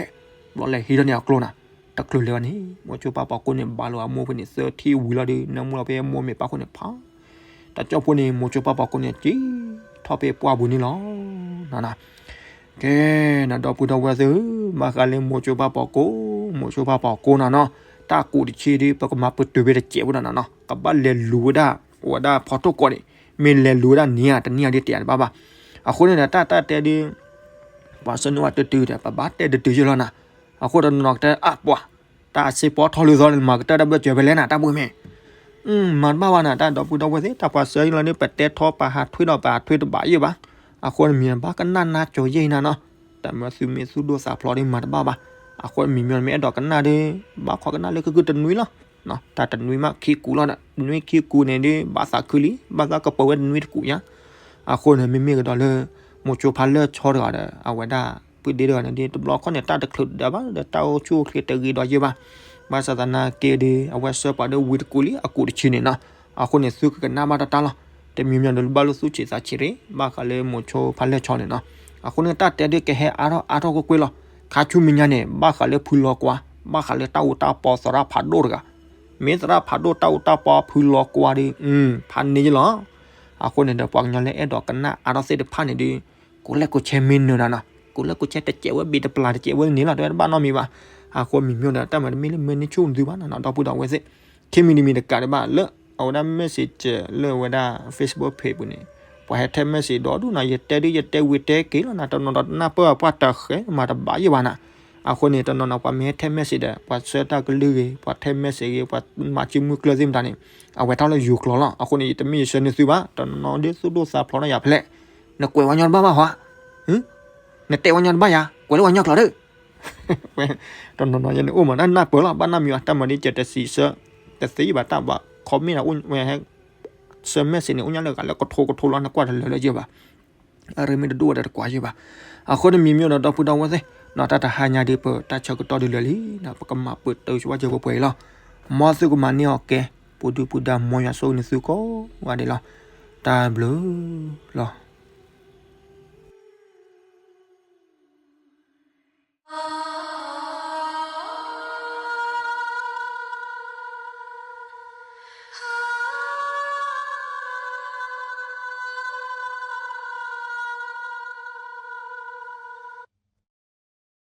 ဘျီလဲၤဟံးထီၣ်န့ၢ်အကျိန့ၣ် တချုးလဲၤဘၣ်န့ၣ် မိၤစိဖါပီၤကိၢ်န့ၣ် ဘၣ်လိာ်အမိၢ်ဖဲန့ၣ် သၢထံၣ်ဝံၤလီၤဒီး နၢမူလီၤဖဲမိၢ်မ့ၢ်ပၢ်ခိၣ်န့ၣ်ဖး တၢ်ကၠီဖိန့ၣ် မိၤစိဖါပီၤကိၢ်န့ၣ် က့ၤထီၣ်ဖဲပှၢ်ပူၤန့ၣ်လီၤ. ကဲ နဒီပုၢ်ဒီဝဲၢ်သ့ၣ်ဧၢ, ဘၣ်ဃးလၢမိၤစိဖါပီၤကိၢ်, မိၤစိဖါပီၤကိၢ်နၤနီၤ, တၢ်ကူးတဆံဒီး ပကမၤပတုာ်ဖဲတစဲးဖိဒီးနၤနီၤ, ကဘၣ်လဲၤလူၤဝဲဒၣ် ဝဲဒၣ်ဖီထိၣ်ကိးန့ၣ်, မ့ၢ်လဲၤလူၤဝဲဒၣ်နံၤဧါ တနံၤဧါဒ်တဲယၤတဘၣ်ဘၣ်. အဃိန့ၣ်ဒီး တၢ်တၢ်တဲဒ် ပှၤဆၢနုာ်ဝဲတတုၤဒီး ပဘၣ်တဲတတုၤယဲၢ်လီၤနၤ. အဃိတနီၤနီၤကတဲ အါပှၤ တၢ်အစ့ပီထီၣ်လၢသီန့ၣ် မၤကတၢၢ်တၢ်ဘၢၣ်စၢၤဖဲလဲၣ်နၤ တၢ်ဘှ့ၣ်မ့ၢ် မၤတဘၣ်ဘၣ်နၤ တၢ်ဒီပုၢ်ဒီဝဲၢ်သ့ၣ် တၢ်ပှၤဆၢယဲၢ်လီၤန့ၣ် ပတဲထီပာ်ဟးထွဲဒီးပာ်ထွဲတဘၣ်ယဲၢ်ဘၣ်. အဃိန့ၣ်မ့ၢ်ဘၣ်ကနၣ်နါကၠီၤယဲၢ်နၤနီၤ, တၢ်မၤသုမ့ၢ်သူၣ်ဒိၣ်သးဖျိးဒီးမၤတဘၣ်ဘၣ်. အဃိမ့ၢ်မ့ၢ်အဲၣ်ဒိးကနၣ်ဒီး ဘၣ်ခိးကနၣ်လၢခုၣ်ခုၣ်တနွံလီၤ. တၢ်တနွံမးခံကူးလီၤဒီး တနွံခံကူးန့ၣ်ဒီး ဘၣ်သးခုလံ ဘၣ်သးကပၢၤဝဲတနွံတကူးညါ. အဃိန့ၣ် မ့မ့ၢ်ကဒီးလၢ မိၤစိဖါလၢၢ်ဆီတဂၤဒီး အဝဲဒၣ် ပုၢ်ဒ့တဂၤန့ၣ်ဒီး တဘျီခီန့ၣ် တၢ်တချုးဒၣ်ဘၣ်ဒီး တၢ်အိၣ်ဆူၣ်အိၣ်ချ့တဂ့ၤဒီးယဲၢ်ဘၣ်. ဘၣ်ဆၣ်သနာ်က့ဒီး အဝဲဆှၢပှၤဒီးဝံၤတကူးလံ အကူးတဆံန့ၣ်နီၤ. အဃိန့ၣ် သုကကနၣ်ဘၣ်တၢ်တၢ်လီၤ. တမံၤမံၤဒီး ဘၣ်လိာ်သူၣ်ဆံးသးဆံးရ့ၣ် ဘၣ်ဃးလၢမိၤစိဖါလၢၢ်ဆီန့ၣ်နီၤ. အဃိန့ၣ် တၢ်တဲဒုးကဟဲအါထီၣ်အါထီၣ်ကွ့ၢ်ကွ့ၢ်လီၤ. ခါဆူမဲာ်ညါန့ၣ် ဘၣ်ဃးလၢဖုလီၤကွၢ်, ဘၣ်ဃးလၢတၢ်အူတၢ်ပီသရၣ်ဖးဒိၣ်တဂၤ, မ့ၢ်သရၣ်ဖးဒိၣ်တၢ်အူတၢ်ပီဖုလီၤကွၢ်ဒီး ဖးန့ၢ်ယဲၢ်လီၤ. အဃိန့ၣ်ဒီး ပှၤကညီလၢအဲၣ်ဒိးကနၣ်အါထီၣ်သ့ၣ်တဖၣ်န့ၣ်ဒီး ကိးလဲၣ်ကိးဆဲမ့ၢ်နၢၤနၤနီၤ, ကိးလဲၣ်ကိးဆဲတစဲးဝဲဘ့ၣ်တပျၢ်တစဲးဝဲန့ၣ်လီၤ တဝဲတဘၣ်နီတမံၤဘၣ်. အဃိမ့ၢ်မ့ၢ်ဒီး တၢ်မၤတမ့ၢ်လၢမၢန့ၢ်ဆူၣ်နသုဘၣ်နီၤ ဒီပုၢ်ဒီဝဲၢ်သ့ၣ်, ခံမံၤတမံၤတကးဒံးဘၣ် လၢအဝဲဒၣ် messenger လၢအဝဲဒၣ် Facebook page ပူၤန့ၣ် ပှၤဟဲထဲ message ဒီဒူၣ်နီၤ ယတဲဒုးယတဲဝံၤတဲက့ၤလီၤနၤ တနီၤဒီးနၢ်ပၢၢ်ပှၢ်တၢ်ဃဲမၤတဘၣ်ယဲၢ်ဘၣ်နၤ. အဃိန့ၣ် တနီၤနီၤပှၤမ့ၢ်ဟဲထဲ message ဒီး ပှၤဆှၢတၢ်ကလုၢ်ဂ့ၤ ပှၤထဲ message ဂ့ၤ ပှၤမၤစုမုၢ်ကျၢၢ်သ့ၣ်မတၤန့ၣ် အဝဲထီၣ်လၢယိၤကျိာ်လီၤ. အဃိန့ၣ် ယတမ့ၢ်ယဆှၢန့ၢ်သုဘၣ် တနီၤနီၤဒ်သူၣ်ဒိၣ်သးဖျိးနီၤယၤဖဲလဲၣ် နကွဲးဝဲညီတဘၣ်ဘၣ်ဟီ နတဲဝဲညီတဘၣ်ယၤ ကွဲးလၢဝဲညီကျိာ်ဒီး တနီၤနီၤယဲန့ၣ်အိၣ်မး တၢ်နၢ်ပၢၢ်လီၤ ဘၣ်နၢ်မံၤအတၢ်မၤဒ်ကဲတစံးဆၢ တသ့ဘၣ်တၢ်ဘၣ် comment န့ၣ် ဟဲဆှၢ message န့ၣ် အိၣ်ညါလၢဂၤလၢကထိကထိလီၤ နကွၢ်တလၢာ်လၢယဲၢ်ဘၣ်. အရ့မ့ၢ်တဒိၣ်ဝဲဒီးတကွၢ်ယဲၢ်ဘၣ်. အဃိန့ၣ်မ့ၢ်မ့ၢ်ဒီး ဒီပုၢ်ဒီဝဲၢ်သ့ၣ်နီၤ တၢ်တဟါညါဒ်ပ တၢ်ဆၢကတီၢ်ဒ်လဲၣ်လံ ပကမၤပတုာ်ဆိဝဲစၢၤပှဲၤပှဲၤအံၤလီၤ. မ်သုကမၤန့ၢ်အီၤကဲ ပူၤဒုပူၤဒါ မ်ယွၤဆိၣ်ဂ့ၤန့ၢ်သုကိးဂၤဒဲးလီၤ. တၢ်ဘျုးလီၤ.